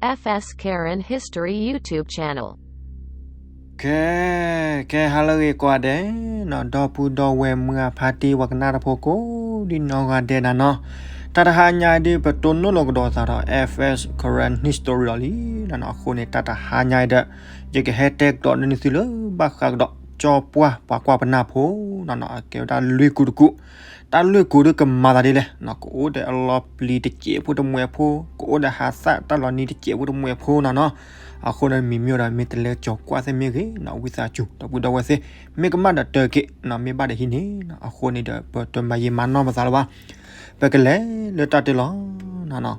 F S Karen History YouTube channel. ကဲ, ကဲ ဟါလၢအဂ့ၤကိးဂၤဒဲးနီၤ, ဒီပုၢ်ဒီဝဲၢ်မုၢ်အဖါတံၢ် ပှၤကနၣ်တၢ်ဖိကိးဒံနီၢ်ဂၤဒဲးနီၤနီၤ, တၢ်တဟါညါအံၤဒုး ပတိၢ်နီၣ်လီၤကဒီးသးဒီး F S Karen History လီၤလံနီၤနီၤ. အဃိန့ၣ် တၢ်တဟါညါအံၤဒီး ယကဟဲတဲကဒီးန့ၢ်သုလၢ ဘၣ်ဃးကဒီး ကၠီပှၢ် ပှၤကွၢ်ပနၢ်ဖိနီၤနီၤ, အကဲဝဲဒၣ်လွံၢ်ကူတကူ, တၢ်လွံၢ်ကူဒုးကမၤသးဒ်လဲၣ်နီၤ, ကအိၣ်ဒီးအလီၤပျံၤတစဲးဖိတမှဲၤဖိ, ကအိၣ်ဒီးဟးသၣ်တၢ်လီၤနံၤတစဲးဖိတမှဲၤဖိနီၤနီၤ. အဃိန့ၣ် မ့မ့ၢ်ဒီး မ့ၢ်တလဲကၠီၤကွၢ်သ့ၣ်မ့ၢ်ဂ့ၤနီၤ, ဝံသးစူၤ ဒီပုၢ်ဒီဝဲၢ်သ့ၣ်, မ့ၢ်ကမၣ်ဒီးတၢက့ၤနီၤ, မ့ၢ်ဘၣ်ဒီးဟံးန့ၢ်နီၤ. အဃိန့ၣ်ဒီး ပတမၤယံာ်မၤနီၢ်ပသးလၢၤဘၣ်, ပကလဲၤလၢတၢ်တ့ၢ်လီၤနီၤနီၤ.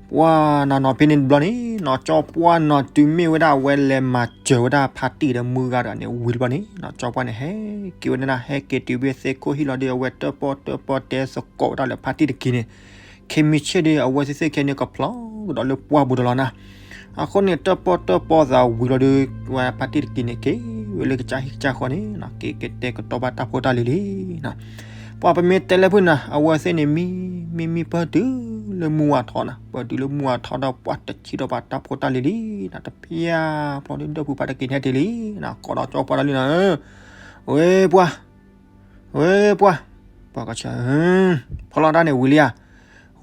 ပှၤနီၤနီၤ ဖဲန့ၣ်တဘျီန့ၣ်နီၤ, ကၠီပှၢ်နီၤ တုၤမ့ၢ်ဝဲဒၣ်အဝဲလဲၤမၤစၢၤဝဲဒၣ်ဖါတံၢ်ဒီးမုၢ်ဂၤဒီးန့ၣ် ဝံၤတဘျီန့ၣ်နီၤ, ကၠီပှၢ်န့ၣ် ဟဲက့ၤဝဲန့ၣ်နီၤ, ဟဲက့ၤတုၤဖဲသ့ၣ်ခိၣ်ဟံၣ်လီၤဒီး အဝဲတၢၣ်ပီၣ်တၢၣ်ပီၣ်တဲသကိးဝဲဒၣ်လၢဖါတံၢ်တက့ၤန့ၣ်, ခဲမုၢ်ဆ့ၣ်ဒီး အဝဲသ့ၣ်သ့ၣ်ခဲန့ၣ် ကဖျီကဒီးလၢပှၢ်ပူၤဒီးလီၤနီၤ. အဃိန့ၣ် တၢၣ်ပီၣ်တၢၣ်ပီၣ်သးဝံၤလီၤဒီး ဝဲဖါတံၢ်တက့ၤန့ၣ် က့ၤဝဲလၢကစၢ်ဟံၣ်ကစၢ်ဃီန့ၣ်နီၤ, က့ၤကတဲာ်ကတီၤဘၣ်တၢ်ဖိတၢ်လံၤလံနီၤ. ပှၤပမ့ၢ်တဲလၢဖုၣ်နီၤ, အဝဲသ့ၣ်န့ၣ်မံ မံမံပၢၢ်တုၤလၢမုၢ်ဝါထီနီၤ, ပၢၢ်တုၤလၢမုၢ်ဝါထီဒီး ပှၤတဆံးထီၣ်ဘၣ်တၢ်ဖိတၢ်လံၤလံနီၤ, တဖျၢၣ်ဖျီဒီး ဒီပုၢ်ဖါတက့ၤန့ၣ်ဟဲတ့ၢ်လံနီၤ, ကိးဒီးကၠီပှၢ်တၢ်လံနီၤ, ဝဲပှၢ် ဝဲပှၢ်, ပှၤကဆၢ, ဖီလီၤတၢ်န့ၣ်ဝံၤလံဧါ,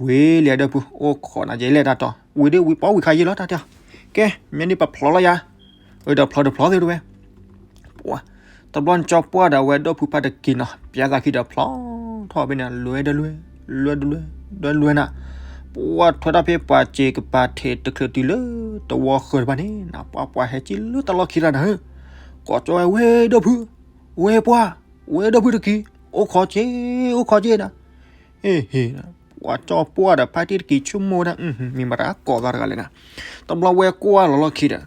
ဝံၤလံဧါဒီပုၢ်, အိၣ်ခိးနၤက့ၤလဲၣ်တၢ်တီၤ, ဝံၤဒီးဝံၤပီဝံၤခါယံာ်လီၤတၢ်တီၤ, ကဲ မ့ၢ်ဒ်ပဖျီလီၤယၤ, ဝံၤဒီးဖျီတဖျီသ့တဝဲ, ပှၤ, တဘျီန့ၣ်ကၠီပှၢ်ဒီးအဝဲဒီပုၢ်ဖါတက့ၤနီၤ, ပျၢ်သးခံဒီးဖျီထီၣ်ဖဲန့ၣ် လွဲဒီးလွဲ, လွဲဒီးလွဲ, ဒီးလွဲနၤ, ပှၤထွဲထီၣ်ဖဲပှၤစ့ကပၤထံးတချုးတုၤလၢတဝီဃၢၤတဖၣ်န့ၣ်နီၤ, ပှၤပှၤဟဲစံၣ်လၢတၢ်လီၢ်ခံတၢ်နၤဧၢ, ကိးကၠီဝဲ ဝဲဒီပုၢ် ဝဲပှၢ်, ဝဲဒီပုၢ်တက့ၤ, အိၣ်ခိးက့ၤ, အိၣ်ခိးက့ၤနၤ, ဟ့ၣ်ဟ့ၣ်, ပှၤကၠီပှၢ်ဒီးဖါတံၢ်တက့ၤဆိကမိၣ်ဝဲဒၣ်, မ့ၢ်မတၤကိးသးတဂၤလဲၣ်နၤ, တဘျီဝဲကွၢ်လီၤလီၢ်ခံဒီး,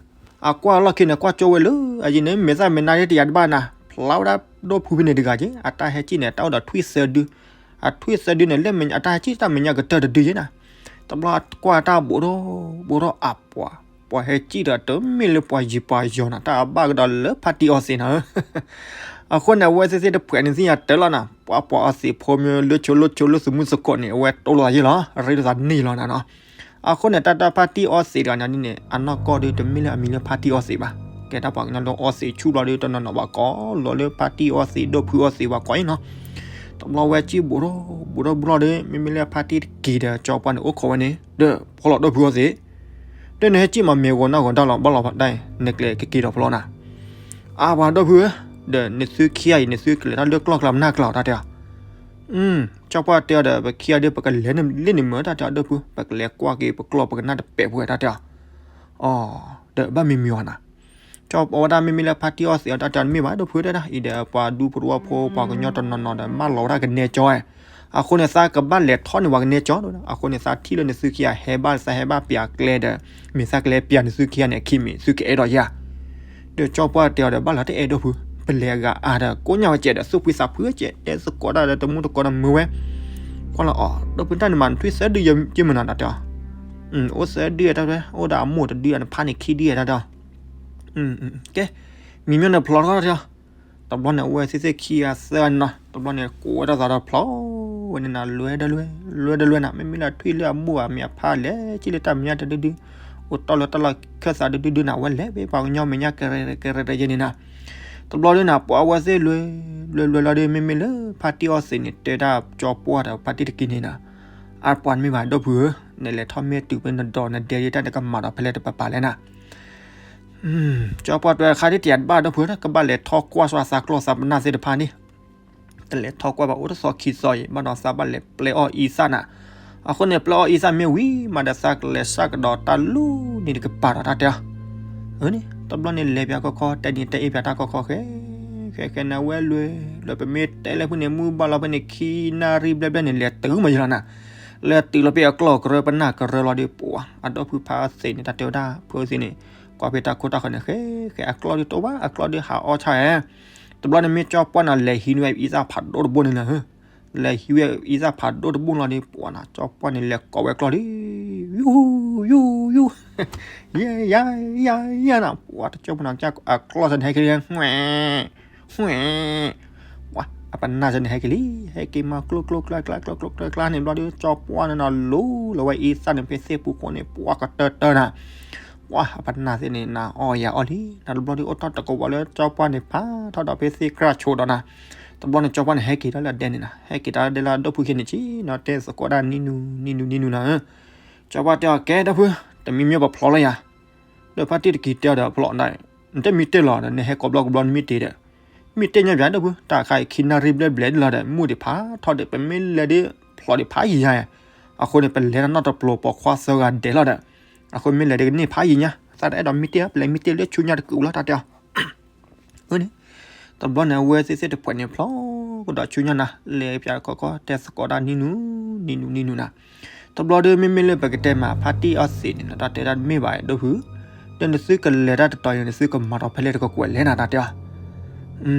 အကွၢ်လီၢ်ခံန့ၣ် ကွၢ်ကၠီဝဲလၢ အယံၤန့ၣ် မဲာ်သၣ်မဲာ်နါဒ်တယၤတဘၣ်နၤ, ဖျါဝဲဒၣ်ဒီပုၢ်ဖဲန့ၣ်တဂၤက့ၤ, အတၢ်ဟဲစံၣ်န့ၣ် တၢ်အိၣ်ဒီးထွံၣ်သၢဒု, အထွံၣ်သၢဒုန့ၣ် လၢမဲာ်ညါ အတၢ်ဟဲစံၣ်တၢ်မဲာ်ညါကတၢၢ်တဒုက့ၤနၤ, တဘျီကွၢ်တၢ်ဘူးထီၣ်ဘူးထီၣ်အပှၤ, ပှၤဟဲစံၣ်ဒီးတမ့ၢ်လၢပှၤယံၤပှၤယီၤနၤ, တၢ်အဘၣ်ကဒီးလၢဖါတံၢ်အီသံးနၤဧၢ, အဃိန့ၣ် အဝဲသ့ၣ်သ့ၣ်တဖှဲးန့ၣ်သ့ၣ်ညါတၢ်လီၤနၤ, ပှၤပှၤအီသံးဖိမ့ၢ်လၢဆိလၢဆိလၢသမူသကိးန့ၣ် အဝဲတိလိာ်သးယ့ၢ်လီၤ, ရ့လိာ်သးန့ၢ်လီၤနၤနီၤ. အဃိန့ၣ် တၢ်တၢ်ဖါတံၢ်အီသံးတဂၤန့ၣ်န့ၣ် အနီၢ်ကီၢ်ဒုးတမ့ၢ်လၢအမံၤလၢဖါတံၢ်အီသံးဘၣ်, ကဲတၢ်ပှၤကညီလၢအီသံးဆူၣ်ဘျီဒုး တနီၤနီၤဘၣ်ကိးလီၤလၢဖါတံၢ်အီသံး ဒီပုၢ်အီသံးဘၣ်ကိးအံၤနီၤ. တဘျီဝဲစံၣ်ဘူးထီၣ်ဘူးထီၣ်ဘူးထီၣ်ဒီး မ့မ့ၢ်လၢဖါတံၢ်တက့ၤဒီး ကၠီပှၢ်န့ၣ်အိၣ်ခိးဝဲန့ၣ် ဒီးဖီလီၤဒီပုၢ်အီသံး ဒီးနဟဲစံၣ်မးမ့ၢ်ဂီၤနၢ်ဂီၤဒၣ်လီၤ ဘၣ်လီၤဖးဒၣ်အံၤ နကျဲကက့ၤဒီးဖီလီၤနၤ. အါပှၤဒီပုၢ်ဧၢ, ဒီးနသုခံဂၤအံၤ နသုကလဲၤတၢ်လၢကျီၢ်ကျါမနၢ်ကျါအီၤတၢ်တဲအီၤ. ကၠီပှၢ်တဲအီၤဒီး ပခံဂၤဒီး ပကလဲၤလၢန့ၣ်မ့ၢ်တၢ်တဲအီၤဒီပုၢ်, ပကလဲၤကွၢ်က့ၤ ပကျီၢ်ပကနၣ်တပဲာ်ဖိတၢ်တဲအီၤ. အီၤ, ဒီးဘၣ်မံမံအီၤနၤ. ကၠီပှၢ်ဝဲဒၣ်မ့မ့ၢ်လၢဖါတံၢ်အီသံးအီတၢ်တဲအီၤ တမ့ၢ်ဘၣ်ဒီပုၢ်တဲဒၣ်, အံၤဒီးပှၤဒူဖိတဝီဖိ ပှၤကညီတနီၤနီၤဒီး မၢလီၤဝဲဒၣ်ကနဲကၠီ အဃိန့ၣ် သးကဘၣ်လဲၤထီၣ်န့ၢ်ပှၤကနဲကၠီ, အဃိန့ၣ် သးထံၣ်လၢနသုခံဂၤဟဲဘၣ် သးဟဲဘၣ်ပျၢ်ကျဲဒီး မ့ၢ်သးကလဲၤပျၢ်နသုခံဂၤန့ၣ် အခံမ့ၢ်သုကအဲၣ်ဒိးယၤ. ဒီးကၠီပှၢ်တဲအီၤဒီး ဘၣ်လီၤတအဲၣ်ဒီပုၢ်, ပလဲၤအဂၤအါဒီး ကိးညါဝဲကဲဒီး သူၣ်ဖှံသးဖှံကဲ တဲသကိးတၢ်ဒီး တမူတကိးဒီးမုာ်ဝဲ, ကွၢ်လီၤအီၤ ဒီပုၢ်တၢ်န့ၣ်မး နထွံၣ်သၢဒုယမုာ်နၤတၢ်တဲအီၤ. အိၣ်သၢဒုတၢ်တဲ, အိၣ်ဒီးအမိၢ်တဒု နဖါန့ၣ်ခံဒုတၢ်တဲအီၤ. ကဲ, မံမ့ၢ်န့ၣ်ဖျီထီၣ်တၢ်တဲအီၤ. တဘျီန့ၣ် အဝဲသ့ၣ်သ့ၣ်ခံဂၤသၢဂၤန့ၣ်နီၤ, တဘျီန့ၣ် ကိးဝဲဒၣ်သးဒီးဖျီဝဲန့ၣ်နၤ လွဲဒီးလွဲ, လွဲဒီးလွဲနၤ, မ့မ့ၢ်လၢထွံၣ်လၢအမိၢ်အမံၤအဖါလဲၤကံၣ်လၢတၢ်မဲာ်ညါတဒုဒု, အိၣ်တီၢ်လၢတၢ်လီၢ်ခၢၣ်သးဒုဒုဒုနၤ, အဝဲလဲၤဖဲပှၤကညီမဲာ်ညါ ကရဲကရဲကရဲကဲန့ၣ်နၤ. တဘျီဒုနၤ ပှၤအဝဲသ့ၣ်လွဲ, လွဲလွဲလီၤဒီး မ့မ့ၢ်လၢဖါတံၢ်အီသံးန့ၣ် တဲဒၣ်ကၠီပှၢ်ဒီးဖါတံၢ်တက့ၢ်န့ၣ်နၤ, အါပှၤတမ့ၢ်ဘၣ်ဒီပုၢ်ဧၢ, နလဲၤထီၣ်မ့ၢ်တုၤဖဲနဒီးနဒဲဒၣ် နကမၤဒီးဖဲလဲၣ်တပၤပၤလဲၣ်နၤ. ကၠီပှၢ်တဲခါဒ်တယၤတဘၣ်ဒီပုၢ်ဧၢ, ကဘၣ်လဲၤထီၣ်ကွၢ်စှၤသးကျီၢ်သးပနၢ်သ့ၣ်တဖၣ်န့ၣ်, တလဲၤထီၣ်ကွၢ်ဘၣ်အိၣ်တသီခံသီအံၤ ဘၣ်ဒီးသးဘၣ်လဲၤပျဲအီၣ်အံသၣ်နၤ. အဃိန့ၣ် ပျဲအီၣ်အံသၣ်မ့ၢ်ဝံၤမးဒီး သးကလဲၤစးကဒီးတၢ်လူၢ်န့ၣ်တကပၤဒီးတၢ်တဲအီၤ. အန့ၣ် တဘျီန့ၣ် လဲၤပၠးကီခီ တဲနံၤတဲအ့ၣ်ပၠးတၢ်ကီခီဃဲ, ဃဲဃဲန့ၣ် အဝဲလွဲ, လွဲပမ့ၢ်တဲလၢဖုန့ၣ် မုၢ်ဘၣ်လီၤဖဲန့ၣ် ခံနၣ်ရံၣ်ဘျဲၣ်ဘျဲၣ်န့ၣ် လဲၤတုၤမးယလီၤနၤ. လဲၤတုၤလီၤဖဲအကျီၢ်ကရၢပနၢ်ကရၢလီၤဒီး ပှၤအဒီပုၢ်ဖါအီသံးန့ၣ် တၢ်တဲဝဲဒၣ် ဖုအီသံးန့ၣ် ကွၢ်ဖဲတၢ်ခိတၢ်ဃၢၤန့ၣ် ဃဲဃဲအကျီၢ်ဒုးတိၢ်ဘၣ် အကျီၢ်ဒုးဟးအီၣ်ဆၣ်ဧဲ. တဘျီန့ၣ်မ့ၢ်ကၠီပှၢ်န့ၣ် လဲၤဟံးန့ၢ်ဝဲအံသၣ်ဖးဒိၣ်တဘိန့ၣ်လီၤ. လဲၤဟံးဝဲအံသၣ်ဖးဒိၣ်တဘိလီၤဒီး ပှၤနၤ ကၠီပှၢ်န့ၣ် လဲၤကိးဝဲအကျီၢ်ဒီး ယူႇ ယူၢ် ယူၢ် ယဲ ယဲ ယဲ ယဲနၤ ပှၤတကၠီပှၢ်န့ၣ် အကျီၢ်စ့ၢ်န့ၣ် ဟဲက့ၤ ဃွဲၣ် ဃွဲၣ် ပှၤ အပနၢ်စ့ၢ်န့ၣ်ဟဲက့ၤလံ, ဟဲက့ၤမၤကျိကျိကျါကျါကျိကျိကျါကျါန့ၣ်ဘျီဒီး ကၠီပှၢ်န့ၣ်နီၤ လူလီၤဝဲအံသၣ်န့ၣ်ဖဲသ့ၣ်ပူၤဃိန့ၣ် ပှၢ်ကတၢၢ်တၢၢ်နၤ, ပှၢ်အပနၢ်သ့ၣ်န့ၣ် နၤအီၣ်ယၤအီၣ်လံ, နတဘျီဒီးအိၣ်ထီၣ်တကဝီၤလၢကၠီပှၢ်န့ၣ်ဖးထီၣ်ဒီးဖဲသ့ၣ်ကြၢ်ဆိးဒီးနၤ, တဘျီန့ၣ်ကၠီပှၢ်န့ၣ်ဟဲက့ၤဒီးလၢအဒဲန့ၣ်နၤ, ဟဲက့ၤတၢ်လၢဒဲလၢဒိၣ်ဖုခဲန့ၣ်ဆ့နီၤ တဲသကိးဒၣ်နံၤနူၤ နံၤနူၤ နံၤနူၤနၤ, ကၠီပှၢ်တဲအီၤ ကဲဒိၣ်ဖု, တမံၤမံၤပဖျိးလီၤယၤ, ဒီးဖါတံၢ်တက့ၤတဲအီၤဒီးဖျိးဒၣ်, နတမံၤတဲလီၤဒီး နဟဲကိးဘျီကဘျီနမံၤတဲဒီး, မံၤတဲညီဘၣ်ဒိၣ်ဖု, တၢ်ခါအံၤခံနၣ်ရံၣ်ဘျဲၣ်ဘျဲၣ်ဒ်လီၤဒီး မူဒံးဖးထီၣ်ဒီး ပမ့ၢ်လဲၤဒီးဖျိးဒံးဖးယံၤညါ, အဃိန့ၣ် ပလဲၤတၢ်နီတပျိၤပိာ်ခွါသၢဂၤဒဲးလီၤဒီး, အဃိမ့ၢ်လဲၤဒီးကန့ၢ်ဖးယံၤညါ, သးတအဲၣ်ဒိးမံၤတဲ ပလဲၤမံၤတဲလၢဆူညါတကုာ်လီၤတၢ်တဲအီၤ န့ၣ်, တဘျီန့ၣ် အဝဲသ့ၣ်သ့ၣ်တဖှဲးန့ၣ်ဖျိးကဒီးဆူညါနၤ, လဲၤပၠးခီခီတဲသကိးဒၣ်နံၤနူၤ နံၤနူၤ နံၤနူၤနၤ, တဘျီဒီးမ့မ့ၢ်လၢပကတဲမးဖါတံၢ်အီသံးန့ၣ် တၢ်တဲဒၣ်မ့ၢ်ဘၣ်ဒိၣ်ဖု, ဒီးနသုကလဲၤတၢ်တတီၤအံၤ နသုကမၤဒီးဖဲလဲၣ်တကကွဲးလဲၣ်နၤတၢ်တဲအီ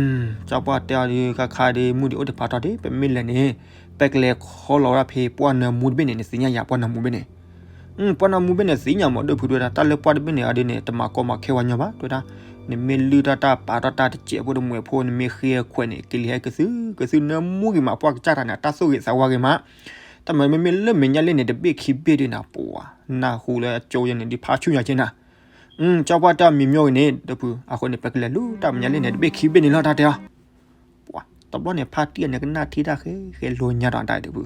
ၤ, ကၠီပှၢ်တဲအီၤဒီး ခါခါဒီး မူဒံးအိၣ်ဒံးဖးထီၣ်ဒီး ပမ့ၢ်လဲၤန့ၣ် ပကလဲၤခီလီၤဝဲဒၣ်ဖဲပှၢ်နၢမူတဘ့ၣ်န့ၣ် နသ့ၣ်ညါယၤပှၢ်နၢမူဘ့ၣ်န့ၣ် ပှၢ်နၢမူဘ့ၣ်န့ၣ် သ့ၣ်ညါမးဒိၣ်ဖုဒိၣ်ဒၣ် တၢ်လၢပှၢ်တဘ့ၣ်န့ၣ်အီၤဒ်န့ၣ် တမၤကီမၤခဲဝဲညီဘၣ် တဲဝဲဒၣ်, နမ့ၢ်လုၢ်ထီၣ်တၢ်ပာ်ထီၣ်တၢ်တစဲးဖိတမှဲးဖိ နမ့ၢ်ဃ့ခွဲးန့ၣ် ကလံၤဟဲကသုကသုနၢမူဂ့ၤမး ပှၢ်ကစၢ်တၢ်န့ၣ် တၢ်သူၣ်ဂ့ၤသးဝါဂ့ၤမး, တၢ်မၤမ့မ့ၢ်လၢမဲာ်ညါလံန့ၣ် တဘ့ၣ်ခံဘ့ၣ်ဒ်နၤပှၤ, နၢ်ဟူလၢအကၠိယဲန့ၣ် ဒ်ဖးဆူၣ်ညါက့နၤ, ကၠီပှၢ်တဲအီၤမံၤမ့ၢ်ဂ့ၤန့ၣ် ဒိၣ်ဖု အဃိန့ၣ် ပကလဲၤလုၢ်တၢ်မဲာ်ညါလံန့ၣ် တဘ့ၣ်ခံဘ့ၣ်န့ၣ်လီၤတၢ်တဲအီၤ တဘျီန့ၣ် ဖါတံၢ်အန့ၣ်ကနၣ်ထံတၢ်ဃဲဃဲလိၤညါဒီးတၢ်ဒိၣ်ဖု,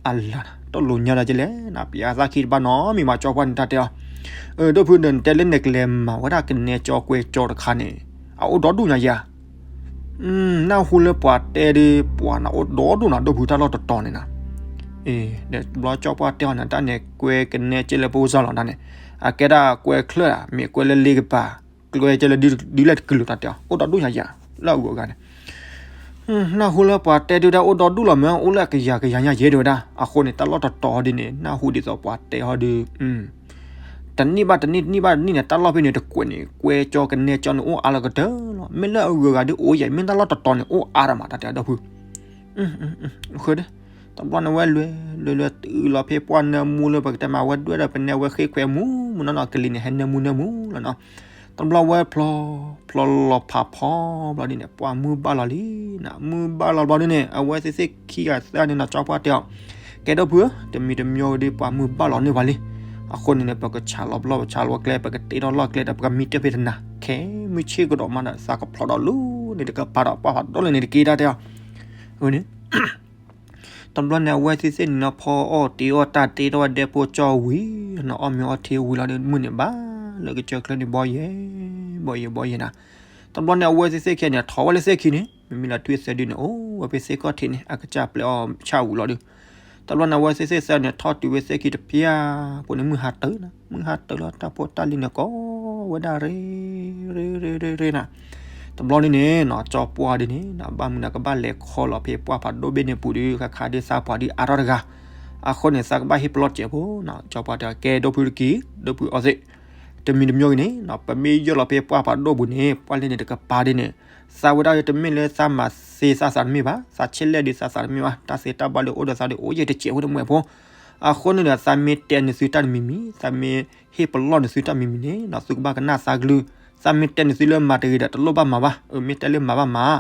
အလၤ တလိၤညါဒီးကလဲၣ် နပျးသၣ်ခံတဘၣ်နီတမံၤဘၣ် ကၠီပှၢ်န့ၣ်တၢ်တဲအီၤ, ဒိၣ်ဖုဒီး နတဲလၢနကလဲၤမၤဝဲဒၣ်ကနဲကၠီကွဲကၠီတခါန့ၣ် အအိၣ်ဒီဒူၣ်ညါယၤ, နၢ်ဟူလၢပှၤတဲဒီး ပှၤနအိၣ်ဒီဒူၣ်နၤ ဒိၣ်ဖုတၢ်လီၢ်တတီၤန့ၣ်နၤ, ဒီးတဘျီကၠီပှၢ်တဲအီၤန့ၣ် တၢ်န့ၣ်ကွဲကနဲကၠဲလၢပအိၣ်စၢ်လီၤတၢ်န့ၣ်, အကဲဒၣ်ကွဲချၢၣ် မ့ၢ်ကွဲလၢလ့ကပၤ ကွဲကၠဲလၢဒ်လဲၣ်တကလုာ်တၢ်တဲအီၤ အိၣ်ဒီဒူၣ်ညါယၤ လၢအဂုၤအဂၤန့ၣ် နၢ်ဟူလၢပှၤတဲဒုးဒၣ်အိၣ်ဒီဒူၣ်လီၤမ့ၢ် အိၣ်လၢအကယၤကယၤညါယဲဒၣ်ဝဲဒၣ် အဃိန့ၣ် တၢ်လီၢ်တတီၤဒ်န့ၣ် နၢ်ဟူဒ်သိးပှၤတဲဟီဒုး, တနံၣ်ဘၣ်တနံၣ် တနံၣ်ဘၣ်တနံၣ်န့ၣ် တၢ်လီၢ်ဖဲန့ၣ် တကွဲးန့ၣ် ကွဲကၠီကနဲကၠီန့ၣ် အိၣ်အါလီၤကတၢၢ်လီၤ. မ့ၢ်လၢအဂုၤအဂၤဒုးအိၣ်ယဲ မ့ၢ်တၢ်လီၢ်တတီၤန့ၣ် အိၣ်အါဒၣ်မး တၢ်တဲအီၤ ဒီပုၢ် ဃုာ်ဒီး တဘျီန့ၣ်ဝဲလွဲၤ လွဲၤ လွဲၤ တုၤလီၤဖဲပှၢ်နၢမူလၢပကတဲမး ဝဲဒွဲၣ်ဒီးပနဲဝဲဃ့ခွဲးမူ မုၢ်နီၢ်နီၢ်ကလံၤန့ၣ် ဟဲနၢမူနၢမူလီၤနီၤ. တဘျီဝဲဖျီ ဖျီလီၤဖးဖီ ဘျီဒ်န့ၣ် ပှၢ်မုၢ်ဘၣ်လီၤလံနီၤ မုၢ်ဘၣ်လီၤဘျီဒ်န့ၣ် အဝဲသ့ၣ်သ့ၣ်ခံဂၤသၢဂၤန့ၣ်နီၤ ကၠီပှၢ်တဲအီၤ ကဲ ဒီပုၢ်ဧၢ တမံၤတမံၤဝဲဒီး ပှၢ်မုၢ်ဘၣ်လီၤန့ၢ်ပှၤလံ. အဃိန့ၣ်န့ၣ် ပကဆးလီၤဘျီ ပဆးလီၤကျဲ ပကတ့ထီၣ်လီၢ်ကျဲဒီး ပကမံတ့ၢ်ဖဲတနၤ ခဲမုၢ်ဆ့ၣ်ကဒီးမးဒီး သးကဖျိးဒီးလူၤန့ၣ်တကပၤဒီး ပှၢ်ဖးဒိၣ်လၢန့ၣ်တက့ၢ် တၢ်တဲအီၤ န့ၣ် တဘျီန့ၣ် အဝဲသ့ၣ်သ့ၣ်န့ၣ်နီၤ ဖီအီၣ်တ့အီၣ်တၢ်တ့ထီၣ်ဝဲဒဲဖိကၠီဝံၤနီၤ အီၣ်မ့ၤအီထံဝံၤလီၤဒီး မုၢ်န့ၣ်ဘၣ်လၢကစၢၢ်ချၢန့ၣ် ဘီယဲ ဘီယဲ ဘီယဲနၤ. တဘျီန့ၣ် အဝဲသ့ၣ်သ့ၣ်ခံဂၤန့ၣ် ထီၣ်ဝဲလၢသ့ၣ်ခံန့ၣ် မ့မ့ၢ်လၢထွံၣ်သၢဒုန့ၣ် အိၣ်ဝဲဖဲသ့ၣ်ခီၣ်ထံးန့ၣ် အကစၢ်ပျဲအီၣ်ဆၣ်ဝံၤလီၤဒီး တဘျီန့ၣ် အဝဲသ့ၣ်သ့ၣ်သၢန့ၣ် ထီၣ်တုၤဝဲသ့ၣ်ခံတပျၢ် အဃိန့ၣ် မုၢ်ဟါတၢၢ်နီၤ မုၢ်ဟါတၢၢ်လီၤ တၢ်ဖိတၢ်လံၤန့ၣ် ကိးဝဲဒၣ်ရ့ ရ့ ရ့ ရ့ ရ့နၤ. တဘျီဒ်န့ၣ်နီၤ ကၠီပှၢ်ဒ်န့ၣ်နီၤ ဘၣ်မနုၤကဘၣ်လဲၤခီလီၤဖဲပှၢ်ဖးဒိၣ်ဘ့ၣ်န့ၣ်ပူၤဒီး ခါခါဒ်သးပှၢ်ဒ်အါထီၣ်တဂၤ အဃိန့ၣ် သးကဘၣ်ဟ့ၣ်ပလီၢ်စဲးဖိနီၤ ကၠီပှၢ်တဲ ကဲ ဒီပုၢ်တက့ၢ် ဒီပုၢ်အီသံး တမံၤတမံၤဂ့ၤန့ၣ်နီၤ ပမ့ၢ်ယီၢ်လီၤဖဲပှၢ်ဖးဒိၣ်ပူၤန့ၣ် ပှၢ်လၢန့ၣ်တကပၤဒ်န့ၣ် သးဝဲဒၣ်တမ့ၢ်လၢသးမၤသ့သးသးတမ့ၢ်ဘၣ် သးဆဲးလဲၣ်ဒီးသးသးတမ့ၢ်ဘၣ် တၢ်သ့တၢ်ဘၣ်လၢအိၣ်ဒီးသးဒီးအိၣ်ယဲၢ်တစဲးဖိတမှဲးဖိ အဃိန့ၣ်ဒီး သးမ့ၢ်တဲနသုတၢ်တမံၤမံၤ သးမ့ၢ်ဟ့ၣ်ပလီၢ်နသုတၢ်မံၤမံၤန့ၣ်နီၤ သုကဘၣ်ကနၣ်သးကလုၢ် သးမ့ၢ်တဲနသုလၢမၤတဂ့ၤဒီး တလိၣ်ဘၣ်မၤဘၣ် အမ့ၢ်တဲလၢမၤဘၣ်မၤ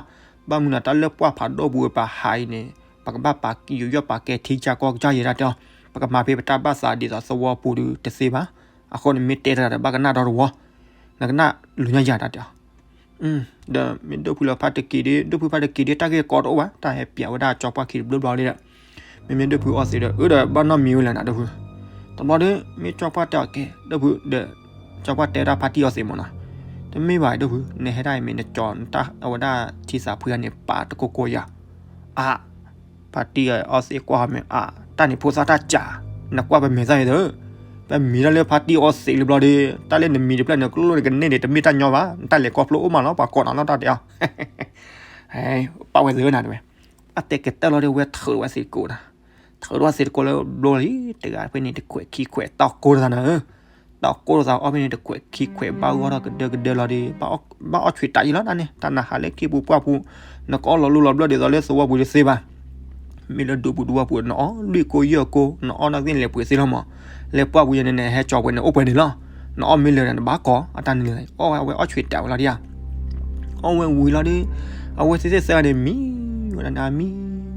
ဘၣ်မနုၤတၢ်လၢပှၢ်ဖးဒိၣ်ပူၤပဟးအံၤန့ၣ် ပကဘၣ်ပာ်ယူးယီၣ်ပာ်ကဲထံကစၢ်ကီၢ်ကစၢ်ယဲဒၣ်တဲအီၤ ပကမၤဖဲပတၢ်ဘၣ်သးဒ်သိးသဝီပူၤဒီးတသ့ဘၣ် အဃိန့ၣ်မ့ၢ်တဲတဂၤဒီးဘၣ်ကနၣ်ဒီးတဝီ နကနၣ်လူၤညါယၤတၢ်တဲအီၤ ဒီးမ့ၢ်ဒိၣ်ဖုလၢဖါတက့ၢ်ဒီး ဒိၣ်ဖုဖါတက့ၢ်ဒီး တၢ်ဂ့ၢ်ကီတအိၣ်ဘၣ် တၢ်ဟဲပျးဝဲဒၣ်ကၠီပှၢ်ခံတဘျီဘျီဒီး မ့မ့ၢ်ဒိၣ်ဖုအီသံးဒီး အၢဒီးဘၣ်နီတမံၤဝဲလဲၣ်နၤ ဒိၣ်ဖု တဘျီဒီး မ့ၢ်ကၠီပှၢ်တဲအီၤကဲ ဒိၣ်ဖုဒီး ကၠီပှၢ်တဲဝဲဒၣ်ဖါတံၢ်အီသံးမ့ၢ်နီၤ တမ့ၢ်ဘၣ်ဒိၣ်ဖု နဟဲဒၣ်အံၤမ့ၢ်နကၠီနတၢ်အဝဲဒၣ်ထံသးဖှံဂၤန့ၣ် ပာ်တကိးကိးယၤ အါ ဖါတံၢ်အီသံးကွၢ်ဟီမ့ၢ် အါ တၢ်န့ၣ်ဖိသၣ်တၢ်ကၢ် နကွၢ်ပမဲာ်သၣ်အံၤသၢ ပမံၤတၢ်လၢဖါတံၢ်အီသံးလၢဘျီဒီး တၢ်လၢနမံၤတဖျၢၣ်န့ၣ် ကျိၣ်ကျိၣ်န့ၣ်ကန့ၢ်န့ၣ် တမ့ၢ်တၢ်ညီဘၣ် နတၢ်လဲၤခီဖျိအိၣ်မးလီၤ ပှၤကိးနၤလီၤတၢ်တဲအီၤ ပာ်ဝဲသ့ၣ်နၤတဝဲ အတဲကတၢၢ်လီၤဒီးဝဲထုးဝဲသ့ၣ်ကိးနၤ ထုးဝဲသ့ၣ်တကိးလၢဘျီလံ တဂၤဖဲန့ၣ်တခွဲးခံခွဲး တီၢ်ကိၢ်တသးနၤ တီၢ်ကိၢ်တသးအီၣ်ဖဲန့ၣ်တခွဲးခံခွဲး ဘၣ်ဂီၢ်ထီၣ်ကဒၢကဒၢလီၤဒီး ဘၣ်အီၣ်ဆွံးတးယံာ်လီၤတၢ်န့ၣ် တၢ်နဟးလၢခံပူၤပှၢ်ပူၤ နကအီၣ်လီၤလူလီၤဘျၢၣ်ဒ်သိးလၢသဝီပူၤတသ့ဘၣ် မ့ၢ်လၢဒူပူၤဒူဝီပူၤ နအီၣ်လွံၢ်ကိၢ်ယဲၢ်ကိၢ် နအီၣ်နာ်က့လဲၤပှ့ၤသ့လီၤမး လဲၤပှၢ်ပူၤယဲန့ၣ် နဟဲကၠီပှ့ၤန့ၣ် အိၣ်ပှဲၤန့ၣ်လီၤ နအီၣ်မ့ၢ်လၢာ်ဒီး နဘၣ်ကိးအတၢ်န့ၣ်လီၤ အီၣ်ဝဲအီၣ်ဆွံးတးဝဲလီၤဒ်ဧါ အီၣ်ဝဲဝံၤလီၤဒီး အဝဲသ့ၣ်သ့ၣ်သၢဂၤန့ၣ်မံၤ ဝဲဒၣ်န့ၣ် အမံ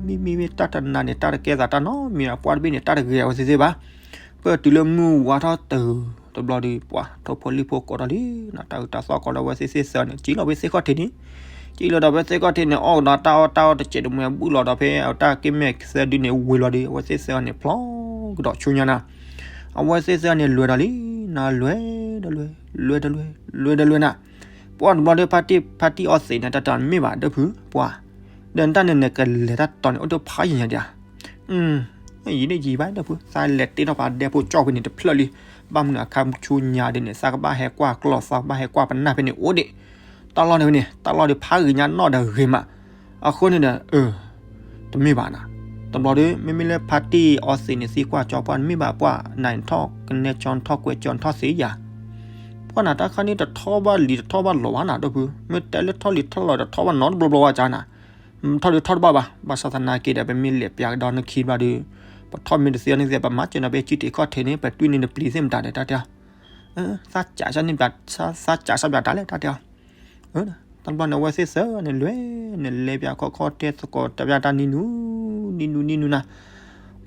မံ မံ မံ တၢ်တနာ်န့ၣ် တၢ်တကဲသးတၢ်နီတမံၤ ပှၢ်တဘ့ၣ်န့ၣ် တၢ်တဂ့ၤအဝဲသ့ၣ်သ့ၣ်ဘၣ်. ပတုၤလၢမုၢ်ဝါထီၣ်တုၤတဘျီဒီး ပှၢ်ထိၣ်ဖိလံၣ်ဖိကိးထီၣ်လံ တၢ်အုးတၢ်သီၣ်ကိးဒီးအဝဲသ့ၣ်သ့ၣ်သၢန့ၣ် စံၣ်လီၤဖဲသ့ၣ်ခီၣ်ထံးန့ၣ် စံၣ်လီၤဒီးဖဲသ့ၣ်ခီၣ်ထံးန့ၣ် အီၣ်ကဒီးတၢ်အီၣ်တၢ်အီတစဲးတမှဲဘုၣ်လီၤဒီးဖဲအတၢ်က့ၢ်မဲာ်သၢဒုန့ၣ် ဝ့ၤလီၤဒီး အဝဲသ့ၣ်သၢန့ၣ် ဖျီကဒီးဆူညါနၤ အဝဲသ့ၣ်သၢန့ၣ် လွဲၤဒီးလံ နၤလွဲၤဒီးလွဲၤ လွဲၤဒီးလွဲၤ လွဲၤဒီးလွဲၤနၤ ပှၢ်တဘျီဒီး ဖါတံၢ်အီသံးန့ၣ် တၢ်တမ့ၢ်ဘၣ် ဒီပုၢ် ပှၢ် ဒီးနတၢ်န့ၣ် နကလဲၤတၢ်တီၤန့ၣ် အိၣ်တဖးယံၤညါဒံးဧါ ယံၤန့ၣ်ယံၤဘၣ် ဒီပုၢ် သးလဲၤတ့ထီၣ်ပှၤဒဲဖိကၠီၣ်ဖဲန့ၣ်တဖျၢၣ်လံ ဘၣ်မနုၤအခါဆူညါဒ်န့ၣ် သးကဘၣ်ဟဲကွၢ်ကျီၢ် သးကဘၣ်ဟဲကွၢ်ပနၢ်ဖဲန့ၣ်အိၣ်ဒံး တၢ်လီၢ်န့ၣ်ဖဲန့ၣ် တၢ်လီၢ်ဒီးဖးဂ့ၤညါနီၢ်ဒီးဂ့ၤမး အဃိန့ၣ်ဒီး တမ့ၢ်ဘၣ်နၤ တဘျီဒီး မ့မ့ၢ်လၢဖါတံၢ်အီသံးန့ၣ် သံကွၢ်ကၠီပှၢ် နမ့ၢ်ဘၣ်ပှၢ် နထီၣ်ကနဲကၠီ နထီၣ်ကွဲးကၠီ နထီၣ်သ့ယၤ ပှၢ်နၤ တၢ်ခါန့ၣ် တထီၣ်ဘၣ်လံၤ တထီၣ်ဘၣ်လီၤဘၣ်နၤ ဒီပုၢ် မ့ၢ်တဲလၢထီၣ်လံၤထီၣ်လီၤ တထီၣ်ဘၣ်နီတဘျီဘျီဘၣ်ကါနၤ ထီၣ်ဒုးထီၣ်တဘၣ်ဘၣ် ဘၣ်ဆၣ်သနာ်က့ဒီး ပမ့ၢ်လဲၤပျးကဒီးနခံဘျီဒီး ပထီၣ်မ့ၢ်တသ့အီၤန့ၣ်သ့ ပမၤစၢၤနၤ ပဟဲကံတ့ၤခီၣ်ထံးန့ၣ် ပတွံၢ်န့ၢ်နပျံၤသ့ၣ်မတၤဒီး တၢ်တဲအီၤ သးကးစၢ်န့ၣ် သးကးစၢ်ဘျးတၢ်လဲၣ် တၢ်တဲအီၤ တဘျီန့ၣ် အဝဲသ့ၣ်သၢန့ၣ် လွဲၤန့ၣ် လဲၤပျးခီခီတဲသကိး တပျးတၢ်နံၤနူၤ နံၤနူၤ နံၤနူၤနၤ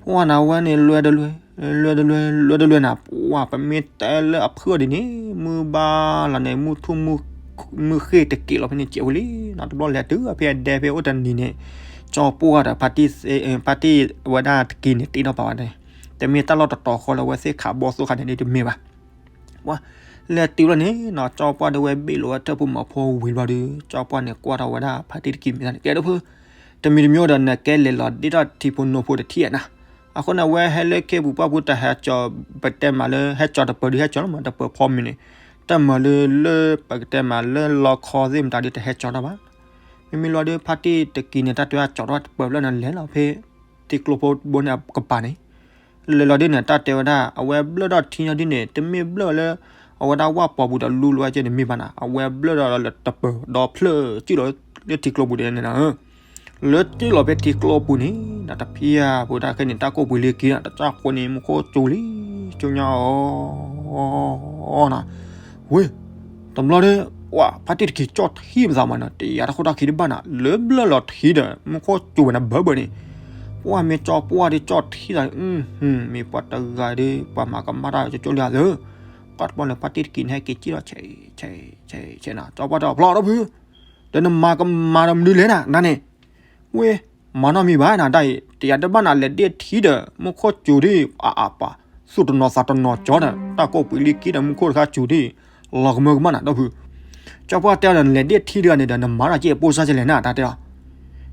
ပှၢ်နၤ အဝဲန့ၣ် လွဲၤတလွဲၤ လွဲၤတလွဲၤ လွဲၤတလွဲၤနၤ ပှၢ် ပမ့ၢ်တဲလၢအဖုၣ်အီၤဒ်န့ၣ် မုၢ်ဘၣ်လီၤန့ၣ် မုၢ်ထူၣ် မုၢ်ဃ့ၢ်တက့ၢ်လီၤဖဲန့ၣ် စဲးဝဲလံ နီတဘျီလဲၤတုၤ ဖဲအဒဲဖဲအိၣ်တနံၤန့ၣ် ကၠီပှၢ်ဒီး ဖါတံၢ်ဝဲဒၣ်တက့ၢ်န့ၣ် တ့ထီၣ်ပာ်ဝဲဒၣ် တမ့ၢ်တၢ်လီၢ်တတီၤဃီလၢအဝဲသ့ၣ်ခးဘီသိၣ်ခါန့ၣ် တမ့ၢ်ဘၣ် ပှၢ် လဲၤတုၤလီၤန့ၣ်နီၤ ကၠီပှၢ်ဒီးဝဲဘ့ၣ်လိာ်ဝဲတၢ်ဖိမၤဖိဝံၤဘျီဒီး ကၠီပှၢ်န့ၣ် ကွၢ်ထီၣ်ဝဲဒၣ်ဖါတံၢ်တက့ၢ်မ့ၢ်န့ၣ် ကဲဒီပုၢ် တမံၤတမံၤဒီး နကဲလဲၤလီၤဒ့ၣ်ထီၣ်ထံဖိနိဖိတထံၣ်နၤ အဃိန့ၣ် အဝဲဟဲလၢခ့ပူၤပှၢ်ပူၤ တဟဲကၠီၤ ပတဲမးလၢ ဟဲကၠီၤတပၢၤဒုးဟဲကၠီၤလီၤမး တပၢၤဖီမ့ၤန့ၣ် တၢ်မၤလၢလၢပကတဲမးလၢလီခီသ့ၣ်မတၤဒုး တဟဲကၠီၤတၢ်ဘၣ် မ့မ့ၢ်လီၤဒီး ဖါတံၢ်တက့ၢ်န့ၣ် တၢ်တဲဝဲကၠီၤထီၣ်တပၢၤဖျၢၣ်န့ၣ် လဲၤလီၤဖဲ ထံကျိဖိဘိန့ၣ်အကပၤန့ၣ် လဲၤလီၤဒ်န့ၣ် တၢ်တဲဝဲဒၣ် အဝဲဘျၢၣ်ထီၣ်ထံနီၤဒ်န့ၣ် တမ့ၢ်ဘျၢၣ်လၢ အဝဲဒၣ်ဝၣ်ပီၤပူၤဒီးလူလီၤဝဲကဲန့ၣ်မ့ၢ်ဘၣ်နၤ အဝဲဘျၢၣ်ဒီးလၢတပၢၤဒီဖျၢၣ် စံၣ်လီၤလၢထံကျိပူၤဒ်န့ၣ်နၤ လၢစံၣ်လီၤဖဲထံကျိပူၤန့ၣ် တၢ်တဖၣ်ပူၤတၢ်ခဲန့ၣ် တၢ်ကိၢ်ပှ့ၤလ့က့ၤ တၢ်ကၠၢ်ဃိန့ၣ် မူခိၣ်စူၤလံ ကၠိညါအီၤ နၤ ဝ့ၢ် တဘျီဒီး ပှၢ် ဖါတံၢ်တက့ၢ်ကၠီၣ်ထံပသးမးနီၤ တယာ်တၢ်ခိၣ်တၢ်ခံတဘၣ်နၤ လၢဘျၢၣ်လီၤထံဒီး မူခိၣ်စူၤဝဲနၤဘၢဘၢန့ၣ် ပှၢ်မ့ၢ်ကၠီပှၢ်ဒီးကၠီၣ်ထံသး မ့ၢ်ပှၤတဂၤဒီး ပှၤမၤကမၣ်တၢ်ကၠိလံဧါသၢ ပှၢ်တဘျီန့ၣ် ဖါတံၢ်တက့ၢ်န့ၣ် ဟဲက့ၤစံၣ်လီၤ ဆဲး ဆဲး ဆဲး ဆဲးနၤ ကၠီပှၢ်တဲအီၤ ဖျီဒီပုၢ် ဒီးနမၤကမၣ်ဒီးမနုၤလဲၣ်နၤ နၤန့ၣ် ဝ့ၢ် မၤနီတမံၤဘၣ်နၤ တၢ်အံၤ တယာ်တဘၣ်နၤ လဲၤဒ့ၣ်ထံဒီး မူခိၣ်စူၤဒ် အါအါပာ် သူၣ်တနီၤသးတနီၤကၠီဒီး တၢ်ကိၢ်ပှ့ၤလံက့ၤဒီး မူခိၣ်တခါစူၤဒ် လီၤကမၢကမၣ်နၤ ဒီပုၢ် ကၠီပှၢ်တဲအီၤဒီး နလဲၤဒ့ၣ်ထံတဂၤန့ၣ်ဒီး နမၤတၢ်က့ၢ်အပိၢ်စၢ်ကလဲၣ်နၤ တၢ်တဲအီၤ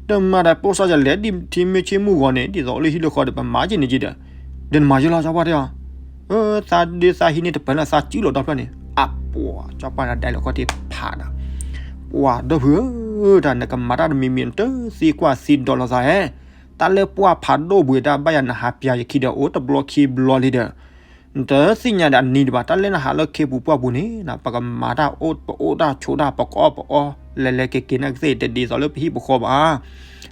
တမၤဒီးပိၢ်စၢ်ကလဲၣ် ဒ်ထံမ့ၢ်ဆ့မုၢ်ဂီၤန့ၣ် ဒ်သိးလၢဟံၣ်လၢဃီဒီး ပမၤက့ၤန့ၣ်က့ၤဒီး ဒီးနမၤယိလီၤ ကၠီပှၢ်တဲအီၤ သးဒ့သးဟံးန့ၢ်တပၢၤလၢသးစုလိာ်ဒီဖျၢၣ်န့ၣ် အပှၢ် ကၠီပှၢ်နၤဒဲးလၢခီၣ်ထံးဖးနၤ ပှၢ် ဒီပုၢ်ဧၢ တၢ်နကမၤတၢ်တမံၤမံၤ နတသံကွၢ်သံဒိးလိာ်သးဧၢ တၢ်လၢပှၢ်ဖးဒိၣ်ဘှံးတၢ်ဘၣ်ယၤနဟးပျးယခံဒီး အိၣ်တဘျီခံဘျီလံဒီး နတသ့ၣ်ညါဒီးအနံၤဒံးဘၣ် တၢ်လၢနဟးလၢခ့ပူၤပှၢ်ပူၤန့ၣ် ပကမၤတၢ်အိၣ် ပအိၣ်တၢ်ဆိးတၢ် ပကအီၣ်ပအီ လဲၤလဲၤက့ၤက့ၤနာ်က့ၤသ့ၣ် တဒ်သိးလၢပဟံၣ်ပဃီဘၣ်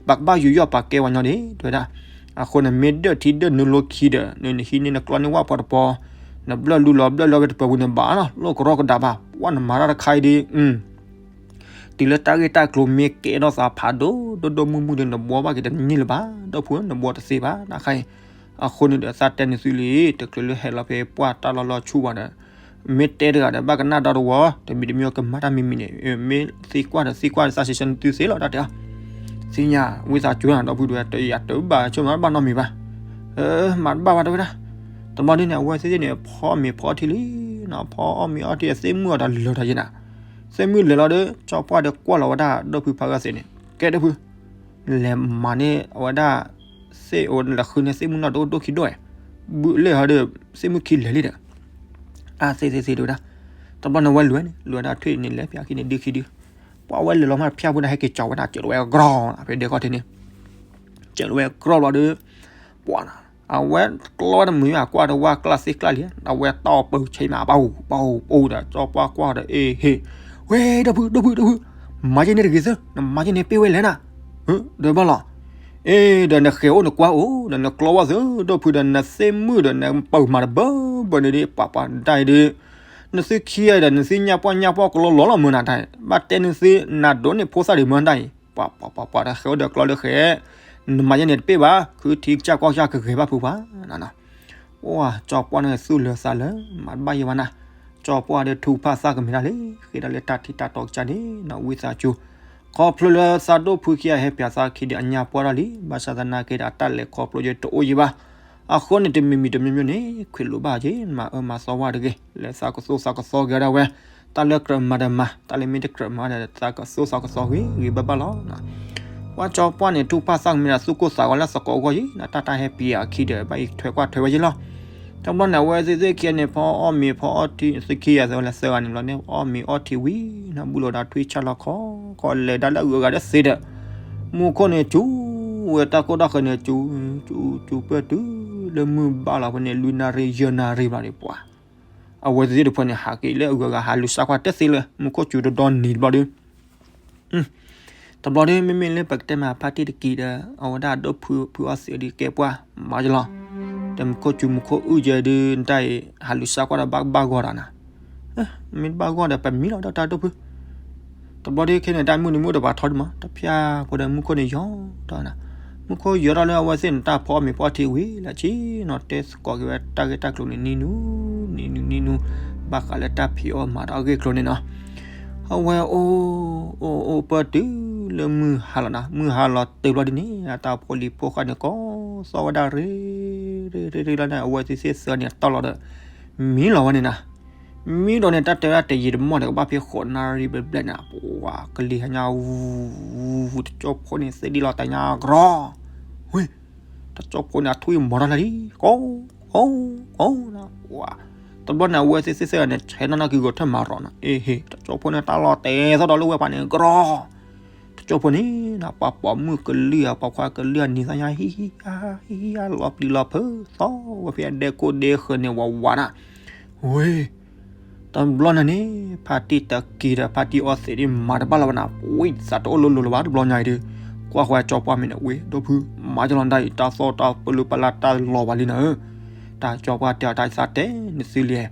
ပကဘၣ်ယူးယီၣ်ပာ်ကဲပှၤညီန့ၣ် တဲဝဲဒၣ် အဃိန့ၣ် မ့ၢ်ဒၢၣ်ထံဒၢၣ်နုာ်လီၤခံဒီး နဟံးန့ၢ်နကျီန့ၢ်ဝၣ်ဖီတပီၤ နဘျၢၣ်လူလီၤဘျၢၣ်လူလီၤဖဲတပၢၤပူၤန့ၣ်ဘၣ်နီၤ လိၣ်ကရီကဒးဘၣ် ပှၢ်နမၤတၢ်တခါအံၤဒီး တုၤလၢတၢ်ဂ့ၢ်တၢ်ကျိၤမ့ၢ်ကဲထီၣ်သးဖးဒိၣ်ဒိၣ်ဒိၣ်မုၢ်မုၢ်ဒီး နဘှီဘၣ်က့ၤတန့ၢ်လၢၤဘၣ် ဒီပုၢ်ဧၢ နဘှီတသ့ဘၣ် နခါအံၤ အဃိန့ၣ်ဒီး သးတဲနသုလံ တချုးလၢဟဲလီၤဖဲပှၢ်တၢ်လီၢ်လီၢ်ဆူၣ်ဘၣ်ဒီး မ့ၢ်တဲတဂၤဒီး ဘၣ်ကနၣ်ဒီတဝီ တမံၤတမံၤကမၤတၢ်မံၤမံၤန့ၣ် မ့ၢ်သံကွၢ်ဒီးသံကွၢ်ဒီး သးစံးဆၢနသုသ့လီၤ တၢ်တဲအီၤ သ့ၣ်ညါ ဝံသးစူၤနၤ ဒီပုၢ်တဝဲ တယာ်တဘၣ် ဆိမၤတဘၣ်နီတမံၤဘၣ် မၤတဘၣ်ဘၣ် တဲဝဲဒၣ် တဘျီဒ်န့ၣ် အဝဲသ့ၣ်န့ၣ် ဖီမ့ၤဖီထံလံနီၤ ဖီအီၣ်မ့ၤအီထံ သ့ၣ်မုၣ်အီၤဒီးလၢာ်တၢ်ယဲနၤ သ့ၣ်မုၣ်လဲၤလီၤဒီး ကၠီပှၢ်ဒီးကွၢ်လီၤဝဲဒၣ် ဒီပုၢ်ဖါဂၤသ့ၣ်န့ၣ် ကဲဒီပုၢ် လဲၤမၤန့ၢ်အဝဲဒၣ် သ့ၣ်အိၣ်လဲၤဃုန့ၢ်သ့ၣ်မုၣ်နီၢ်တအိၣ်ဒိၣ်ခံဒိၣ်ဧါ ဘုးလဲၢ်ဟီဒီး သ့ၣ်မုၣ်ခံလဲၤလံဒီး အါ သ့ၣ်သ့ၣ်သ့ၣ်တဲဝဲဒၣ် တဘျီန့ၣ်ဝဲလဲၤန့ၣ် လဲၤဝဲဒၣ်ထွံၣ်န့ၣ် လဲၤဖျါခံန့ၣ် ဒုခံဒု ပှၢ်ဝဲလဲၤလီၤမးတဖျၢၣ်ဖိန့ၣ် ဟဲက့ၤကၠီၤဝဲဒၣ် စၢးလီၤဝဲကရီ ဖဲဒဲခီၣ်ထံးန့ၣ် စၢးလီၤဝဲကရီဘျီဒီး ပှၢ် အဝဲကျီဝဲတမုာ် ကွၢ်တဝၢ်ကျၢ်သ့ကျၢ်လံ အဝဲတီၢ်ပၢဆဲးမး ပှၢ်ပှၢ်ပှၢ်ဒီး ကၠီပှၢ်ကွၢ်ဒီးအ့ဟ့ၣ် ဝဲ ဒီပုၢ် ဒီပုၢ် ဒီပုၢ် မၤယဲန့ၣ်တဂ့ၤသၢ နမၤယဲန့ၣ်ပ့ၢ်ဝဲလဲၣ်နၤ ဒီးဘၣ်လီၤ အ့ ဒီးနဃဲၤအိၣ်နကွၢ်အိၣ် ဒီးနကျီဝဲသၢ ဒီပုၢ် ဒီးနသ့ၣ်မုၣ်ဒီးနပၢၤမၤတဘၢဘၢန့ၣ်ဒီး ပှၢ်ပှၢ်တၢ်အံၤဒီး နသုခံဂၤဒီး နသုညၣ်ပှၢ်ညၣ်ပှၢ်ကလီလီၤလီၤမၢနၤတၢ်အံၤ ဘၣ်တဲနသု နၤဒိးန့ၢ်ဖိသၣ်ဒံးမၢတၢ်အံၤ ပှၤပှၤပှၤပှၤတၢ်ဃဲၤအိၣ်ဒီးကျီလၢဃဲၤ, နမၤယဲန့ၣ်တပ့ၢ်ဘၣ်, ခုထံကစၢ်ကီၢ်ကစၢ်ကဂဲၤဘၣ်ဖုပှၤနၤနီၤ. အိၣ် ကၠီပှၢ်န့ၣ်သူၣ်လၢာ်သးလၢာ် မၤတဘၣ်ယဲဘၣ်နၤ, ကၠီပှၢ်ဒီးထူဖၣ်သၣ်ကမ့ၢ်ဒၣ်လံ, ဃ့ဒၣ်လၢတၢ်ထံၣ်တၢ်တီကစၢ်န့ၣ်နီၤ ဝံသးစူၤ, ခီဖျိလၢသးဒိၣ်ဖုခံဂၤဟဲပၠးသးခံဒီးအညါပှၢ်ထီၣ်လံ, ဘၣ်ဆၣ်သနာ်က့ဒီးအတၢ်လဲၤခီဖျိယဲတအိၣ်ယဲဘၣ်. အဃိန့ၣ် တမံၤမံၤတမံၤမံၤန့ၣ် ခွဲးလိာ်ဘၣ်က့ၤ မၤအၢမၤသီဝဲတဂ့ၤ, လၢသးကသိၣ်သးကသီက့ၤဝဲဒၣ်ဝဲ, တၢ်လၢကြၢးမၤဒီးမၤ, တၢ်လၢမ့ၢ်တကြၢးမၤဒီး သးကသိၣ်သးကသီဂ့ၤ ဂ့ၤဘၣ်ဘၣ်လီၤ. ပှၤကၠီပှၢ်န့ၣ် ထူဖၣ်သၣ်ကမ့ၢ်ဒီးသူၣ်ကိၢ်သးဂီၤလၢသကိးအဂီၢ်ယံၤ, တၢ်တၢ်ဟဲပၠးအခံဒီး ဘၣ်အံၤထွဲကွၢ်ထွဲဝဲယံၤလီၤ. တဘျီန့ၣ် အဝဲသ့ၣ်သ့ၣ်ခံဂၤန့ၣ် ဖီအီၣ်မ့ၤဖီအီၣ်ထံ သ့ၣ်ခံဂၤသၢဂၤလၢသၢဂၤန့ၣ်ဘျီန့ၣ် အီၣ်မ့ၤအီၣ်ထံဝံၤနီၤ ဘူၣ်လိာ်ဒီးထွံၣ်ဆၣ်လီၤခီ, ခီလဲၤဒၣ်လၢအဂုၤအဂၤဒီးသ့ဒီး, မူခိၣ်န့ၣ်စူၤဝဲတၢ်ကိၢ်တၢ်ဃၢၤန့ၣ် စူၤ, စူၤ, စူၤပၢၢ်တုၤလၢမုၢ်ဘၣ်လီၤဖဲန့ၣ် လွံၢ်နၣ်ရံၣ်ယဲၢ်နၣ်ရံၣ်ဘျီဒီး ပှၤ အဝဲသ့ၣ်တဖၣ်န့ၣ် ဟးက့ၤလၢအဂုၤအဂၤ ဟးလူၤစၢ်ကွၢ်တသ့လၢ မူခိၣ်စူၤတဒီနံၤတဘျီဒီး တဘျီဒီး မ့မ့ၢ်လၢပကတဲမ့ၢ်ဖါတံၢ်တက့ၤဒီး အဝဲဒၣ်ဒိၣ်ဖုဖုအီၣ်သံးဒီးကဲပှၢ်မၤယလီၤ, ဒီးမူခိၣ်စူၤမူခိၣ်အုၣ်ယဲဒုး နတၢ်အံၤ ဟးလူၤစၢ်ကွၢ်ဒီးဘၣ်ကဘၣ်ဂီၢ်ဒီးနၤ, မ့ၢ်တဘၣ်ဂီၢ်ဒီး ပမံလီၤဒီးတၢ်ဒိၣ်ဖု တဘျီဒီးခဲန့ၣ် တၢ်မုၢ်နံၤမုၢ်တပၤထီဒံးမး တဖၠၣ်ဖိဒီးမူခိၣ်န့ၣ်ယီၤဒီးနၤ, မူခိၣ်ယီၤထီၣ်လၢအဝဲသ့ၣ်န့ၣ်တၢ်ဖီအီၣ်မ့ၤဖီအီၣ်ထံဝံၤလၢက့နီၤ တဲသကိးက့ၤဝဲတၢ်ဂ့ၢ်တၢ်ကျိၤန့ၣ် နံၤနူၤ နံၤနူၤ နံၤနူၤ, ဘၣ်ဃးလၢတၢ်ဖံးအီၣ်မၤတၢ်အဂ့ၢ်အကျိၤန့ၣ်နီၤ, အဝဲအိၣ် အိၣ်အိၣ်ပၢၢ်တုၤလၢမုၢ်ဟါလီၤနၤ, မုၢ်ဟါလီၤတုၤဘျီဒ်န့ၣ် တၢ်ဖိလံၤဖိဃၢ်န့ၣ် ကိးသီၣ်ဝဲဒၣ်ရ့ ရ့ ရ့ ရ့လီၤန့ၣ် အဝဲသ့ၣ်သ့ၣ်သၢန့ၣ် တီၢ်လီၤဒီး မံလီၤဝဲန့ၣ်နၤ မံဒီးန့ၣ် တၢ်တဲဝဲဒၣ်တယံာ်တမီၢ်န့ၣ် ကဘၣ်ဖဲဃိးနၣ်ရံၣ်ဘျဲၣ်ဘျဲၣ်န့ၣ် ပှၤကလံၤဟါညါ ဝူ တကၠီဖိန့ၣ် သ့ဒံလီၤတညါ ကြီ ဝ့ တကၠီဖိန့ၣ် အထွံၣ်မီၤထီၣ်လၢလံ ကိး ကိး ကိး နၤ ပှၤ တဘျီန့ၣ် အဝဲသ့ၣ်သ့ၣ်သၢန့ၣ် ဆဲးနီၢ်နီၢ်က့ၤဂီၤထၢၣ်မၤရီၤနၤ အ့ဟ့ တကၠီဖိန့ၣ် တၢ်လီၤတဲာ်သီၣ်ဒီးလၢဝဲပှၤန့ၣ် ကြီ တကၠိဖိန့ၣ်နၤ ပှၤပိာ်မုၣ်ကလုၢ်ဧါ ပှၤခွါကလုၢ်ဧါ နံၤသၣ်ညါ ဟံၣ်ဟံၣ်ဟံၣ်ဟံၣ် လီၤပျံၤလီၤဖုး သီၣ်ဝဲဖဲအဒဲကိၢ်ဒဲဃၢၤန့ၣ် ဝးဝးနၤ ဝ့ တဘျီနၤန့ၣ် ဖါတံၢ်တက့ၤဒီး ဖါတံၢ်အီသံးဒ်မၤတဘၣ်လၢၤဘၣ်နၤ ဝံသးတအိၣ်လိၤလိၤလၢၤဘၣ် တဘျီညါအံၤဒီး ကွၢ်ဃီကၠီပှၢ်မ့ၢ်န့ၣ် ဝ့ ဒိၣ်ဖု မၤကလီၤဒၣ်အံၤ တၢ်သီၣ်တၢ်ပလုၢ်ပလၢ်တၢ်လီၤဘၣ်လံနၤဧၢ တၢ်ကၠီပှၢ်တဲအီၤ တၢ်သးတဲနသုလံ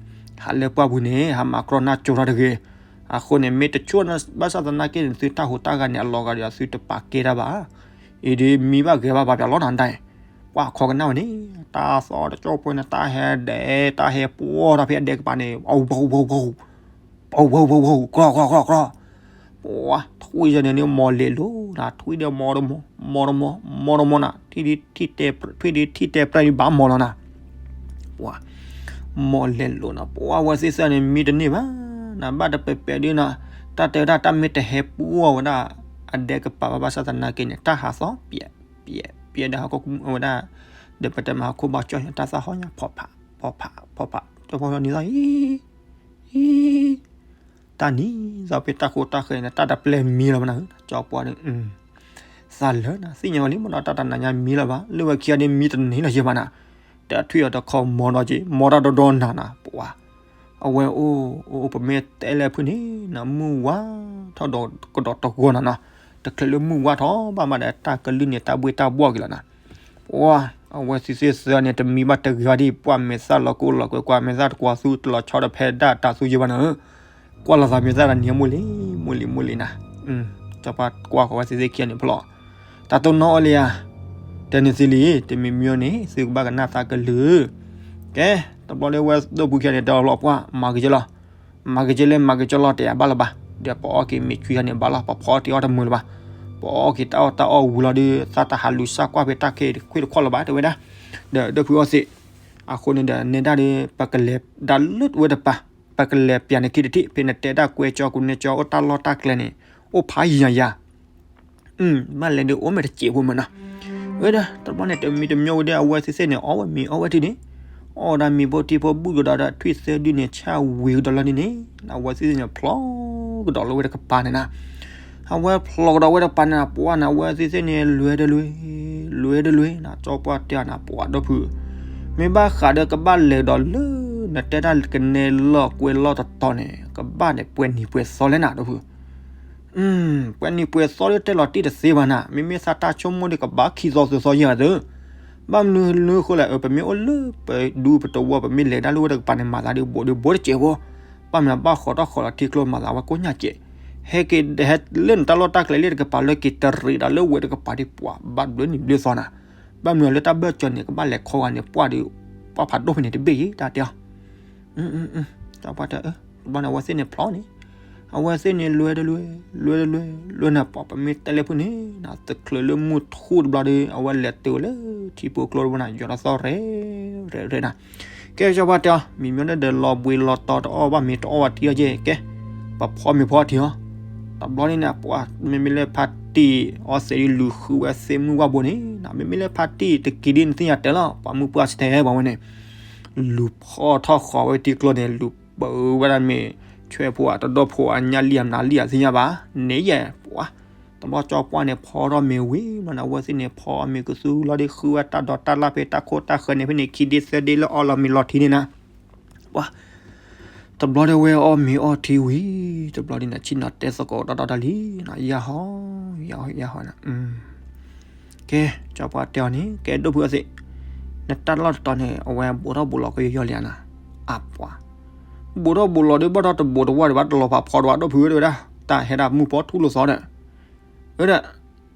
ဟးလၢပှၢ်ပူၤန့ၣ် ဟးမၤကြီနၢ်ကၠိထီၣ်တဂ့ၤ အဃိန့ၣ် မ့ၢ်တဆိၣ်ဘၣ်ဆၣ်သနာ်က့န့ၣ် သုတၢ်ဟူးတၢ်ဂဲၤန့ၣ် အလီၤဂာ်ဒီးသုတပာ်ကဲတၢ်ဘၣ်. အံၤဒ်မံဘၣ်ဂဲၤဘၣ်ပှၤပျၢ်လီၤနၤဒၣ်အံၤ ကွၢ်ခီကနၣ်ဝဲန့ၣ် တၢ်သီၣ်တကၠိဖိန့ၣ် တၢ်ဟဲဒဲး တၢ်ဟဲပှီၢ်ထီၣ်ဖဲအဒဲကပၤန့ၣ် ပဝီၤဝီၤဝီၤ ပဝီၤဝီၤဝီၤ ကြီကြီကြီကြီ ပှၤ ထွံၣ်ယဲန့ၣ်န့ၣ် မီၤလဲၤလိၤနၤ ထွံၣ်ဒီးမီၤတမီၤ မီၤတမီၤ မီၤတမီၤနၤ ထွံၣ်ဒ်ထံၣ်တဲပြဲၢ်ဒ်ဘၣ်မီၤလီၤနၤ ပှၤ မီၤလဲၤလိၤနၤ ပှၤဝဲသ့ၣ်သၢန့ၣ် မံတန့ၢ်ဘၣ်နၤ ဘၣ်တပဲာ်ပဲာ်ဒ်နၤ တၢ်တဲဝဲဒၣ်တၢ်မ့ၢ်တဟဲပှီၢ်ဝဲဒၣ် အဒဲကပၤဘၣ်ဘၣ်ဆၣ်သနာ်က့န့ၣ် တၢ်ဟးသီၣ်ပျဲး ပျဲး ပျဲးဒီးဟီၣ်ခိၣ်ဝဲဒၣ် ဒီးပတဲမ့ၢ်ဟီၣ်ခိၣ်ဘီကၠီၣ်ညါ တၢ်သၣ်ဟီၣ်ညါ ဖီၣ်ဖး ဖီၣ်ဖး ဖီၣ်ဖး ကၠီဖီၣ်နံၤသီၣ် ဟံ ဟံ တၢ်နံၤသီၣ်ဖဲတၢ်ဃိတၢ်ဃဲၤန့ၣ် တၢ်တပျဲၢ်မံလၢၤဘၣ်နၤ ကၠီပှၢ်န့ၣ် သးလၢနၤ သ့ၣ်ညါဝဲလံ မ့ၢ်ဒီးတၢ်တနၤညါမံလၢၤဘၣ် လၢဝဲခံဂၤဒ်မံတန့ၢ်လၢၤယဲၢ်ဘၣ်နၤ တထွံၣ်အီၤတခီမီၤဒီးက့ၤ မီၤတၢ်ဒီဒီနၤနၤ ပှၤ အဝဲအိၣ် အိၣ် ပမ့ၢ်တဲလၢဖုန့ၣ် နမုၢ်ဝါထီၣ်ဒီးကဒီးတဂီၤနၤနၤ တချုးလၢမုၢ်ဝါထီၣ်ဘၣ်မးဒီး တၢ်ကလုၢ်န့ၣ် တၢ်ဘှ့ၣ်တၢ်ဘှီၣ်က့ၤလီၤနၤ ပှၤ အဝဲသ့ၣ်သ့ၣ်သၢန့ၣ် တမံဘၣ်တဂ့ၤဘၣ်ဒ် ပှၤမဲာ်သၣ်လီၤကိၢ်လီၤကွဲ ကွၢ်မဲာ်သၣ်တကွၢ်သူ တလီၤဆီဒီးဖဲဒၣ်တၢ်သူယဲၢ်ဘၣ်နၤဧၢ ကွၢ်လီၤသးမဲာ်သၣ်ဒီးနံၤမိၢ်လံ မိၢ်လံ မိၢ်လံနၤ ကၠီပှၢ်ကွၢ်ဃီၤဝဲသ့ၣ်သ့ၣ်ခံဂၤန့ၣ်ဖျီၣ် တၢ်တိၢ်နီၣ်အီၤလံဧါ တဲန့ၣ်သ့လံ တမံၤမံၤန့ၣ် သုကဘၣ်ကနၣ်သးကလုၢ် ကဲ တဘျီလၢဝဲဒိၣ်ဖုခံဂၤန့ၣ် တဲလီၤပှၤ မၤက့ၤကၢလီၤ မၤက့ၤကၢလၢမၤက့ၤကၢလီၤ တဲဘၣ်လၢၤဘၣ် ဒီးပအီၣ်က့ၤမ့ၤဆူညါန့ၣ်ဘၣ်လီၤ ပဖီအီၣ်တ့ၢ်အီၣ်တမုာ်လၢၤဘၣ် ပအီၣ်က့ၤတၢ်အီၣ်တၢ်အီၣ်ဝံၤလီၤဒီး သးတဟးလူၤစၢ်ကွၢ်ဖဲတၢ်ခဲတခွ့ၣ်တခီၣ်လၢၤဘၣ် တဲဝဲဒၣ် ဒီးဒိၣ်ဖုအီၣ်သ့ၣ် အဃိန့ၣ်ဒီး နဲဒၣ်ဒီး ပကလဲၤဒၣ်လၢဝဲတပၤ ပကလဲၤပျၢ်န့ၢ်ခံတထံၣ် ဖဲနတဲတၢ်ကွဲကၠီကူန့ၢ်ကၠီ အိၣ်တၢ်လီၢ်တၢ်ကျဲန့ၣ် အိၣ်ဖးယံာ်ယံာ်ယံာ် ဘၣ်လဲၤဒီးအိၣ်မ့ၢ်တစဲးဖိမးနီၤ ဝဲဒီး တဘျီန့ၣ် တမံၤတမံၤဝဲဒီး အဝဲသ့ၣ်သ့ၣ်န့ၣ် အီၣ်ဝဲမ့ၤအီၣ်ဝဲထံန့ၣ် အီၣ်ဝဲဒၣ်မ့ၤဖိထံဖိ ဘူၣ်ကဒီးဒီးထွံၣ်သၢဒုန့ၣ် ဆၣ်ဝံၤကဒီးလီၤန့ၣ်န့ၣ် အဝဲသ့ၣ်သ့ၣ်န့ၣ် ဖျီကဒီးလၢဝဲတကပၤန့ၣ်နၤ အဝဲဖျီကဒီးဝဲတကပၤန့ၣ် ပှၤန့ၣ် အဝဲသ့ၣ်သ့ၣ်န့ၣ် လွဲတလွဲ လွဲတလွဲနၤ ကၠီပှၢ်တဲနၤ ပှၤဒိၣ်ဖု မ့ၢ်ဘၣ်ဃးဒီးကဘၣ်လဲၤကဒီးလၢ နတဲတၢ်ကနဲလီၤကွဲလီၤတတီၤန့ၣ် ကဘၣ်န့ၣ် ပှဲၤနံၤပှဲၤသီလဲၣ်နၤ ဒိၣ်ဖု ပှဲၤနံၤပှဲၤသီဒီးတဲလီၤတံၢ်တသ့ဘၣ်နၤ မ့မ့ၢ်သးတၢ်ဆိကမိၣ်ဒီးကဘၣ်ခံသီသၢသီယဲၢ်ဂၤသၢ ဘၣ်မနုၤလၢဃိလဲၣ် အၢ ပမ့ၢ်အိၣ်လၢပဒူပတဝီ ပမ့ၢ်လဲၤဒၣ်လၢဝဲတကပၤန့ၣ် မၤသးဒီးဘိးဒီးဘိတစဲးဖိ ဘၣ်မနုၤဘၣ်ဃီထီၣ်ဃီလီၤထံကျိမၤသးဝဲကိးညါကဲး ဟဲက့ၤဟဲလၢနတၢ်လီၢ်တၢ်ကျဲလၢတကပၤလၢက့ၤတရံးဒီးလၢဝဲတကပၤဒီး ပှၤဘၣ်ဘျုးနံၤဘျုးသီနၤ, ဘၣ်မနုၤလၢတၢ်ဘၢၣ်စၢၤန့ၣ် ကဘၣ်လဲၤခီဂၤန့ၣ် ပှၢ်ဒီး ပှၢ်ဖးဒိၣ်ဖဲန့ၣ်တဘ့ၣ်ယံၤ တၢ်တဲအီၤ ကၠီပှၢ်တဲ တဘျီန့ၣ် အဝဲသ့ၣ်န့ၣ်ဖျီန့ၣ်, အဝဲသ့ၣ်န့ၣ်လွဲတလွဲ, လွဲတလွဲ, လွဲန့ၣ် ပှၤပမ့ၢ်တဲလၢဖုန့ၣ် တချုးလၢမုၢ်ထူၣ်တဘျီဒီး အဝဲလဲၤတုၤလၢထံဖိကျိတဘျီန့ၣ် ယိၤထီၣ်သီရဲၣ်ရဲၣ်ရဲၣ်နၤ, ကဲကၠီပှၢ်တဲအီၤ မံၤမ့ၢ်န့ၣ်ဒီးလီၤဘှံးလီၤတီၤတအီၣ်ဘၣ်မ့ၤတအီၣ်ဘၣ်ထံအီၣ်ကဲ, ပှၤဖီမ့ၤဖီထံအီၤ, တဘျီန့ၣ်နၤ ပှၤမ့မ့ၢ်လၢဖါတံၢ်အီစဲးဒ်လူၤဃုဝဲသ့ၣ်မုၢ်ဝၣ်ဘိန့ၣ်နၤ မ့မ့ၢ်လၢဖါတံၢ်တက့ၤဒ်နသ့ၣ်ညါတဲလီၤ ပှၤမုၢ်ပှၢ်စတဲပှၤဝဲန့ၣ် လူၤဖီထီၣ်ဃီၤဝဲထံကျိန့ၣ် လူၤပၢဝဲဒၣ်မ့ၤ ဆွဲဖိအတဒိၣ်ဖိအညၣ်လံၣ်အမနၤလံၣ်အသ့ၣ်ညါဘၣ်, န့ၣ်ယဲၢ်ပှၤ, တဘျီကၠီပှၢ်န့ၣ်ဖီထီၣ်မ့ၤဝံၤဘျီန့ၣ် အဝဲသ့ၣ်န့ၣ်ဖီအီၣ်မ့ၤကသူလီၤဒီးဃုဝဲတၢ်ဒိးတၢ်လၢ်ဖဲတၢ်ခိၣ်တၢ်ဃၢၤန့ၣ်ဖဲန့ၣ် ခံဒ့သၢဒ့လၢအီၣ်လီၤမ့ၤလီၤထံန့ၣ်နၤ, ပှၤ တဘျီဒီးဝဲအီၣ်မ့ၤအီၣ်ထံဝံၤ တဘျီဒ်န့ၣ် ဆ့ၣ်နီၤတဲသကိးဒီဒီတၢ်လံ, ယဟီ, ယဟီ, ယဟီနၤ, ကဲ, ကၠီပှၢ်တဲအီၤန့ၣ် ကဲဒိၣ်ဖုအသ့ၣ်, နတၢ်လီၢ်တတီၤန့ၣ် အဝဲဘူးထီၣ်ဘူးလီၤကယီယီလံနၤ, အပှၤ, ဘူးထီၣ်ဘူးလီၤဒီးဘၣ်ထီၣ်တဘူးတဝါဒီးဘၣ်တလီၤဖးဖီတဝါဒိၣ်ဖုဝဲဒၣ်, တၢ်ဟဲဒၣ်မုၢ်ပီထူၣ်လိာ်သီဒီး, ဝဲဒၣ်,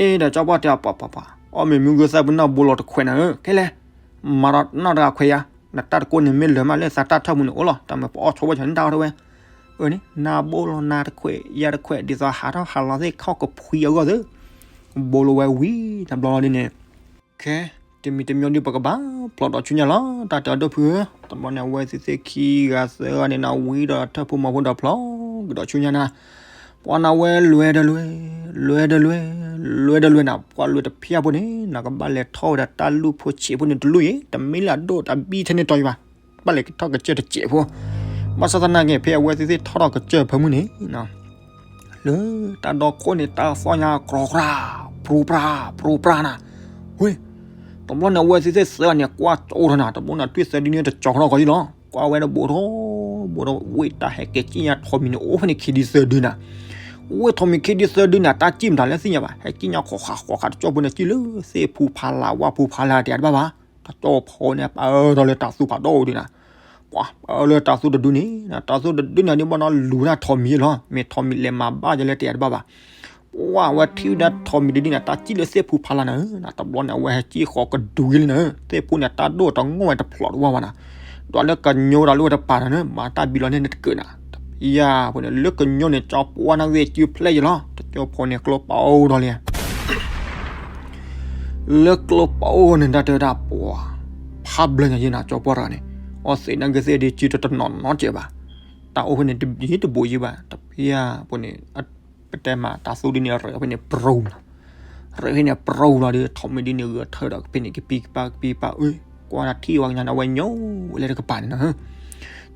အ့ဒီးကၠီပှၢ်တဲအီၤ ပှၤပှၤပှၤ, အီၣ်မ့ၤမုၢ်ဂုၢ်သၣ်ပနၢ်ဘူးလီၤတခွဲးနၤဧၢ, ခဲလဲၣ် မၤဒီးနီၢ်တဂၤခွဲးယၤ, နတၢ်တကိးန့ၣ်မ့ၢ်လၢာ်မးလၢသးတၢ်ထၢၣ်မူန့ၣ်အိၣ်လီၤ တၢ်မ့ၢ်ပအီၣ်ဆိဝဲကၠီန့ၣ်တၢ်အီၣ်တဝဲ, အန့ၣ် နၤဘူးလီၤနၤတခွဲး ယၤတခွဲး ဒ်သိးဟးထီၣ်ဟးလီၤသ့ၣ်ခီၣ်ကဖှံအဂီၢ်သ့ၣ်, ဘူးလီၤဝဲဝံၤ တဘျီလီၤဒ်န့ၣ်, ခဲ, တမံၤတမံၤဒ်ပကဘၣ်ဖျိးဒီးဆူညါလီၤ တၢ်တဲအီၤဒိၣ်ဖုဧၢ, တဘျီန့ၣ် အဝဲသ့ၣ်သ့ၣ်ခံဂၤသၢဂၤန့ၣ်နၤဝံၤဒီးထၢၣ်ဖိမီၤဖိဒီးဖျိးကဒီးဆူညါနၤ ပှၤနၤဝဲလွဲတလွဲ, လွဲတလွဲ, လွဲတလွဲနၤ ပှၤလွဲတဖျၢၣ်ဖိန့ၣ် နကဘၣ်လဲၤထီၣ်ဝဲဒၣ်တၢ်လူၢ်ဖိဆံးဖိန့ၣ်တလူၢ်အံၤ တမ့ၢ်လၢအဒိၣ်တၢ်ဘံၣ်ထဲန့ၣ်တီၤအံၤဘၣ်, ဘၣ်လဲၤထီၣ်ကစၢၢ်တစဲးဖိ, ဘၣ်ဆၣ်သနာ်က့ ဖဲအဝဲသ့ၣ်သ့ၣ်ထီၣ်ထီၣ်ကစၢၢ်ဖၢမုၢ်န့ၣ် လၢတၢ်ဒီခိၣ်န့ၣ် တၢ်သီၣ်ညါကြီကြၢ်, ပြူပြၢ်, ပြူပြၢ်နၤ, ဝ့ၢ်, တဘျီန့ၣ် အဝဲသ့ၣ်သ့ၣ်သၢဂၤန့ၣ် ကွၢ်ကၠိထီၣ်နၤ တဘျီန့ၣ် ထွံၣ်သၢဒုန့ၣ်တကၠီထီၣ်ဃီအံၤလီၤ, ကွၢ်ဝဲဒၣ်ဘူးထီၣ်, ဘူးထီၣ် ဝ့ၢ်တၢ်ဟဲက့ၤကံၣ်ညါထိးမံၤန့ၣ် အိၣ်ဖဲန့ၣ်ခံဒုသၢဒုနၤ, ဝ့ၢ်ထိးမံၤခံဒုသၢဒုန့ၣ် တၢ်ကံၣ်မတၤလဲၣ်သ့ၣ်ညါဘၣ် ဟဲကံၣ်ညါဃီၤဃးဃီၤဃးတကၠီဖိန့ၣ် ကံၣ်လၢသ့ၣ်ဖူဖးလၢ်ဝၣ်ဖူဖးလၢ်တယၤတဘၣ်ဘၣ်, တကၠီဖိန့ၣ် ပၢၢ်ထီၣ်လၢတၤသူဖးဒိၣ်ဒုနၤ ပှၤပၢၢ်လၢတၤသူတဒုန့ၣ် တၤသူတဒုန့ၣ်ဒ်ဘၣ်နီၤလူၤဝဲဒၣ်ထိးမံၤလီၤ, မ့ၢ်ထိးမံၤလဲၤမၤဘၣ်ယဲလၢတယၤတဘၣ်ဘၣ်, ပှၤဝဲထံၣ်ဝဲဒၣ်ထိးမံၤတဒုန့ၣ် တၢ်ကံၣ်လၢသ့ၣ်ဖူဖးလၢ်နၤဧၢ, တဘျီန့ၣ် အဝဲဟဲကံၣ်ဃီၤကဒုက့ၤလံနၤဧၢ, သ့ၣ်ဖူန့ၣ် တၢ်ဒိၣ်တငိၢ်ဝဲတဖျိးတဝါဘၣ်နၤ, ဒွးလၢကညိဒီးလၢဝဲတပၤနၤဧၢ, မၤတၢ်ဘံလီၤန့ၣ်နတကၢးနၤ, ယၤဖိန့ၣ် လၢကညိန့ၣ် ကၠီပှၢ်နၢ်သ့ၣ်စုဖျဲၣ်ယလီၤ, တကၠီဖိန့ၣ်ကျိပအိၣ်ဒီးလံ လၢကျိပအိၣ်န့ၣ် တၢ်တဲဝဲဒၣ်ပှၤ ဖးဘျၢညါယဲနၤ ကၠီပှၢ်တဂၤန့ၣ် အီသံးနၢ်က့ၤသ့ၣ်ဒ်စုတတနီၤနီတစဲးဘၣ်, တၢ်အိၣ်ဖဲန့ၣ်တဘံတဘိးယံၤဘၣ်, တဖျၢၣ်ဖိန့ၣ် ပတဲမးတၤသူဒ်န့ၣ် ရၢးဖဲန့ၣ်ပြူၤလီၤ, ရၢးဖဲန့ၣ်ပြူၤလီၤဒီး ထိးမံၤဒ်န့ၣ်ဂၢၢ်ထၢဒီးဖဲန့ၣ်ကပံကပၤကပံကပၤ အၢ ကွၢ်တၢ်ထံၣ်ဝဲကညါန့ၣ်အဝဲညိဝဲလၢတကပၤန့ၣ်နၤ,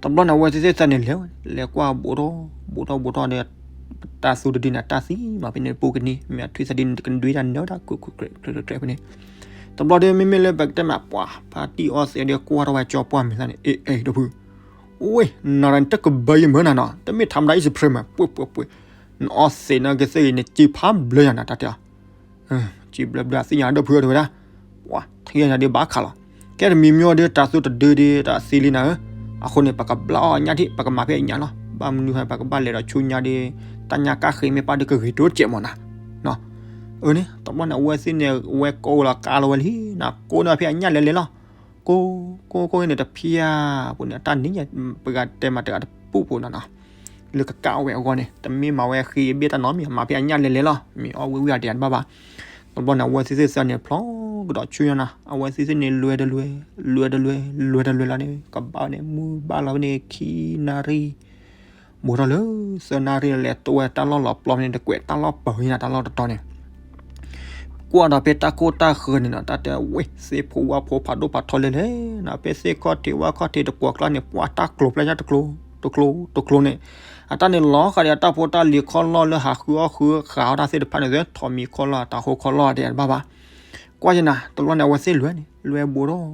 တဘျီန့ၣ် အဝဲသ့ၣ်သ့ၣ်သၢန့ၣ်လဲၤ လဲၤကွၢ်ဘူးထီၣ် ဘူးထီၣ်ဘူးထီၣ်ဒီး တၤသူတဒုန့ၣ် တၢ်သံမးဖဲန့ၣ် ပူၤကနံၤ မ့ၢ်အထွံၣ်သးဒုန့ၣ် တကဒွံတၢ်နၢတၢ်ကွဲးကွဲးကွဲးကွဲးဖဲန့ၣ်, တဘျီဒီး မ့မ့ၢ်လၢပကတဲမးပှၤ ဖါတံၢ်အီသံးဒီးကွၢ်ထီၣ်ဝဲကၠီပှၢ်မံၤသၣ်န့ၣ် အ့ အ့ ဒိၣ်ဖု ဝ့ၢ် နၤတၢ်န့ၣ်တကဘၢယမၢနၤနီၤ တမ့ၢ်ထါမတၤအံၤစဖရ့မး ပှဲၤပှဲၤပှဲၤ, နအီသံးနၢ်က့ၤသ့ၣ်ဂ့ၤန့ၣ် စံးဖးဘျၢယၤနၤတၢ်တဲအီၤ စံးဘျၢဘျၢသ့ၣ်ညါဒိၣ်ဖုအီၤတဲဝဲဒၣ်, ပှၤ ထံၣ်ညါဒ်ဘၣ်ခးလီၤ, ကဲတမံၤမံၤအီၤဒီးတၤသူတဒုဒီးတၢ်သံလံနၤဧၢ, အဃိန့ၣ် ပကဘျၣ်အီၣ်အညၣ်ထံၣ် ပကမၤဖဲအညၣ်လီၤ, ဘၣ်မနုၤဟဲပကဘၣ်လဲၤဒီးဆူညါဒီး တၢ်ညၣ်ကၣ်ဃ့မ့ၢ်ပၣ်ဒီးကဂ့ၤတိစဲးမးနၤ, အန့ၣ် တဘျီန့ၣ် အဝဲသ့ၣ်န့ၣ် ဝဲကိးလီၤကါလီၤဝဲလံနၤ ကိးန့ၢ်ဖဲအညၣ်လဲၤလဲၤလီၤ, ကိး ကိးကိးန့ၣ်တဖျၢၣ်ဖိန့ၣ် အတၢ်န့ၣ်ညါ ပကတဲမးတဂၤတပူၤဖိနီၤနီၤ လၢကကးဝဲအဂီၢ်န့ၣ် တမ့ၢ်မၤဝဲဃ့ဘ့ၣ်တၢ်နီတမံၤ မၤဖဲအညၣ်လဲၤလဲၤလီၤ မ့ၢ်အီၣ်ဝံၣ်ဝံၣ်အတယၤတဘၣ်ဘၣ်, တဘျီန့ၣ် အဝဲသ့ၣ်သ့ၣ်သၢန့ၣ် ဖျီကဒီးဆူညါနၤ အဝဲသ့ၣ်သ့ၣ်န့ၣ် လွဲတလွဲ လွဲတလွဲ လွဲတလွဲလီၤန့ၣ် ကဘၣ်န့ၣ် မုၢ်ဘၣ်လီၤဖဲန့ၣ် ခံနၣ်ရံၣ် ဘူးထီၣ်လၢ သၢနၣ်ရံၣ်လဲၤတိဝဲတၢ်လီၢ်လီၤပျီဖဲန့ၣ် တကွဲးတၢ်လီၢ်ပၢၤန့ၣ်နၤ တၢ်လီၢ်တတီၤန့ၣ် ကွၢ်ဒီးဖဲတၢ်ခိၣ်တၢ်ဃၢၤန့ၣ်နီၤ တၢ်တဲဝဲ သ့ၣ်ဖိဝၣ်ဖိဖးဒိၣ်ဖးထီလဲၣ်လဲၣ်နီၤ ဖဲသ့ၣ်ခီၣ်ထံးဝၣ်ခီၣ်ထံးတကွီၤကျါန့ၣ် ပှၢ်တၢ်ကျိၤဖျဲညါတကျိၤ တကျိၤ တကျိၤန့ၣ် အတၢ်န့ၣ်လီၤဃာ်ဒီးအတၢ်ဖိတၢ်လံၤခီၣ်လီၢ်လၢဟးဃုအီၣ်ဃုဃာ်အီၣ်တၢ်သ့ၣ်တဖၣ်န့ၣ် ထိးမံၤခီၣ်လီၢ် တၤဟိခီၣ်လီၢ်တယၤတဘၣ်ဘၣ်. ကွၢ်ယနၤ တဘျီန့ၣ် အဝဲသ့ၣ်လွဲန့ၣ် လွဲဘူးထီၣ်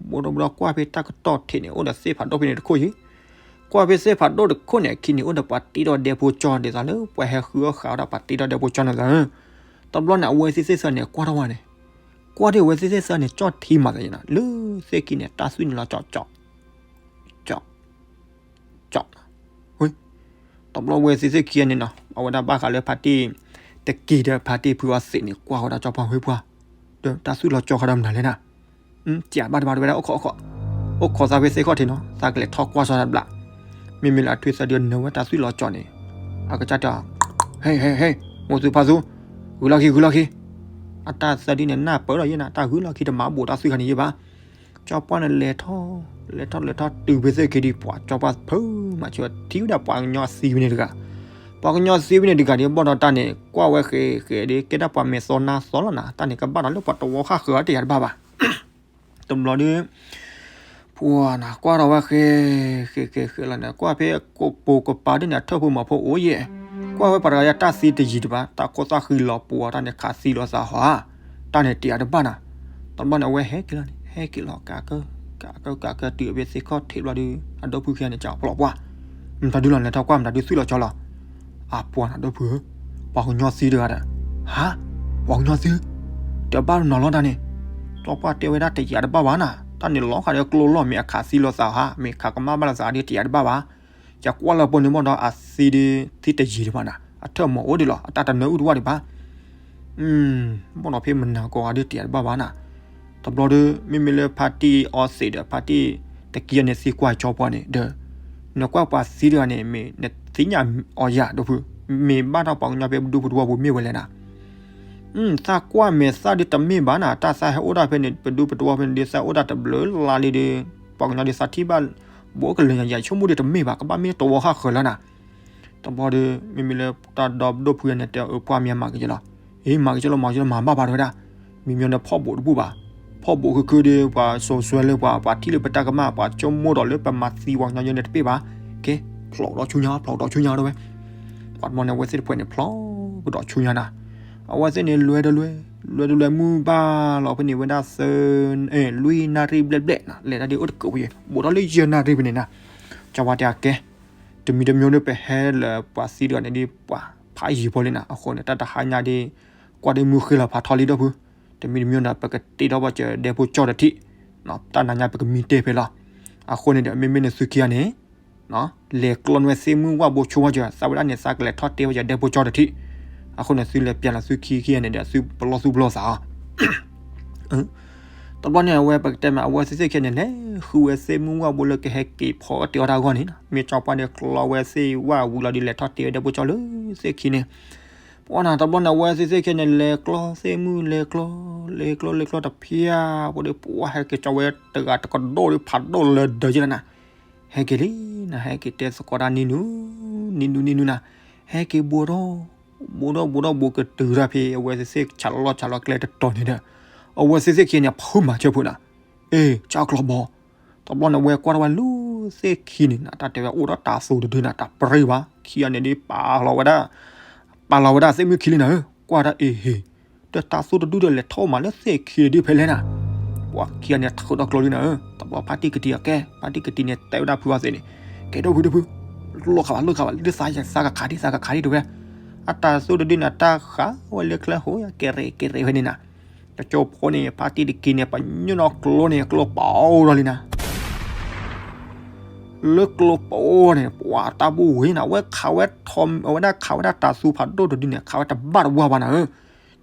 ဘူးထီၣ်ဘူးထီၣ် ကွၢ်ဖဲတၢ်ကတီၢ်ထံးန့ၣ် အိၣ်ဒီးသ့ၣ်ဖးဒိၣ်ဖဲန့ၣ်တခိၣ်ယံၤ ကွၢ်ဖဲသ့ၣ်ဖးဒိၣ်တခိၣ်န့ၣ် အခံန့ၣ် အိၣ်ဒီးပှၤတ့ထီၣ်ဒဲဖိကၠီ ဒ်သိးလၢပှၤဟဲဃုအီၣ်ဃာ်အီၣ်ဒီးပှၤတ့ထီၣ်ဒဲဖိကၠီန့ၣ်သး. တဘျီန့ၣ် အဝဲသ့ၣ်သ့ၣ်သၢန့ၣ် ကွၢ်ထီၣ်ဝဲန့ၣ် ကွၢ်ဒ်အဝဲသ့ၣ်သ့ၣ်သၢန့ၣ် ကၠီၣ်ထံမးသးယနၤ လၢသ့ၣ်ခံန့ၣ် တၢ်သွံၣ်န့ၣ်လီၤ ကၠီၣ် ကၠီၣ် ကၠီၣ် တဘျီဝဲသ့ၣ်သ့ၣ်ခံဂၤန့ၣ်နီၤ အဝဲဒၣ်ဘၣ်ဃးလၢဖါတံၢ်တကံၤဒီးဖါတံၢ်ဖုအီသံးန့ၣ် ကွၢ်ဝဲဒၣ်ကၠီပှၢ်ဝ့ၢ်ပှၢ်, ဒီးတၢ်သွံၣ်လီၤကၠီဃီဒီးမနုၤလဲၣ်နၤ, ကးဘၣ်တဘၣ်တဝဲဒၣ်အိၣ်ခိးအိၣ်ခိး, အိၣ်ခိးသးဖဲသ့ၣ်ခီၣ်ထံးနီၤ သးကလဲၤထီၣ်ကွၢ်စီတဘျီ, မ့မ့ၢ်လၢအထွံၣ်သၢဒုနၢၤဝဲတၢ်သွံၣ်လီၤကၠီန့ၣ်, အကစၢ်တဲအီၤ, ဟဲဟဲဟဲ, မိၢ်သူဖါသူ, ဂုာ်လီၤခံ ဂုာ်လီၤခံ, အတၢ်သၢဒုန့ၣ် နၢ်ပၢၢ်ဒီးယဲနၤ တၢ်ဂုာ်လီၤခံတမၤဘူးတၢ်သွံၣ်ခါန့ၣ်ယဲဘၣ်. ကၠီပှၢ်န့ၣ်လဲၤထီၣ် လဲၤထီၣ်လဲၤထီၣ်တုၤဖဲသ့ၣ်ခံဒံး ပှၤကၠီပှၢ်ဖုးမးဆိထံၣ်ဝဲဒၣ်ပှၤကညီအသံဝဲန့ၣ်တဂၤ, ပှၤကညီအသံဝဲန့ၣ်တဂၤဒ်ဘၣ်ဒီးတၢ်န့ၣ် ကွၢ်ဝဲဃဲးဃဲးဒ်ကဲဒၣ်ပှၤမဲာ်သီနါသီလီၤနၤ တၢ်န့ၣ်ကဘၣ်ဒီးလၢပှၤတဝီဃၣ်ဃၢၤတယၤတဘၣ်ဘၣ်. တဘျီဒီး ပှၤနၤ ကွၢ်ထီၣ်ဝဲဃဲးဃဲးဃဲးဃဲးလီၤန့ၣ် ကွၢ်ဖဲကိးပူၤကပၤဒ်န့ၣ် အထၢၣ်ဖိမၤဖိအိၣ်ယဲၢ်, ကွၢ်ဝဲပှၤတဂၤယဲၢ်တၢ်သံတယံၤတဘၣ် တၢ်ခိၣ်သၣ်ဃံလီၤပှီၤတၢ်န့ၣ် ခးသံလီၤသးဟီဧါ, တၢ်န့ၣ်တယၤတဘၣ်နၤ. တဘျီန့ၣ် အဝဲဟဲက့ၤလီၤန့ၣ် ဟဲက့ၤလီၤ ကးကၢ ကးကၢ ကးကၢ တုၤအဝဲသ့ၣ်ခီၣ်ထံးဘျီဒီး အဒီပုၢ်ခံဂၤန့ၣ် ကၠီဖျိးပှၢ်, မတၤဒုလီၤ လဲၤထီၣ်ကွၢ် မတၤဒုသွံၣ်လီၤကၠီလီၤ. အပှၤနၤ ဒီပုၢ်ဧၢ, ပှၤကညီသံတဂၤဒီး, ဟါ, ပှၤကညီသံ, တဘၣ်နီၤလီၤတၢ်န့ၣ်, ကၠီပှၢ်တဲဝဲဒၣ်တယၤတဘၣ်ဘၣ်နၤ, တၢ်န့ၣ်လီၤဃာ်ဒီးကျိလီၢ် မ့ၢ်အခးသံလီၤသးဧါ မ့ၢ်ခးကမၣ်ဘၣ်လီၤသးဒ်တယၤတဘၣ်ဘၣ်. ယကွၢ်လၢပှၤန့ၣ်ဘၣ်ဒီး အသံဒ်သံတယံၤတဘၣ်နၤ အထၢၣ်မၤအိၣ်ဒ်လီၤ အတၢ်တနၢအုၣ်တဝၣ်ဒံးဘၣ်. ဘၣ်နီၤဖဲမနၤကိးဂၤဒ်တယၤတဘၣ်ဘၣ်နၤ. တဘျီဒီး မ့မ့ၢ်လၢဖါတံၢ်အီသံးဒီး ဖါတံၢ်တကံၤန့ၣ်သံကွၢ်ကၠီပှၢ်န့ၣ်ဒီး, နကွၢ်ပှၤသံတဂၤန့ၣ် မ့ၢ်နသ့ၣ်ညါအီၤယၤ ဒီပုၢ်, မ့ၢ်ဘၣ်တၢ်ပှၤကညီဖဲပဒူပတဝီပူၤမ့ၢ်ဝဲလဲၣ်နၤ. သးကွၢ်မဲာ်သၣ်ဒ်တမ့ၢ်ဘၣ်နၤ တၢ်သးဟဲအိၣ်ဒၣ်ဖဲန့ၣ် ပဒူပတဝီဖဲန့ၣ်ဒ်သးအိၣ်ဒၣ်တဘျုးလါလံဒီး ပှၤကညီဒ်သးထံၣ်ဘၣ် ဘူးကလၢာ်ညါယၤ ဆိကမိၣ်ဒ်တမ့ၢ်ဘၣ် ကဘၣ်မ့ၢ်တဝီဃၣ်ဃၢၤလီၤနၤ. တဘျီဒီး မ့မ့ၢ်လၢတၢ်ဒီဒိၣ်ဖုန့ၣ်တဲအီၤ ပှၢ်မ့ၢ်မၤက့ၤလီၤ. အ့ မၤက့ၤလီၤ မၤက့ၤလီၤ မၤဘၣ်ဘၣ်တဝဲဒၣ်. မ့မ့ၢ်န့ၣ်ဖီၣ်ဘူးတဘူၣ်ဘၣ်. ဖီၣ်ဘူးခုခုဒီး ပှၤစိာ်စွဲလၢပှၤ ပှၤထံၣ်လၢပတၢ်ကမၣ် ပှၤဆိကမိၣ်ဒီးလၢပမၤသံပှၤကညီယဲန့ၣ်တပ့ၢ်ဘၣ်. ကဲ ဖျိးဒီးဆူညါ ဖျိးဒီးဆူညါတဝဲ. ပှၤတဘျီန့ၣ် အဝဲသ့ၣ်တဖုန့ၣ် ဖျိးကဒီးဆူညါနၤ. အဝဲသ့ၣ်န့ၣ် လွဲတလွဲ လွဲတလွဲမုၢ်ဘၣ်လီၤဖဲန့ၣ်ဝဲဒၣ်သၢ လွံၢ်နၣ်ရံၣ်ဘျဲၣ်ဘျဲၣ်နၤ လဲၤတၢ်ဒ်အိၣ်တကိးဖဲ ဘူးထီၣ်လၢယဲၢ်နၣ်ရံၣ်ဖဲန့ၣ်နၤ. ကၠီပှၢ်တဲအကဲ တမံၤတမံၤဒီး ပဟဲလၢပှၤသံတဂၤန့ၣ်ဒ်ပှၤဖးယံၤဖိလံနၤ. အဃိန့ၣ် တၢ်တဟါညါဒ် ကွၢ်ဒ်မုၢ်ဃ့လီၤဖးထီလံဒီပုၢ်. တမံၤတမံၤဒီး ပကတ့ထီၣ်ဘၣ်စၢၤဒဲဖိကၠီတထံၣ်. တၢ်နၤညါပကမံတဲဖဲလီၤ. အဃိန့ၣ်ဒီး မ့မ့ၢ်န့ၣ်သုခံဂၤန့ၣ် လဲၤကျီန့ၢ်ဝဲသ့ၣ်မုၢ်ဝၣ်ဘိဆိဝဲကၢၤ သးဝဲဒၣ်န့ၣ် သးကလဲၤထီၣ်တဲဝဲယဒဲဖိကၠီတထံၣ်. အဃိန့ၣ် သုလဲၤပျၢ်လီၤသုခံခံဂၤန့ၣ်ဒီး သုပလီၢ်သူၣ်ပလီၢ်သးအီၤ. တဘျီန့ၣ် အဝဲပကတဲမး အဝဲသ့ၣ်သ့ၣ်ခံဂၤန့ၣ် လဲၤဃုဝဲသ့ၣ်မုၢ်ဝၣ်ဘိလၢကဟဲက့ၤဖီအီၣ်တဲအီၣ်တၢ်အဂီၢ်န့ၣ် မ့ၢ်ကၠီပှၢ်ဒီးကျီဝဲသ့ၣ်ဝၣ်ဝံၤလီၤဒီး လဲၤထီၣ်တဲဝဲဒဲဖိကၠီလၢသ့ၣ်ခံန့ၣ် ပှၤနၤ တဘျီန့ၣ် အဝဲသ့ၣ်သ့ၣ်ခံဂၤန့ၣ် လဲၤကျီသ့ၣ်မုၢ် လဲၤကျီ လဲၤကျီ လဲၤကျီတဖျၢၣ် ပှၤဒီး ပှၤဟဲက့ၤကၠီဝဲတဂၤတကဒိၣ်ဒီး ဖးဒိၣ်လၢဒၢးယဲၢ်လီၤနၤ. ဟဲက့ၤလံနၤ ဟဲက့ၤတဲသကိးတၢ်နံၤနူၤ နံၤနူၤ နံၤနူၤနၤ. ဟဲက့ၤဘူးထီၣ် ဘူးထီၣ် ဘူးထီၣ် ဘူးကတုၤတၢ်ဖဲ အဝဲသ့ၣ်သ့ၣ်ဆးလီၢ်ဆးလီၢ်ကျဲတတီၤန့ၣ်ဒီး အဝဲသ့ၣ်သ့ၣ်ခံဂၤန့ၣ် ဖုမၤဆၢဖုနၤ. အ့ ကၠီကျီဘီ တဘျီန့ၣ် အဝဲကွၢ်ထီၣ်ဝဲလၢသ့ၣ်ခံန့ၣ်နၤ တၢ်တဲဝဲအိၣ်ဒီးတၤသူတဒုနၤ တၢ်ပြံဘၣ် ခံဂၤန့ၣ်ဒ်ပာ်လီၤဝဲဒၣ် ပာ်လီၤဝဲဒၣ်သ့ၣ်မုၢ်ခံလံနၤဧၢ ကွၢ်တၢ်အ့ဟ့ၣ် ဒီးတၤသူတဒုဒီးလဲၤထီၣ်မးလၢသ့ၣ်ခံဒ်ဖဲလဲၣ်နၤ. ပှၤခံဂၤန့ၣ်ထုးထီၣ်ကျီလံနၤဧၢ တဘျီဖါတံၢ်ကတံၤအကဲ ဖါတံၢ်ကတံၤန့ၣ် တဲဝဲဒၣ်ဖုအီသံးန့ၣ် ကဲဒိၣ်ဖုဒိၣ်ဖု လိၣ်ခးဘၣ်လိၣ်ခးဘၣ် လၢသးယသးကခးဒံး သးကခးဒံးတဝဲ အတၤသူတဒုန့ၣ် တၢ်ဃးဝဲလၢချၢဃိ ကဲရ့ကဲရ့ဝဲန့ၣ်နၤ. တကၠိဖိန့ၣ် ဖါတံၢ်တကံၤန့ၣ် ပညိၣ်နီၣ်ကျိန့ၣ် ကျိပာ်အိၣ်ဒီးလံနၤ လၢကျိပာ်အိၣ်န့ၣ် ပှၤတၢ်ဘူၣ်ဝံၤနၤ အဝဲခးဝဲထီ အဝဲဒၣ်ခးဝဲဒၣ်တၤသူဖးဒိၣ်တဒုန့ၣ် ခးဝဲတဘၣ်တဝါဘၣ်နၤဧၢ.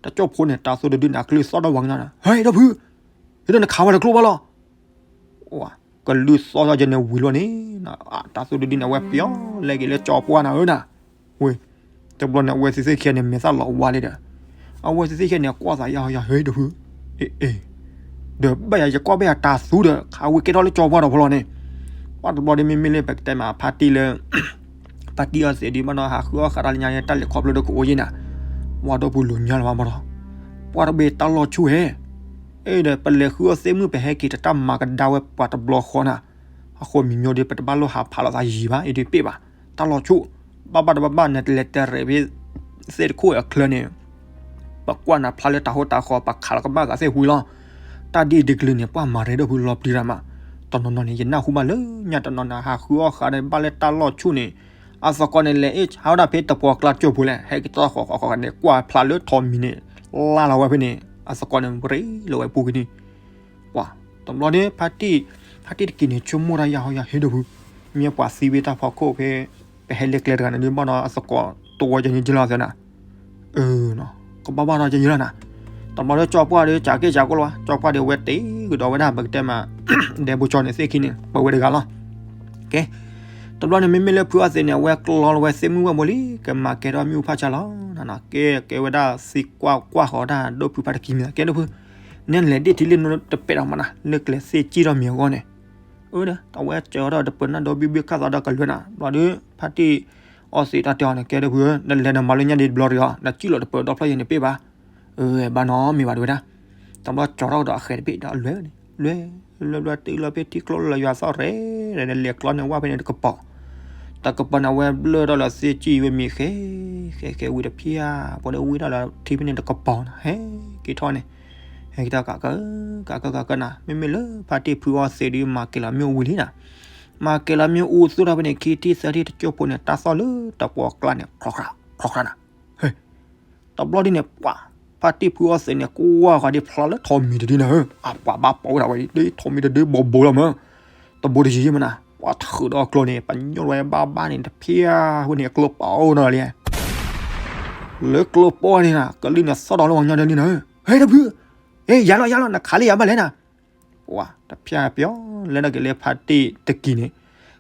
တကၠိဖိန့ၣ် တၤသူတဒုန့ၣ် အကလုၢ်သီၣ်ထီၣ်ဝဲကညီနၤ ဟဲ ဒီပုၢ် ဟဲဒီးနခးဝဲတကျိဘၣ်လီၤ ကလုၢ်သီၣ်ထီၣ်ကဲန့ၣ်ဝံၤလီၤန့ၣ် တၤသူတဒုန့ၣ် အဝဲပျီလဲက့ၤလၢကၠီပှၢ်နၤဧၢနၤ. ဝ့ၢ် တဘျီန့ၣ် အဝဲသ့ၣ်သ့ၣ်ခံဂၤန့ၣ် မဲာ်သၣ်လီၤဝါလံဒီး အဝဲသ့ၣ်သ့ၣ်ခံဂၤန့ၣ် ကွၢ်သးယၤယၤ ဟဲ ဒီပုၢ် အ့ အ့ ဒီးဘၣ်ယၤ ယကွၢ်ဘၣ်ယၤတၤသူဒီး ခးဝံၤကဲထီၣ်လၢကၠီပှၢ်ဒီးဖီလီၤန့ၣ် ပှၤတဘျီဒီး မ့မ့ၢ်လၢပကတဲမး ဖါတံၢ်လၢ ဖါတံၢ်အီသံးဒ်ဘၣ်ဒီး ဟးဃုအီၣ်ဃးတၢ်လၢညါန့ၣ် တၢ်လဲၤခီဖျိဒီးကအိၣ်ယဲၢ်နၤ ဝဲဒီပုၢ်လိာ်ညါလၢၤဘၣ်ဘၣ်ဒီး ပှၤတဘ့ၣ်တၢ်လီၢ်ဆူၣ်ဟဲ အ့ဒီး ပလဲၤဃုအီၣ်သ့ၣ်မုၢ် ပဟဲက့ၤတတၢ်မၤကဒါဝဲပှၤတဘျီဃီနၤ. အဃိမံၤညီဒ် ပတဘၣ်လိၣ်ဟးဖးလီၤသးယံၤဘၣ် အံၤဒ်ပ့ၣ်ဘၣ် တၢ်လီၢ်ဆူၣ် ဘၣ်ဘၣ်တဘၣ်ဘၣ် နတလဲၤတရဲးဖဲ သ့ၣ်တခိၣ်အချၢန့ၣ် ပကွၢ်နၤဖျါလၢတၤဟိတၤဃီ ပခးလီၤကဘၣ်သးသ့ၣ်ဝံၤလီၤ. တၢ်ဒ်အံၤတကလုာ်န့ၣ် ပှၤမၤရဲၣ်ဒီပုၢ်လီၤပျံၤရၤမး. တနီၤနီၤန့ၣ် ယနၢ်ဟူဘၣ်လၢညါတနီၤနၤ ဟးဃုအီၣ်ဃးဒီး ဘၣ်လၢတၢ်လီၢ်ဆူၣ်န့ၣ် အသကိးန့ၣ် လဲၤအ့ၣ်ဆါဝဲဒၣ်ဖဲတပှီၤကျါကၠိဖိလဲၣ် ဟဲက့ၤတၢ်ဃီဃီဃီန့ၣ် ကွၢ်ဖျါလၢထိးမံၤန့ၣ် လါလီၤဝဲဖဲန့ၣ် အသကိးန့ၣ် ရ့လိာ်ဝဲပူၤကနံၤ ပှၤ တဘျီန့ၣ် ဖါတံၢ် ဖါတံၢ်တက့ၤန့ၣ် ဆိကမိၣ်တၢ်ယၤဟီယၤ ဟ့ၣ်ဒီပုၢ် မ့ၢ်ပှၤသံဝဲတၢ်ဖီခိၣ်ဖဲ ပဟဲလၢကျဲတဂၤန့ၣ်ဒ်ဘၣ်ဒီး အသကိး တဝီကညီကလီၤသၢနၤ, အၢ, ကဘၣ်ဘၣ်ထီၣ်ကညီလီၤနၤ, တဘျီဒီးကၠီပှၢ်ဒီး ကးက့ၢ်ကးကိၢ်လီၤ, ကၠီပှၢ်ဒီးဝဲတ့ကဒီးဝဲဒၣ် ပကတဲမး ဒဲဘိကၠီန့ၣ် သ့ၣ်ခံန့ၣ် ပဝဲတဂၤလီၤ. ကဲ, တဘျီန့ၣ် မ့မ့ၢ်လၢဖုအီသံးန့ၣ် အဝဲကျီလီၤဝဲသ့ၣ်မုၢ်ဝဲၢ်ဘိလံ, ကမၤကဲထီၣ်မ့ၣ်အူဖးဆါလီၤ, ကဲကဲဝဲဒၣ်သံကွၢ်ကွၢ်ဃီၤတၢ် ဒိၣ်ဖုဖါတကံမံၤ ကဲဒိၣ်ဖု, နဲလဲၤဒ့ၣ်ထံလၢနတပဲာ်ဒီးမးနၤ လၢကျဲသ့ၣ်ကံၣ်ထီၣ်မံၤအဂီၢ်န့ၣ်, အၢဒီး အဝဲစၢၤထီၣ်တပၢၤနၢ်ဒီဘံၣ်ဘံၣ်ခၣ်သီဒီးကလွဲနၤ, ဘျီဒီး ဖါတံၢ်အီသံးတၢ်တဲအီၤန့ၣ် ကဲဒိၣ်ဖုဧၢ, နလဲၤနမၤလၢညါဒ်တဘျီတဂ့ၤအီၤ, နကံၣ်လီၤတပၢၤဒီဖျၢၣ်ယဲန့ၣ်ပ့ၢ်ဘၣ်, အၢ, ဘၣ်နီတမံၤဘၣ်တဝဲဒၣ်, တဘျီကၠီထီၣ်ကဒီးအဃဲတဘ့ၣ်ဒီးလွဲန့ၣ် လွဲ, လွဲလွဲတုၤလီၤဖဲထံကျိလၢယွၤသီၣ်ရဲၣ်, လဲၤကျီန့ၢ်ဝဲဖဲန့ၣ်တကပီၤ, တကပီၤန့ၣ် အဝဲဘျၢၣ်ထီၣ်လၢသ့ၣ်ကံၣ်ဝဲမံၤဃဲ, ဃဲဃဲဝံၤတဖၣ်, ပှၤဒီးဝံၤထီၣ်လၢထံဖဲန့ၣ်တကပီၤနၤ, ဟဲက့ၤထီၣ်န့ၣ်, ဟဲက့ၤထီၣ်ကးကၢ, ကးကၢကးကၢနၤ, မ့မ့ၢ်လၢဖါတံၢ်ဖုအီသံးဒီးမၤကဲၤလီၤမ့ၣ်အူဝံၤလံနၤ, မၤကဲၤလီၤမ့ၣ်အူသူၣ်ထီၣ်ဖဲန့ၣ် ခံထံၣ်သၢထံၣ်တကၠိဖိန့ၣ် တၢ်သီၣ်လၢတပှီၤကျါန့ၣ် ခြီခြီနၤ, ဟဲ တဘျီဒ်န့ၣ် ပှၤ ဖါတံၢ်ဖုအီသံးန့ၣ် ကွၢ်ဃီၤဒ်ဖျါလၢထိးမံၤတဒုနၤဧၢ, အပှၤဘၣ်ပိာ်ဝဲဒၣ်ဝဲဒ် ထိးမံၤတဒုဘိးဘိလီၤမး, တဘိတယံၤမးနၤ, ပှၤထုးဒီးအကျိၤန့ၣ် ပညိၣ်ဝဲဘၣ်ဘၣ်န့ၣ် တဖၣ်ဝဲန့ၣ် အကျိၤပိာ်နီၤလံ, လၢကျိၤပိာ်န့ၣ်နၤ ကလံၢ်န့ၣ်သီၣ်ဒီးလၢပှၤကညီဒ်န့ၣ်နၤဧၢ, ဟဲတဖု, ဟဲယၤလီၤယၤလီၤ နခးလၢယၤဘၣ်လဲၣ်နၤ ပှၤတဖၣ်ပျီ လဲၤဒီးက့ၤလၢဖါတံၢ်တကံၤန့ၣ်,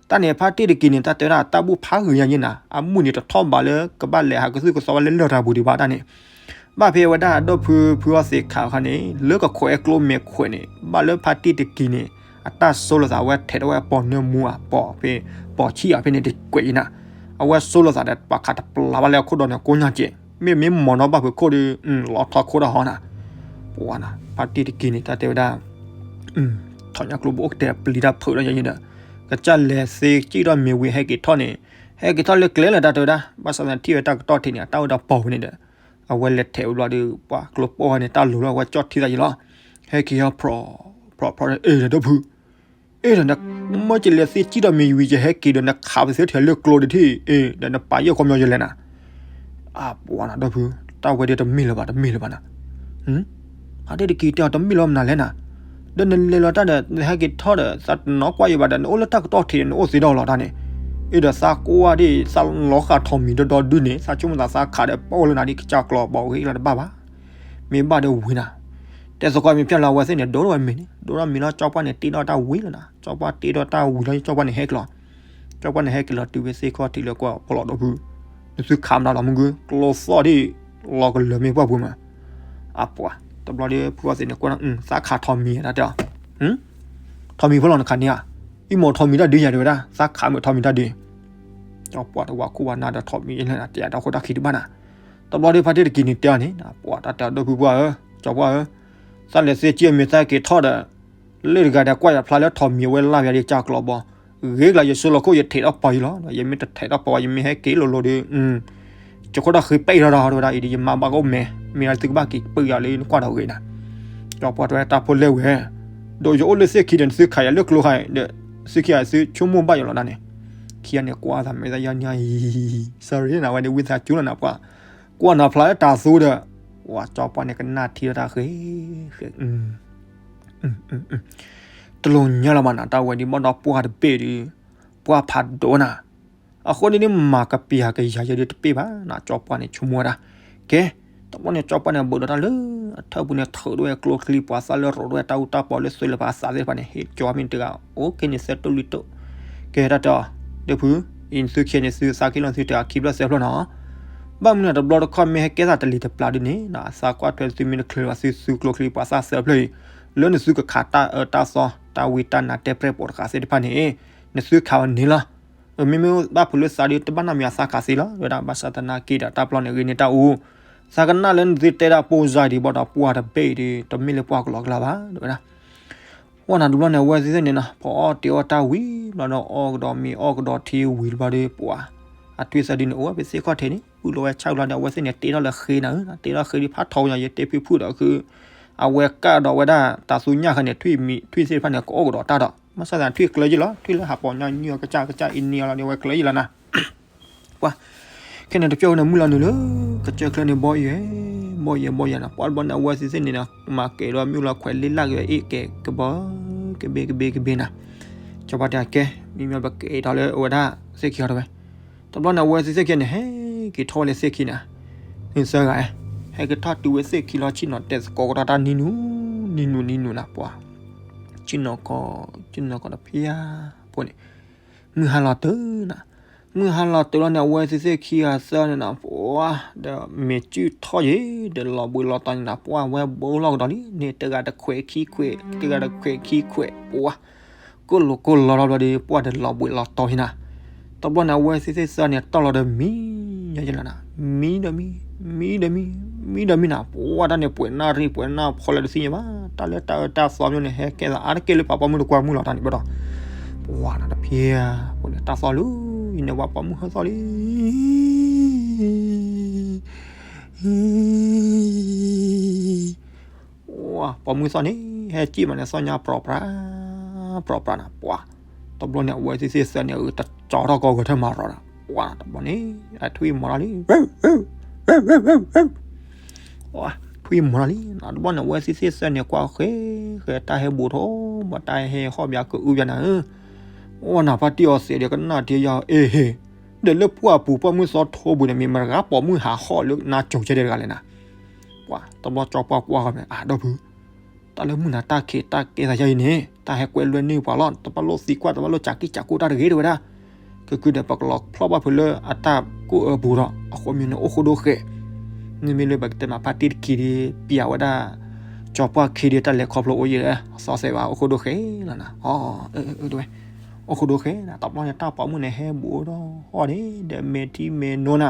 တၢ်န့ၣ်ဖါတံၢ်တကံၤန့ၣ် တၢ်တဲဝဲဒၣ်တၢ်ဘူၣ်ဖးဂ့ၤညါယဲနၤ, အမုၢ်န့ၣ်တထီၣ်ဘးလၢကဘၣ်လဲၤဟးကသုၣ်ကသီဝဲလၢလရာ်ပူၤဒံးဘၣ်တၢ်န့ၣ်, ဘၣ်ဖဲဝဲဒၣ်ဒိၣ်ဖုဖုအီသံးခးအခါန့ၣ် လၢကခိးအဲကျိမဲာ်ခွဲးန့ၣ် ဘၣ်လၢဖါတံၢ်တကံၤန့ၣ် အတၢ်ဆိလိာ်သးဝဲထဲးထီၣ်ဝဲပိာ်နၢမူဧါ ပိာ်ဖဲ ပိာ်ဆံၣ်ဧါဖဲန့ၣ်တကွဲးအံၤနၤ, အဝဲဆိလိာ်သးဒီးပှၤခးတပျၢ်ဘၣ်လၢအခိၣ်ဒီးန့ၣ်ကိးညါကဲး, မ့မ့ၢ်မီၤနီၣ်ဘၣ်ဖုးခိၣ်ဒီး လီၤထီၣ်ခိၣ်ဒီးဟီနၤ ပှၤနၤ ဖါတံၢ်တကံၤန့ၣ် တၢ်တဲဝဲဒၣ် ထီၣ်ညါကျိဘိအိၣ်ကတဲာ်ပျံၤတၢ်ဖုးဒီးယဲန့ၣ်ဒီး ကစၢ်လဲၤသ့ကံၣ်ထီၣ်မ့ၤဝံၤဟဲက့ၤထီၣ်န့ၣ်, ဟဲက့ၤထီၣ်လၢကျဲလၢတၢ်တဲဝဲဒၣ် ဘၣ်ဆၣ်သနာ်ထံၣ်ဝဲတၢ်ကတီၢ်ထံးန့ၣ် အတၢ်အိၣ်ဒီးပိာ်ဝဲန့ၣ်ဒီး အဝဲလဲၤထဲးဝဲဘျီဒီး ပှၤကျိပိာ်ဝဲန့ၣ် တၢ်လိၤလီၤဝဲကၠီၣ်ထံသးယံၤလီၤ, ဟဲက့ၤဟီၣ်ဖြီၣ်ဖြီၣ်ဖြီၣ် အ့ၣ်ဒီးဒိၣ်ဖု အ့ၣ်ဒီး မ့ၢ်ကလဲၤသ့ကံၣ်ထီၣ်မ့ၤဝံၤ ယဟဲက့ၤဒီးနခးပသ့ထဲးလၢကျိတထံၣ် အ့ၣ်ဒီးနပာ်ယဲၢ်ခီပညီယလဲၣ်နၤ, အပှၤနၤဒိၣ်ဖု တၢ်ဝဲဒၣ်တမ့ၢ်လၢၤဘၣ် တမ့ၢ်လၢၤဘၣ်နၤ, ဖါတံၢ်တကံၤတဲအီၤတမ့ၢ်လၢၤမနုၤလဲၣ်နၤ, ဒီးနလဲၤလီၤတၢ်ဒီး နဟဲက့ၤထီၣ်ဒီး သးတနီၤကွၢ်ယံၤဘၣ်ဒီး နအိၣ်လၢတၢ်ကတီၢ်ထံးန့ၣ် နအိၣ်သ့ဒီးလီၤတၢ်န့ၣ်, အ့ၣ်ဒီးသးကွၢ်ဒ် သးလီၤဃာ်ထီၣ်မံၤဒီဒီဒုန့ၣ် သးဆိကမိၣ်သးသးခးဒီးပိာ်လၢနၤဒ်ကစၢ်ကျီဘီဂ့ၤလီၤတဘၣ်ဘၣ် မ့ၢ်ဘၣ်ဒီးဝံၤနၤ, တဲသကိးမ့ၢ်ဖျါလီၤအဝဲသ့ၣ်န့ၣ် ဒိၣ်ထီၣ်ဝဲမ့ၤန့ၣ် ဒိၣ်ထီၣ်မ့ၤလီၤ ကၠီပှၢ်န့ၣ် တ့ထီၣ်တၢ်ဝံၤလီၤနၤ ကၠီပှၢ်တ့ထီၣ်တၢ်ဝံၤလီၤ ကၠီပှၢ်န့ၣ်ဟဲက့ၤလီၤ, ကၠီပှၢ်န့ၣ်ဟဲက့ၤလီၤတုၤဝဲသ့ၣ်ခီၣ်ထံးလၢကွၢ်ဖီလီၤဒိၣ်ဖု, နသုခးမနုၤလီၤမုၢ်ဂုၢ် ကျိသီၣ်ဒ် လီၤကလၢၤမ့ၢ်ပှၢ်ပူၤမး, အပှၤ တဘျီဒီးဖုအီသံးန့ၣ် ကွၢ် သးခးထီၣ်မံၤတၢ်တဲအီၤ, ထီၣ်မံၤဖိလီၤနခးန့ၢ်ဧါ, အံၤမ့ၢ်ထီၣ်မံၤတၢ်ဒုးယၤတဲဝဲဒၣ် သးခးမ့ၢ်ထီၣ်မံၤတၢ်ဒုး ကၠီပှၢ်တဝၤခိၣ်ဝၤနါဒီးထီၣ်မံၤအ့ၣ်လၢနၤ တဲယၤတၢ်ခိၣ်တၢ်ခံတဘၣ်နၤ, တဘျီဒီးဖါတံၢ်တကံၤန့ၣ်တဲအီၤန့ၣ် ပှၤတၢ်တဲအီၤဒိၣ်ဖုပှၢ်ဧၢ, ကၠီပှၢ်ဧၢ, သးလဲၤသ့ကံၣ်အမ့ၢ်သးက့ၤထီၣ်ဒီး လၢတဂၤဒီးကွၢ်ယၤဖျါလၢထီၣ်မံၤအဝဲလၢ်ဝဲဒ်ကၢ်ကျီဘီ, ဂ့ၤကလါယဆိလီၤခိၣ်ယထဲးထီၣ်ပီၤယံၤလီၤ, ယမ့ၢ်တထဲးထီၣ်ပီၤဝဲ ယမ့ၢ်ဟဲက့ၤလိၤလိၤဒီး ကၠီခိၣ်တၢ်ဃ့ပဲာ်ထီၣ်ဒီးဝဲဒၣ်အံၤဒီး ယမါဘၣ်ကအိၣ်မဲာ် မ့ၢ်ဒၣ်သုကဘၣ်က့ၤပၢၢ်ယၤလၢနကွၢ်ဒီးဂ့ၤနၤ, ကၠီပှၢ်တဲဝဲတၢ်ဖိလဲၣ်ဝဲ, ဒီးယအိၣ်လၢသ့ၣ်ခံဒီး နသုခးယၤလၢကျိခါဒီး သုခံဂၤသုဆိကမိၣ်ဘၣ်ယၤလီၤဒၣ်န့ၣ်, ခံဂၤန့ၣ်ကွၢ်သးမဲာ်သးယါညါအံၤ, sorry နၤဝဲန့ၣ်ဝံသးစူၤလီၤနၤပှၤ, ကွၢ်နၤဖျါလၢတၤသူဒီး, ဝဲကၠီပှၢ်န့ၣ်ကနၣ်ထံလၢတၢ်ဃ့, ဃ့ တလိၣ်ညါလၢၤဘၣ်နၤ တၢ်ဝဲဒ်ဘၣ်ဒီးပှၢ်တဘ့ၣ်ဒီး, ပှၢ်ဖးဒိၣ်နၤ, အဃိန့ၣ်ဒ်မၤကပျၢ်ကယၤယဲဒ်တပ့ၢ်ဘၣ်နၤ ကၠီပှၢ်န့ၣ်ဆိကမိၣ်ဝဲဒၣ်, ကဲ, တဘျီန့ၣ်ကၠီပှၢ်န့ၣ် ဘၢးဒီးတၢ်လၢအထၢၣ်ပူၤန့ၣ် ထုးဒိၣ်ဝဲကျိချံပှၤသၣ်လၢရိးဒိၣ်ဝဲတၢ်အူတၢ်ပီလၢသွဲလၢပှၤသးသ့ၣ်တဖၣ်န့ၣ် ဟ့ၣ်ကၠီမ့ၢ်တဂၤ, အိၣ်က့ၤန့ၣ်သၢတိၢ်လွံၢ်တိၢ်, ကဲတၢ်တဲအီၤ, ဒိၣ်ဖု, အံၤနသုခံန့ၣ်သုသးက့ၤလီၤသုတဂၤခံဖျၢၣ်သၢဖျၢၣ်နီၤ ဘၣ်မနုၤတဘျီတခီၣ်မ့ၢ်ဟဲကဲသးတလံၤတပျၢ်ဒ်န့ၣ် အသးကွၢ်ထွဲသုမ့ၢ်တချုးဘၣ်သု သုကျိချံပှၤသၣ်သၢဖျၢၣ်အံၤ, လၢနသုကခးတၢ်အၢတၢ်သီ တၢ်ဝံတၢ်နါတဲပြဲၣ်ပိာ်တဃာ်သ့ၣ်တဖၣ်န့ၣ်, နသုခးအီၤန့ၣ်လီၤ. မ့မ့ၢ်ဘၣ်ဖုးလၢသးဒီးတဘၣ်နီတမံၤအသးခးသ့လီၤ တဲဝဲဒၣ် ဘၣ်ဆၣ်သနာ်က့ဒီးတၢ်ပျီန့ၣ်ဂ့ၤန့ၢ်တၢ်အူ, သးကနၣ်လၢနသုတဲဒၣ်ပိၢ်စါဒံးဘၣ်ဒီး ပှၢ်တဘ့ၣ်အံၤဒီး တမ့ၢ်လၢပှၢ်ကလီကလီဘၣ် တဲဝဲဒၣ် ဝဲနၤတဘျီန့ၣ် အဝဲသ့ၣ်န့ၣ်နီၤ ဖီအီၣ်တ့အီၣ်တၢ်ဝံၤဘျီဒီး အီၣ်ကဒီးမ့ၤအီၣ်ကဒီးထံဝံၤတဘျီဒီး ပှၤ အထွံၣ်သၢဒုန့ၣ် အိၣ်ဝဲဖဲသ့ၣ်ခီၣ်ထံးန့ၣ် ပုၢ်လီၤဝဲဆၣ်ဘျီဒီး အဝဲသ့ၣ်န့ၣ် တ့ထီၣ်လၢဃ့နၤဧၢ, တ့ထီၣ်ဃ့ဒ်ဖးထီဝဲညါ ယတဲဖုဖုဒီး အဝဲကၣ်ဒီးဝဲဒၣ်တၤသူညၣ်ဃဲန့ၣ် ထွံၣ်မံၤထွံၣ်သ့ၣ်တဖၣ်န့ၣ် ကအိၣ်ကဒီးတၢ်ဒီး မ့ၢ်ဆၣ်သးထွံၣ်ကျၢယ့ၢ်လီၤ, ထွံၣ်လၢဟးပိာ်ညၣ်ညၣ်ကစၢ်ကစၢ်အံၤန့ၣ်လီၤဒီး အဝဲကျၢယ့ၢ်လီၤနၤ ပှၤ ခဲန့ၣ်တပျီန့ၣ် မုၢ်လီၤနုာ်လၢ ကစၢၢ်ချၢန့ၣ် ဘီယဲၢ် ဘီယဲၢ် ဘီယဲၢ်နၤ ပှၤတဘျီန့ၣ် အဝဲသ့ၣ်သ့ၣ်န့ၣ် မၤကဲၤဒီးမ့ၣ်အူလီၤခွဲးလ့လၢ်က့ၤဝဲအ့ၣ်ကဲၤကဘီ ကဘ့ကဘ့ကဘ့နၤ ကၠီပှၢ်တဲကဲ မ့မ့ၢ်ပကဲၤထီၣ်လၢအဝဲဒၣ်သ့ၣ်ခံဟီထီၣ်ဝဲ တဘျီန့ၣ် အဝဲသ့ၣ်သ့ၣ်ခံန့ၣ် ဟဲ က့ၤထီၣ်ဝဲလၢသ့ၣ်ခံန့ၣ်, နသၢဂၤ, ဟဲက့ၤထီၣ်တုၤဝဲသ့ၣ်ခံလီၤ ဆ့ၣ်နီၤတဲသကိးကဒီးတၢ်နံၤနုၤ, နံၤနုၤနံၤနုၤနၤ ပှၤ, ဆ့ၣ်နီၤကီ, ဆ့ၣ်နီၤကီတဖျၢၣ်ဖိန့ၣ်, မုၢ်ဟါလီၤတုၤနၤ, မုၢ်ဟါလီၤတုၤလီၤန့ၣ် အဝဲသ့ၣ်သ့ၣ်ခံဂၤသၢန့ၣ်နၤ ပှၤ, ဒီးမ့ၢ်စုၣ်ထီၣ်ယံၤ ဒီးလီၤဘှံးလီၤတီၤန့ၣ်နၤ ပှၤဝဲဘိလီၤကဒီးလံန့ၣ် တဂၤတခွဲးခံခွဲး တဂၤတခွဲးခံခွဲး ပှၤ ကိၣ်လိာ်ကိၣ်လီၤလီၤဘျီဒီး ပှၤဒီးလီၤဘှံးလီၤတီၤဟံနၤ, တဘျီန့ၣ် အဝဲသ့ၣ်သ့ၣ်သၢန့ၣ် တီၢ်လီၤဒီးမံ, ယဲလီၤနၤ, မံဒီးမံ, မံဒီးမံ, မံဒီးမံနၤ, ပှၤတၢ်န့ၣ် ပှဲၤနၢ်ရံၣ် ပှဲၤနၢ်ဖီလၢတသ့ၣ်ညါဘၣ်, တၢ်လၢတၢ်အၢတၢ်သီမ့ၢ်န့ၣ် ဟဲကဲသးအါတက့ၢ်လၢပှၤပိာ်မုၣ်တကွၢ်မုၣ်လီၤတၢ်န့ၣ်ဘၣ်ဒီး, ပှၤနၤတဖျၢၣ်, ပှၤန့ၣ်တၢ်သီလံ, ယန့ၣ်ဝဲပိာ်မုၣ်ဟဲသီလံ ပိာ်မုၣ်သီၣ်န့ၣ် ဟဲစံၣ်မးန့ၣ် သီၣ်ညါပြီပြး, ပြီပြးနၤ ပှၤ, တဘျီန့ၣ် အဝဲသ့ၣ်သ့ၣ်သၢန့ၣ် အတကၠီထီၣ်ကီၢ်ဂီၤထဲမၤရီၤနၤ, ပှၤတဘျီန့ၣ် အထွံၣ်မီၤလီၤလံ, ထွံၣ်မီၤလီၤလံ, တဘျီန့ၣ် အဝဲသ့ၣ်သ့ၣ်သၢန့ၣ် ကွၢ်ဃဲ, ဃဲတၢ်ဟဲဘူးထီၣ်, ဘၣ်တၢ်ဟဲဟီၣ်ဘၣ်ကအုဘၣ်နၤဧၢ, အိၣ်နၤဖါတံၢ်အီၤသဲးဒီးကနၣ်တ့ၢ်ယၤ အ့ဟ့ၣ်, ဒီးလၢပှၢ်ပူၤပိာ်မုၣ်သီထိပူၤန့ၣ် မ့ၢ်မတဂၤပိာ်မုၣ်ဟးဟီၣ်လၢနါကၠိၤကဲဒဲးတဂၤလဲၣ်နၤ ပှၤတဘျီကၠီပှၢ်ကွၢ်ဃီန့ၣ် အၢ ဒီပုၢ်, တၢ်လၢမုၢ်နၤတၢ်ခံးတၢ်ကဲသးယါအံၤန့ၣ် တၢ်ဟဲကွဲလွဲန့ၢ်ပှၤလီၤ, တဘၣ်လိၣ်သံကွၢ် တဘၣ်လိၣ်စးကံၢ်စးကိၣ်တၢ်တဂ့ၤတဲဝဲဒၣ်, ကကုဒီးပကလီၤဖျီၣ်ဘၣ်ဖုးလၢအတၢ်ကိၣ်အၢပူၤဒီး အဃိမ့ၢ်န့ၣ် အိၣ်ဃိဒိဃဲး, မ့မ့ၢ်လၢပကတဲမးဖါတံၢ်တခံးဒီး ပျးဝဲဒၣ် ကၠီပှၢ်ခံးဒီး တၢ်လဲၤခီဖျိအိၣ်ယဲၢ် သီသဲးဘၣ် အိၣ်ဃိဒိဃဲးလီၤနၤ, အိၣ်ဃိဒိဃဲးနၤ တဘျီန့ၣ် တၢ်ပိာ်မုၣ်န့ၣ် ဟဲဘူးထီၣ်ဟီၣ်န့ၣ် ဒီးမဲာ်ထံမဲာ်နိနၤ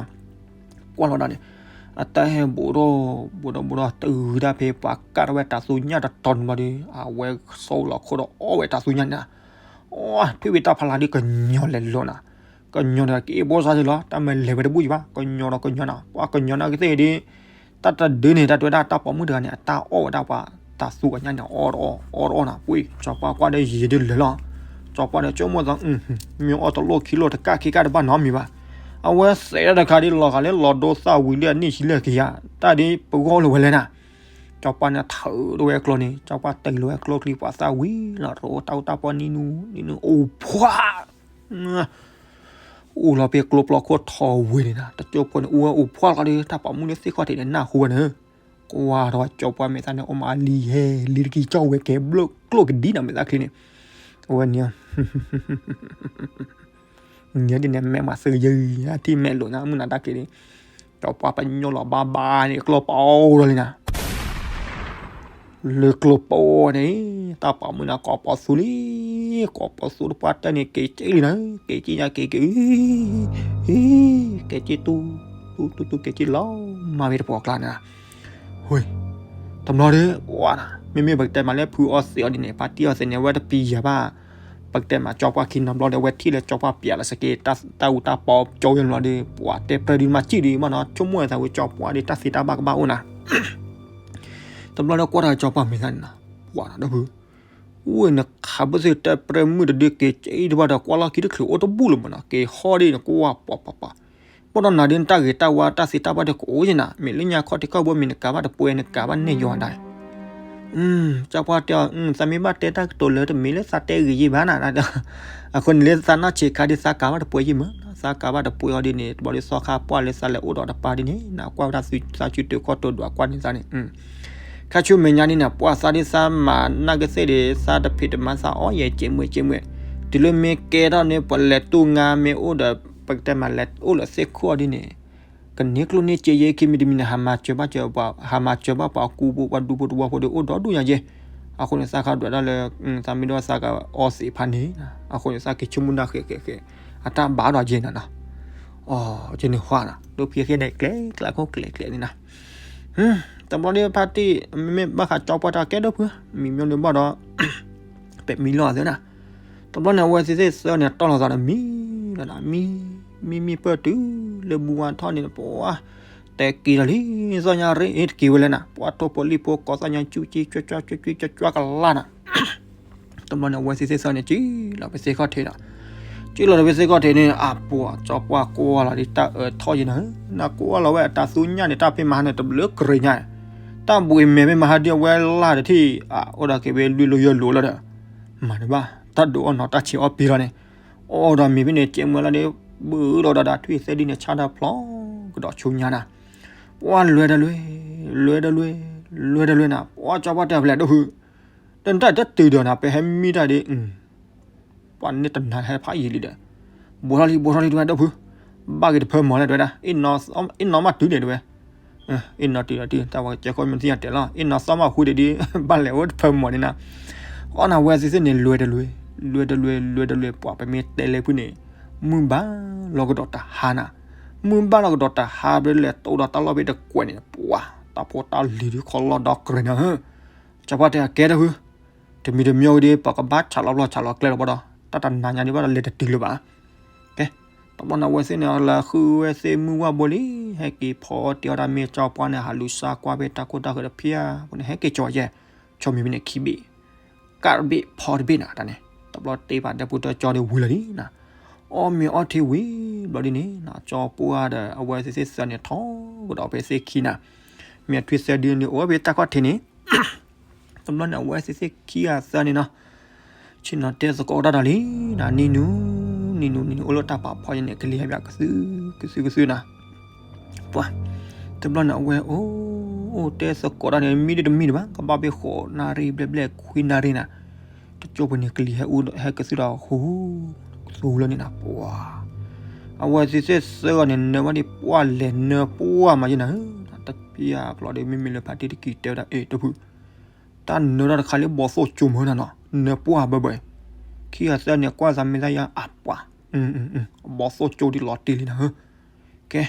ကွၢ်လီၤဒီးန့ၣ် အတၢ်ဟဲဘူးထီၣ် ဘူးထီၣ်ဘူးထီၣ် တုၤဒၣ်ဖဲပှၤကၢ်ထီၣ်ဝဲတၢ်သူညၣ်တတီၤန့ၣ်ဘျီဒီး အဝဲဆိလီၤခိၣ်ဒီးအီၣ်ဝဲတၢ်သူညၣ်န့ၣ်နၤ, ထွံၣ်ဝံတၢ်ဖးလၢ်ဒီး ကညီလဲၤလိၤနၤ, ကညီန့ၣ်က့ၤဘိၣ်စါစ့ၢ်လီၤ တၢ်မၤလဲၤဝဲတဘူၣ်ယံၤဘၣ် ကညီဒီးကညီနၤ ပှၤကညီနၤကသ့ၣ်ဒီး တၢ်တဒုန့ၣ် တၢ်တဲဝဲဒၣ်တၢ်ပိာ်မုၣ်တဂၤန့ၣ် အတၢ်အီၣ်ဝဲဒၣ်ပှၤတၢ်သူအညၣ်န့ၣ် အီၣ်တအီၣ် အီၣ်တအီၣ်နၤ ပှ့ၢ် ကၠီပှၢ်ကွၢ်ဒီးယံာ်ဒုးလၢာ်လီၤ, ကၠီပှၢ်ဒီးဆိကမိၣ်သး မ့ၢ်အီၣ်တလိၣ်ခံလိၣ်တကၢ်ခံကၢ်တဘၣ်နီတမံၤဘၣ်, အဝဲစဲးဒၣ်တခါဒ်လီၤဂာ်လၢလီၤဒိသၣ်ဝံၤလၢအနံၣ်ဆံလၢကယၤ တၢ်ဒ်ပဂီၢ်လၢဝဲလဲၣ်နၤ, ကၠီပှၢ်န့ၣ်ထုးထီၣ်ဝဲကျိန့ၣ် ကၠီပှၢ်တ့ၢ်လီၤဝဲကျိချံပှၤသၣ်ဝံၤလီၤ ရိတၢ်အူတၢ်ပီနံၤနူနံၤနူ အိၣ်ဖှၣ် အိၣ်လီၤဖဲကျိပျီခိၣ်ထီၣ်ဝံၤန့ၣ်နၤ တကၠိဖိန့ၣ် အိၣ်ဝဲအိၣ်ဖှၣ်လီၤဒီး တၢ်ပိာ်မုၣ်လၢသ့ၣ်ခီၣ်ထံးန့ၣ် နၢ်ဟူဝဲန့ၣ်, ကွၢ်ထီၣ်ကၠီပှၢ်မဲာ်သၣ်န့ၣ် အိၣ်မးအလံၤဟဲ လံၤတကံၢ်ကၠီဝဲကဲဘျၢၣ်ကျိၣ်ကဒံနၤ မဲာ်သၣ်ချံန့ၣ်, အဝဲန့ၣ် ညၣ်ဒ်န့ၣ် မဲာ်မးသုယံၤ ထံၣ်မဲာ်လိာ်နၤ မုၢ်နၤတၢ်က့ၤန့ၣ်, ကၠီပှၢ်ပညိၣ်လီၤဘၣ်ဘၣ်န့ၣ် ကျိပီအိၣ်လီၤလံနၤ လၢကျိပီန့ၣ် တၢ်ပိာ်မုၣ်န့ၣ် ကိးပီသူလံ, ကိးပီသူတပှၢ်တၢၢ်န့ၣ် က့ၤက့ၤလံနၤ, က့ၤက့ၤညါက့ၤက့ၤ, က့ၤက့ၤတူၢ်, တူၢ်တူၢ်တူၢ် က့ၤက့ၤလီၤ, မၤဝဲတပှီၤကျါန့ၣ်, ဟူ, တဘျီဒီး ပှၤနၤ မ့မ့ၢ်ပကတဲမးလၢဖုအီသံးအီၤဒ်န့ၣ် ဖါတံၢ်အီသံးန့ၣ် အဝဲတပျံၤယၤဘၣ်, ပကတဲမးကၠီပှၢ်ခံနီတဘျီဒီး အဝဲထံၣ်လၢကၠီပှၢ်ပျးလီၤစ့ၢ်ကီး တၢ်အူတၢ်ပီကၠိယဲၢ်ဘျီဒီး ပှၤတဲပြၢဒုးမၤစံၣ်ဒံးမးနီၤ ဆိကမိၣ်သးဝဲကၠီပှၢ်ဒီး တၢ်သံတၢ်ဘၣ်ကဘၣ်အိၣ်နၤ တဘျီဒီးကွၢ်တၢ်ကၠီပှၢ်မဲာ်သၣ်န့ၣ်နီၤ ပှၤနၤဒီပုၢ်, အိၣ်နခးဘၢၣ်စ့ၢ်တဲပြၢမုၣ်တဒုက့ၤက့ၤတဘၣ်ဒီး ကွၢ်လီၢ်ခံတချုးအိၣ်တဘူၣ်လၢၤမးနီၤ က့ၤဟီၣ်ဒ်န့ၣ် ကွၢ်ပှၤပှၤပှၤ, ဘၣ်ဒီးနၤဒ်နတၢ်ဂ့ၤတၢ်ဝါတၢ်သံတၢ်ဘၣ်ဒီးကအိၣ်ယဲၢ်နၤ မ့ၢ်လၢညါခီၣ်ထံးခီၣ်ဘိမ့ၢ်နကးဘၣ်တပှဲၤ နကးဘၣ်နဲၣ်ယွၤဒၣ် ကၠီပှၢ်တဲအီၤ သးမ့ၢ်ဘၣ်တဲတၢ်ကတိၤလၢတမ့ၢ်လၢသးတဲဂ့ၤယဲၢ်ဘၣ်နၤ, အဃိန့ၣ်လၢသးနီၢ်ဆံးခါဒ်သးကးဘၣ်တပှဲၤယဲၢ်မး, သးကးဘၣ်တပှဲၤအီၤဒ်န့ၣ် တဘျီဒ်သီခါပှၢ်လၢသးလဲၤအိၣ်ဒီးတပၤဒ်န့ၣ် နကွၢ်ဝဲဒၣ်သးစုတၢၤခီၣ်တၢၤဒွးကွၢ်န့ၣ်သးန့ၣ်, ခါဆူမဲာ်ညါဒ်န့ၣ် ပှၤသးဒ်သးမၤနၢ်ကသ့ၣ်ဒီး သးတဖံးတမၤသးအီၣ်ယဲၢ်ကဲမွဲကဲမွဲ, တုၤလၢမ့ၢ်ကဲထီၣ်န့ၣ် ပှၤလဲၤတူၢ်ငါမ့ၢ်အိၣ်ဒီး ပကတဲမးလဲၤအိၣ်လၢသ့ၣ်ခိၣ်အီၤဒ်န့ၣ် ကန့ၢ်ကျိၣ်န့ၢ်စ့ယဲၢ်ခံမံၤတမံၤန့ၣ် ဟးမၤစၢၤဘၣ်စၢၤပှၤ ဟးမၤစၢၤဘၣ်ပှၤကူပှၤဒူဖိတဝီဖိဒီးအိၣ်ဒီဒူၣ်ညါယဲၢ်, အဃိန့ၣ် သးခါဒွးတၢ်လၢ သးမ့ၢ်ဒိၣ်သးကအီသံးဖးန့ၣ်, အဃိန့ၣ် သးက့ၤဆိကမိၣ်ဒၣ်ဃဲးဃဲးဃဲး, အတၢ်ဘၣ်ဒီးယဲၢ်နၤနီၤ, အကန့ၣ်ဃီနၤ ဒိဖံးဃ့န့ၣ် ကျဲၤကျဲၤခိၣ်ကျဲၤကျဲၤန့ၣ်နၤ, တဘျီဒ်ဖါတံၢ် မ့မ့ၢ်ဘၣ်ဃးကၠီပှၢ်တၢ်ကဲဒိၣ်ဖု မံၤမ့ၢ်န့ၣ်ဘၣ်ဒီး ပဲာ်မံလီၤသ့နၤ, တဘျီန့ၣ် အဝဲသ့ၣ်သ့ၣ်သၢန့ၣ် တီၢ်လီၤသးဒီးမံလီၤနၤ, မံ မံမံပၢၢ်တုၤလၢဘူးဝါထီၣ်န့ၣ် ပှၤ တဲက့ၤလီၤလံ သီၣ်ညါရ့ တက့ၤဝဲလဲၣ်နၤ, ပှၤထိၣ်ဖိလံၣ်ဖိကိးသီၣ်ညါ ကၠူကၠံ ကၠွကၠွ ကၠွကၠံ ကၠွကၠွကလါနၤ, တဘျီန့ၣ် အဝဲသ့ၣ်သ့ၣ်သၢန့ၣ် က့ၤလီၤဖဲသ့ၣ်ခီၣ်ထံးနၤ, က့ၤလီၤဖဲသ့ၣ်ခီၣ်ထံးန့ၣ် အပှၤ ကၠီပှၢ်ကွၢ်လီၤဒ်တၢ်အၢထီၣ်ယဲၢ်နၤ, နကွၢ်လီၤဝဲအတၢ်သူညၣ်န့ၣ် တၢ်ဖဲမဟါန့ၣ် တဘျုးကရ့ညါ, တၢ်ဘှံးမဲာ်ဖဲမဟါဒ်အဝဲလၢ်တထံၣ် အိၣ်ဒီးက့ၤဝဲလွံၢ်လိယဲၢ်လိလီၤဒီး, မၤတဘၣ် တၢ်ဒုးအီၣ်နီၤတၢ်ဆံးအီၣ်ပ့ၤလီၤန့ၣ်, အီၣ်ဒီးမ့ၤဖဲန့ၣ် ကဲမွဲလီၤဒီး ဘုးဒီးဒီးထွံၣ်သဲဒ်န့ၣ် ဆါတၢ်ဖျီ ကဒီးဆူညါနၤ, ပှၢ်လွဲတလွဲ, လွဲတလွဲ, လွဲတလွဲနၤ, ပှၢ်ကၠီပှၢ်တဲဖျဲးဒိၣ်ဖု, တနတၢ်တတုၤဒီးနၤ ပဟဲမံတၢ်ဒ် ပှၢ်န့ၣ်တနၤဟဲဖးယံာ်လံဒီး, ဘိးထီၣ်လံ ဘိးထီၣ်လံ တဝဲဒိၣ်ဖု, ဘၣ်က့ၤတဖၢမီၤလဲၣ် တဝဲဒၣ်, အ့ၣ်နီၤမးတုၤန့ၣ် တဝဲ, အ့ၣ်နီၤတုၤဒီးတုၤ တၢ်ဝဲကဲခိၣ်မ့ၢ်သ့ၣ်ညါတဲလီၤ အ့ၣ်နီၤသီမးဃုဒံးဒ် ဘၣ်လဲၤအိၣ်တဖၢမီၤန့ၣ်နၤ, အီၣ်နၤဝဲသ့ၣ်သ့ၣ်န့ၣ် လွဲတလွဲ, လွဲတလွဲ လွဲတလွဲ ပှၢ်ပမ့ၢ်တဲလဲၣ်ဖုန့ၣ်, မုၢ်ဘၣ်လီၤကဒီးတဟါနၤ, မုၢ်ဘၣ်လီၤကဒီးတဟါ ဘျီလဲၤတိၢ်ဒီးတၢ်လီၢ်ဖဲတကွဲးန့ၣ် ပှၢ် တၢ်ဖိတၢ်လံၤဒုးခီလီၤဒီးကြၢးနၤဧၢ, ကၠီပှၢ်တဲအကဲဒိၣ်ဖု တမံၤတမံၤဝဲဒီး ပကဘၣ်ဆးလီၤပျီၢ်ဆးလီၤကျဲလီၤဘၣ်ဒီး တၢ်တနၤညါဒ်ဘၣ်ဒီးလဲၤတတုၤလၢၤဘၣ်, ကဲ, တဘျီန့ၣ်အဝဲသ့ၣ်န့ၣ် လၢဃုဝဲသ့ၣ်မုၢ်ဝၢ်ဘိလံ, ဟဲက့ၤဖီအီၣ်တ့ၢ်အီၣ်တၢ်မ့ၢ်ကၠီပှၢ်န့ၣ် ဟးလူၤစါကွၢ်ဖဲတၢ်ခိၣ်တၢ်ဃၢၤတဖၣ်အပူၤန့ၣ် ဟဲက့ၤကၠီယဲၢ်, ဆီမံၤဖဲန့ၣ်ခံဘ့ၣ်, ကၢ်တဘ့ၣ်ဖီတဘ့ၣ်နၤ တၢ်န့ၣ် တဘျီတ့ၢ်ဖးဒဲပူၤတကၠီဒ်ဝံၤလီၤလံနၤ, အီၣ်မ့ၤအီၣ်ထံဝံၤဘျီဒ်န့ၣ်နၤ ကၠီပှၢ်ဒီး အဝဲသ့ၣ်သ့ၣ်သၢန့ၣ် ထီကဒီးဖဲသ့ၣ်ခံနၤ, မ့ၢ်ထွံၣ်သၢဒုန့ၣ် အိၣ်ဝဲဖဲတၢ်ခီၣ်ထံးန့ၣ် တဘျီန့ၣ် အဝဲသ့ၣ်သ့ၣ်ခံဂၤသၢန့ၣ်နီၤ, ဆ့ၣ်နီၤတဲသကိးတၢ်ဒီးလံနၤ, နံၤနူၤ နံၤနူၤ နံၤနူၤ အိၣ်လၢတၢ်ပာ်ဖီယဲၢ်န့ၣ် ကလံၤဟဲဘၣ်ကသု ကသု ကသုနၤ, ပှၢ်, တဘျီန့ၣ် အဝဲအိၣ် အိၣ်တဲသကိးတၢ်န့ၣ် မံဒ်တမံၤတဘၣ် ကဘၣ်ဖဲဃိးနၣ်ရံၣ်ဘျဲၣ်ဘျဲၣ်ခွံနၣ်ရံၣ်နၤ, တကၠိပူၤန့ၣ် ကလံၤဟဲအူ ဟဲကသုဒီးဟူ ကသူလၢန့ၣ်နၤ ပှၢ် အဝဲသ့ၣ်သ့ၣ်သၢဂၤန့ၣ် နၢဘၣ်ဒ်ပှၢ်လဲၤနၢပှၢ်မးယဲၢ်နၤဧၢ, တပျၢ်ကျီဒီး မ့မ့ၢ်လၢဖါတံၢ်တကံၤတဲဝဲဒၣ် အ့ၣ် ဒိၣ်ဖု, တၢ်နၢတၢ်တခါလၢဘီသိၣ်ကၠိမၢနၤနီၤ နၢပှၢ်ဘၢဘၢ, ခံဂၤသၢန့ၣ် ကွၢ်သးမ့ၢ်သးယါအပှၢ်, ဘီသိၣ်ကၠိဒ်လီၤတံၢ်လံနၤဧၢ, ကဲ,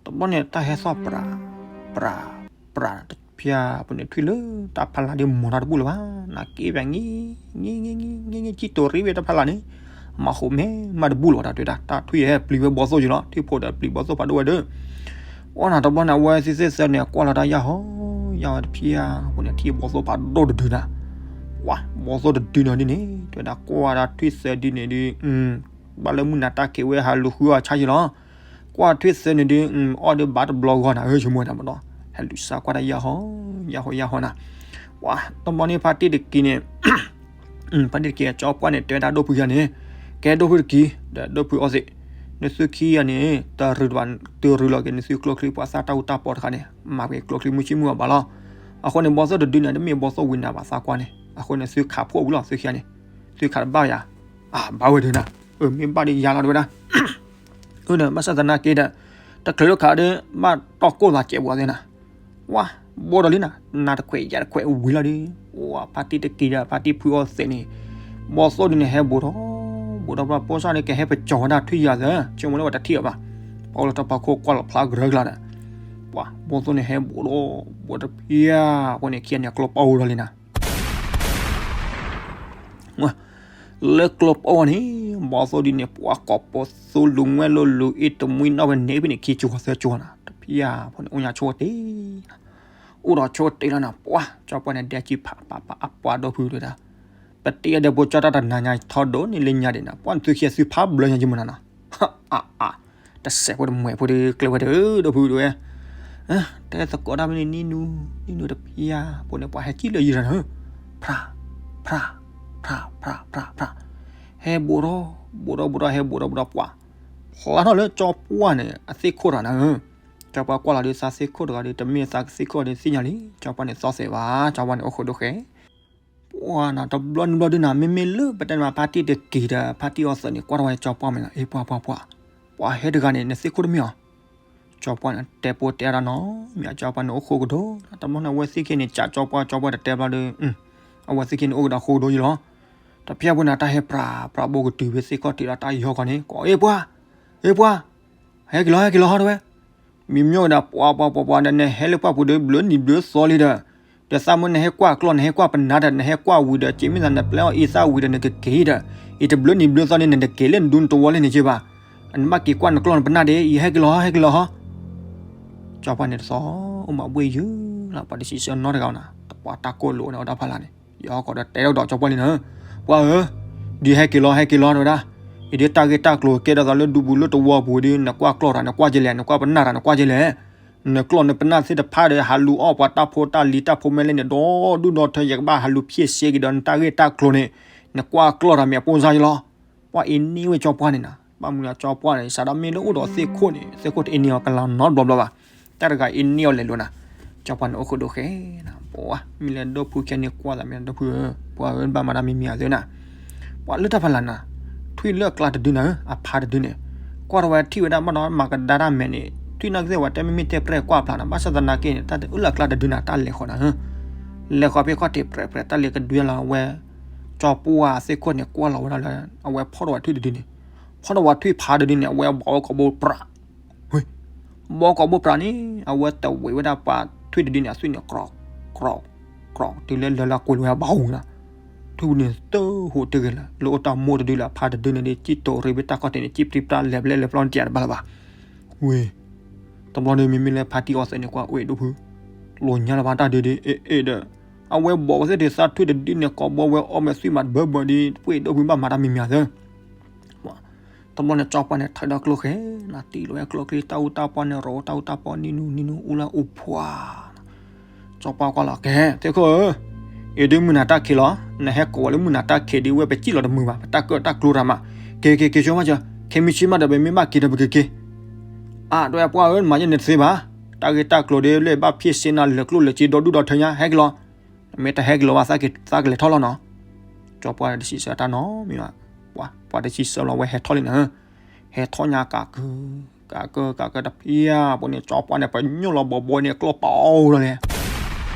တဘျီန့ၣ် တၢ်ဟဲသီၣ်ပြး ပြး ပြး တဖျၢၣ်ပူၤန့ၣ်ထွံၣ်လၢတၢ်ဖးလၢ်ဒ်မီၤတၢ်တဘူၣ်လၢၤဘၣ်, နက့ပၠး ငံ ငံ ငံ ငံ ကံတိၤရံဝဲတၢ်ဖးလၢ်န့ၣ်, မၤဃိးမဲမးတဘူၣ်လၢၤဘၣ် တၢ်တဲဝဲဒၣ် တၢ်ထွံၣ်ဟဲပျံၤဝဲဘီသိၣ်ကၠိလီၤ, ထွံၣ်ဖိဒီးပျံၤဘီသိၣ်ဖးဒိၣ်ဝဲဒီး အီၣ်နၤတဘျီန့ၣ် အဝဲသ့ၣ်သ့ၣ်သၢန့ၣ် ကွၢ်လီၤတၢ်ယၢ်ဟီ ယၢ်ဝဲတဖျၢၣ်ပူၤန့ၣ် ထံၣ်ဘီသိၣ်ဖးဒိၣ်တဒုနၤ, ပှၢ် ဘီသိၣ်တဒုန့ၣ်ဒ်န့ၣ် တဲဝဲဒၣ်ကွၢ်တၢ်ထွံၣ်သၢဒ်န့ၣ်ဒ် ဘၣ်လၢမုၢ်နၤတၢ်က့ၤဝဲဟးလူၤဃုအီၣ်ဆါယံၤလီၤ, ကွၢ်ထွံၣ်သၢန့ၣ်ဒ် အီၣ်ဒ်ဘၣ်တဘျီဂီၢ်နၤဧၢ ဆိကမိၣ်တၢ်မးဒီး ဟဲလူၤစါကွၢ်တၢ်ယၢ်ဟီ ယၢ်ဟီ ယၢ်ဟီနၤ, ပှၢ် တဘျီန့ၣ်ဖါတံၢ်တကံၤန့ၣ် ဖါတံၢ်တကံၤအကၠီပှၢ်န့ၣ် တဲဝဲဒၣ်ဒိၣ်ဖုခံဂၤန့ၣ်, ကဲဒိၣ်ဖုတကံၤ ဒီးဒိၣ်ဖုအီသံး, နသုခံဂၤန့ၣ် တၢ်ရုၢ်တဘၣ် တၢ်ရုၢ်လီၤက့ၤ နသုကျိချံပှၤသၣ်တၢ်အူတၢ်ပီတခါန့ၣ် မၤက့ၤကျိချံမုၢ်ဆ့ၣ်မုၢ်ဂီၤဘၣ်လီၤ, အဃိန့ၣ် ဘီသိၣ်တဒုန့ၣ် တမ့ၢ်ဘီသိၣ်ဝံၤနၤဘၣ်သးကွၢ်န့ၣ်, အဃိန့ၣ် သုခးဖှိၣ်ဝံၤလီၤ သုခံဂၤန့ၣ်, သုခးတဘၣ်ယၤ, အဘၣ်ဝဲဒၣ်နၤ, အမ့ၢ်ဘၣ်ဒီးယၤလီၤတဝဲဒၣ် အၢ ဒီးဘၣ်ဆၣ်သနာ်က့ဒီး တချုးလၢခးဒီး ဘၣ်တီၢ်ကိၢ်သးစဲးပှၤသ့ၣ်နၤ, ဝါ ဘိဒီးလံနၤ နၤတခွဲးယၤတခွဲးဝံၤလီၤဒီး ဝါ ဖါတံၢ်တကံၤဒီး ဖါတံၢ်ဖုအီသံးန့ၣ် ဘီသိၣ်ဒ်န့ၣ် ဟဲဘူးထီၣ်ဘူးထီၣ် ဘျီဖိစၢ်န့ၣ် ကဟဲပကၠီၤဝဲဒၣ်ထွံၣ်ယၤသၢ ဆိကမိၣ်လၢပှၤတထံၣ်အီၤဘၣ်, ပှၤအိၣ်လၢတၢ်ဖီခိၣ်ကွၢ်လီၤဖျါကရၢကလာ်ဒီး ပှၤဘီသိၣ်န့ၣ် ဟဲဘူးဒီးဘူးတဖၣ်အဃိန့ၣ် ခံဂၤန့ၣ် ကျိပီၢ်ဝဲဒီးလံနၤ လၢကျိပီၢ်ဝဲန့ၣ် ဘီသိၣ်ဒ်န့ၣ် ပှၤကိးပသူလူၤငွဲၣ်လိၤလူၤအ့ၣ်တမှံနီၣ်ဖဲန့ၣ်ဖဲန့ၣ် ခံကၠိၤသၢကၠိၤနၤ တဖၣ်အဃိန့ၣ် အိၣ်ညါဆိတ့ၢ် အိၣ်ဒီးဆိတ့ၢ်လီၤနၤ ပှၤ ကၠီပှၢ်န့ၣ် ဒဲကံဖးပာ်ပာ်အပှၤဒီဖုဒၣ် ပတ့အီၤဒီး ဖိကၠီတၢ်တနၤညါထီဒိၣ်န့ၣ်လၢညါဒံးနၤ ပှၤနသုခံသုဖးဘျၢညါယမုၢ်နၤနီၤ အါအါ တစဲးဖိတမှဲၤဖိဒီး ကျဲဝဲဒီး ဒီဖုဒၣ်ဝဲ တဲသကိးတၢ်မ့ၢ်န့ၣ် နံၣ်နူ နံၣ်နူတဖၣ်အဃိန့ၣ် ပှၤဟဲကံၣ်လၢယံၤနၤ ဖြး ဖြး ဖြး ဖြး ဖြး ဖြး ဟဲဘူးထီၣ် ဘူးထီၣ် ဘူးထီၣ် ဟဲဘူးထီၣ် ဘူးထီၣ် ပှၤ ဖျါထီၣ်လၢကၠီပှၢ်န့ၣ် အသ့ၣ်ခိၣ်တဂၤနၤ ကၠီပှၢ်ကွၢ်လီၤဒီး သးသ့ၣ်ခိၣ်တဂၤဒီး တမ့ၢ်သးကသ့ၣ်ခိၣ်ဒီးသ့ၣ်ညါလံ ကၠီပှၢ်န့ၣ်သီသဲးဘၣ် ကၠီပှၢ်န့ၣ်အိၣ်ဃိဒိဃဲ ပှၤနၤ တဘျီနဘျီဒုနၤ မ့မ့ၢ်လၢပတဲန့ၣ် ဖါတံၢ်တက့ၤဒီး ဖါတံၢ်အီသံးန့ၣ် ကွၢ်ထီၣ်ဝဲကၠီပှၢ်မ့ၢ်လီၤ အ့ၣ်ပှၤပှၤပှၤ ပှၤဟဲတဂၤန့ၣ် နသ့ၣ်ခိၣ်တမ့ၢ်အီၤ ကၠီပှၢ်န့ၣ် တဲပိတဲတၢ်နီၤ မ့ၢ်ကၠီပှၢ်န့ၣ်အိၣ်ဃိကဒီး တဘျီန့ၣ် အဝဲသ့ၣ်ခံန့ၣ် ကးကၠီပှၢ် ကၠီပှၢ်တတဲဘျီဒီး အဝဲသ့ၣ်ခံန့ၣ်အိၣ်ကဒီးဃိကဒီးယလီၤ တဖၣ်အဃိန့ၣ် တၢ်ဟဲပြး ပြးဘိကတုၤဖဲသ့ၣ်ခီၣ်ထံးဒီးတၢ်ယီၤခီန့ၣ် ကိးအ့ၣ်ပှၤ အ့ၣ်ပှၤ ဟဲက့ၤလီၤ ဟဲက့ၤလီၤဟီတဝဲ မံမီၢ်ဝဲဒၣ် ပှၤပှၤပှၤပှၤဒီး နဟဲလၢပှၢ်ပူၤဒီး ဘျၢနံၤဘျၢသီလံဒီး ဒီးသးမ့ၢ်နဟဲကွၢ်ကျီၢ် နဟဲကွၢ်ပနၢ်ဒီး နဟဲကွၢ်ဝံၤဒီး က့မ့ၢ်သးနပျဲအီၣ်အ့ၣ်သၣ်ဝံၤဒီး နကက့ၤဒီး အံၤတဘျၢနံၤဘျၢသီန့ၣ် နတက့ၤလၢနဒူနတဝီလၢန့ၣ်က့ဘၣ် နဘၣ်က့ၤကွၢ်နကျီၢ်နပနၢ်ဒ့ အံၤဟဲက့ၤလီၤဟီ ဟဲက့ၤလီၤဟီ ကၠီပှၢ်န့ၣ်တသီ အိၣ်မးဘှ့ၣ်ယုၢ်လီၤ ပှၤတဆံးဆၢနီတဂၤနၤ ပှၤတၢ်ကိၢ်လိာ်န့ၣ် အီၣ်တၢ်ဖးလၢ်န့ၣ် ယဟီၣ်ကီးဒီးတဲဒိၣ်ဒီးကၠီပှၢ်လံနၤ ပှၤဧၢ ဒ်ဟဲက့ၤလီၤ ဟဲက့ၤလီၤတဝဲဒၣ် အံၤဒ်တၢ်ဂ့ၢ်တၢ်ကျိၤကဲထီၣ်သးလၢဒူပူၤလၢတဝီပူၤဒ် နကွၢ်ကျီၢ်တၢ် နကွၢ်ကလဲၣ် နကွၢ်ပနၢ်တၢ် နကွၢ်ကလဲၣ် နကျီၢ်နပနၢ်သ့ၣ်တဖၣ်ဒီး ဟးလူၤအီၣ်ပှၤတၢ်ဖိတၢ်လံၤတၢ်ဖိမဲလၢန့ၣ် ဒီဒူၣ်ဒီထၢ ယကဘၣ်ဟးလူၤဖျဲၣ်စ့က့ၤဒီး နတၢ်ဂ့ၢ်တၢ်ကျိၤန့ၣ် နကွၢ်ကျီၢ်တၢ်မ့ၢ်အပိၢ်စါယလီၤ ပှၤအံၤန့ၢ်ဝဲကၠီပှၢ်န့ၣ်နၤ ဘၣ်မနုၤကၠီပှၢ်န့ၣ် စးထီၣ်မ့ၢ်လၢအိၣ်ဒီးသ့ၣ်ခိၣ်န့ၣ် သ့ၣ်ခိၣ်တအ့န့ၢ်အီၤကလၤနီတဘျီဘျီဘၣ်. တၢ်တဂၤအ့န့ၢ်အီၤလဲၤလိၤနၤ, ကၠီပှၢ်န့ၣ်အိၣ်ဃုာ်ဒိၣ်ဃဲနၤ, ပှၤ မ့ၢ်လၢဒီပုၢ်ခံဂၤန့ၣ်ကွၢ်သးမ့ၢ် ဒီပုၢ်ဧၢ, ပှၤဧၢ ဘၣ်မၤတၢ်မံၤမံၤအသးနၤ, ပှၤလၢတၢ်ဖးလၢ်နၤ, ထွံၣ်လၢအကျါတဒုနၤဧၢ, အဖါတဒုန့ၣ်, ကွၢ်ထီၣ်ဝဲထံၣ်ဝဲဒၣ်ဘၣ်ဒီး မၤကဒါတၢ်မဲာ်န့ၣ် ထွံၣ်နီၢ်ကသ့ၣ်ဝဲတဲ မ့မ့ၢ်တဲပြဲၢ်ကွၢ်ဖျါနၤ, ဘၣ်ဆၣ်သနာ်က့န့ၣ် တၢ်တအုၣ်လၢအကျါတဒုနၤ တၢ်လဲၤဃီနၤဧၢ, လဲၤဃီဖဲခီၣ်ထံးပြဲးပြဲး တၢ်လဲၤကဒွဲလီၤဝဲ, ကၠီပှၢ်သ့ၣ်ခိၣ်န့ၣ် ကွၢ်လီၤဝဲဒၣ်လၢ အဝဲဖီၣ်ထီၣ်ဝဲထွံၣ်တဒုန့ၣ်, ဖီၣ်ထီၣ်ဝဲထွံၣ်ဖါတဒုန့ၣ် အဝဲဘီဝဲကိာ်ဘိပြး ဘီကိာ်ဘိပြးန့ၣ် အဝဲတဝံးဝဲဒၣ်ပှၤထွံၣ်တဒုန့ၣ် အသွံၣ်န့ၣ် ကြီၢ်ကြီၢ်ကြီၢ် တုၤလၢလၢလၢကွံာ်လီၤဝဲဘၣ်အူနၤ, ထွံၣ်န့ၣ်တဟူးတဂ့ၤလၢၤ, လၢအိၣ်တၢ်မိၢ်တဒုလၢအဖါတဒုန့ၣ်ဒီး စံၣ်တိၤရ့ဝဲတၢ်ခီၣ်ထံးန့ၣ် စံၣ်ပြံပြါလဲၤပျဲလဲၤပျီန့ၣ် တယၤတဘၣ်လၢၤဘၣ်. ဝ့ၢ် တဘျီန့ၣ် မ့မ့ၢ်လၢဖါတံၢ်အီသံးန့ၣ် ကွၢ် အိၣ်ဒိၣ်ဖု လီၤညါလၢၤဘၣ်တၢ်ဒုဒီး အ့ၣ်အ့ၣ်ဒီး အဝဲဘီဝဲသ့ၣ်ဒုးသးထွံၣ်တဒုန့ၣ် ကိာ်ဘီဝဲအီၣ်မ့ၢ်သွံၣ်မးတဘၢဘၢဒီး ပှ့ၢ်ဒိၣ်ဖုဘၣ်မၤတၢ်မံၤမံၤသၢ တဘျီန့ၣ် ကၠီပှၢ်န့ၣ် ထၢဒီးကျိချ့နၤ, တံၢ်လီၤဝဲကျိချ့ တၢ်အူတၢ်ပီန့ၣ် ရိးတၢ်အူတၢ်ပီ နံၤနူနံၤနူ အူလၢအူဖှါ, ကၠီပှၢ်ကွၢ်လီၤ ကဲ သ့ၣ်ခိၣ်ဧၢ, အံၤဒုးမုၢ်နၤတၢ်ခံးလီၤ, နဟဲကိးဝဲလၢမုၢ်နၤတၢ်ခံးဒုး ဝဲပစံၣ်လီၤတမုာ်ဘၣ်, ပတၢ်ကၢၣ်တၢ်ကျိတၢ်မး, က့ၤက့ၤက့ၤဆိမး, ခဲမုၢ်ဆ့ၣ်မးဒီး ပမ့ၢ်ဘၣ်က့ၤဒီးပက့ၤက့ၤ အါ ဒွဲၣ်ပှၢ်ဧၢ နမၤယဲန့ၣ်တသ့ဘၣ်, တၢ်ဂ့ၢ်တၢ်ကျိၤဒ်လဲၣ်ဘၣ်ဖ့ၣ်စ့နၤ လၢာ်ကျိၣ်လၢာ်စ့ ဒီဒူၣ်ဒီထၢညါ ဟဲက့ၤလီၤ, နမ့ၢ်တဟဲက့ၤလီၤဘၣ် သးကလဲၤထီၣ်လီၤနီၤ, ကၠီပှၢ်တဆံးဆၢတၢ်နီတမံၤဘၣ်, ပှၤတဆံးဆၢလီၤဝဲဟဲထီၣ်လံနၤ, ဟဲထီၣ်ညါကးကၢ ကးကၢ ကးကၢတဖၣ်အပူၤန့ၣ် ကၠီပှၢ်န့ၣ် ပညိၣ်လီၤဘီဘီန့ၣ် ကျိပီလီၤန့ၣ်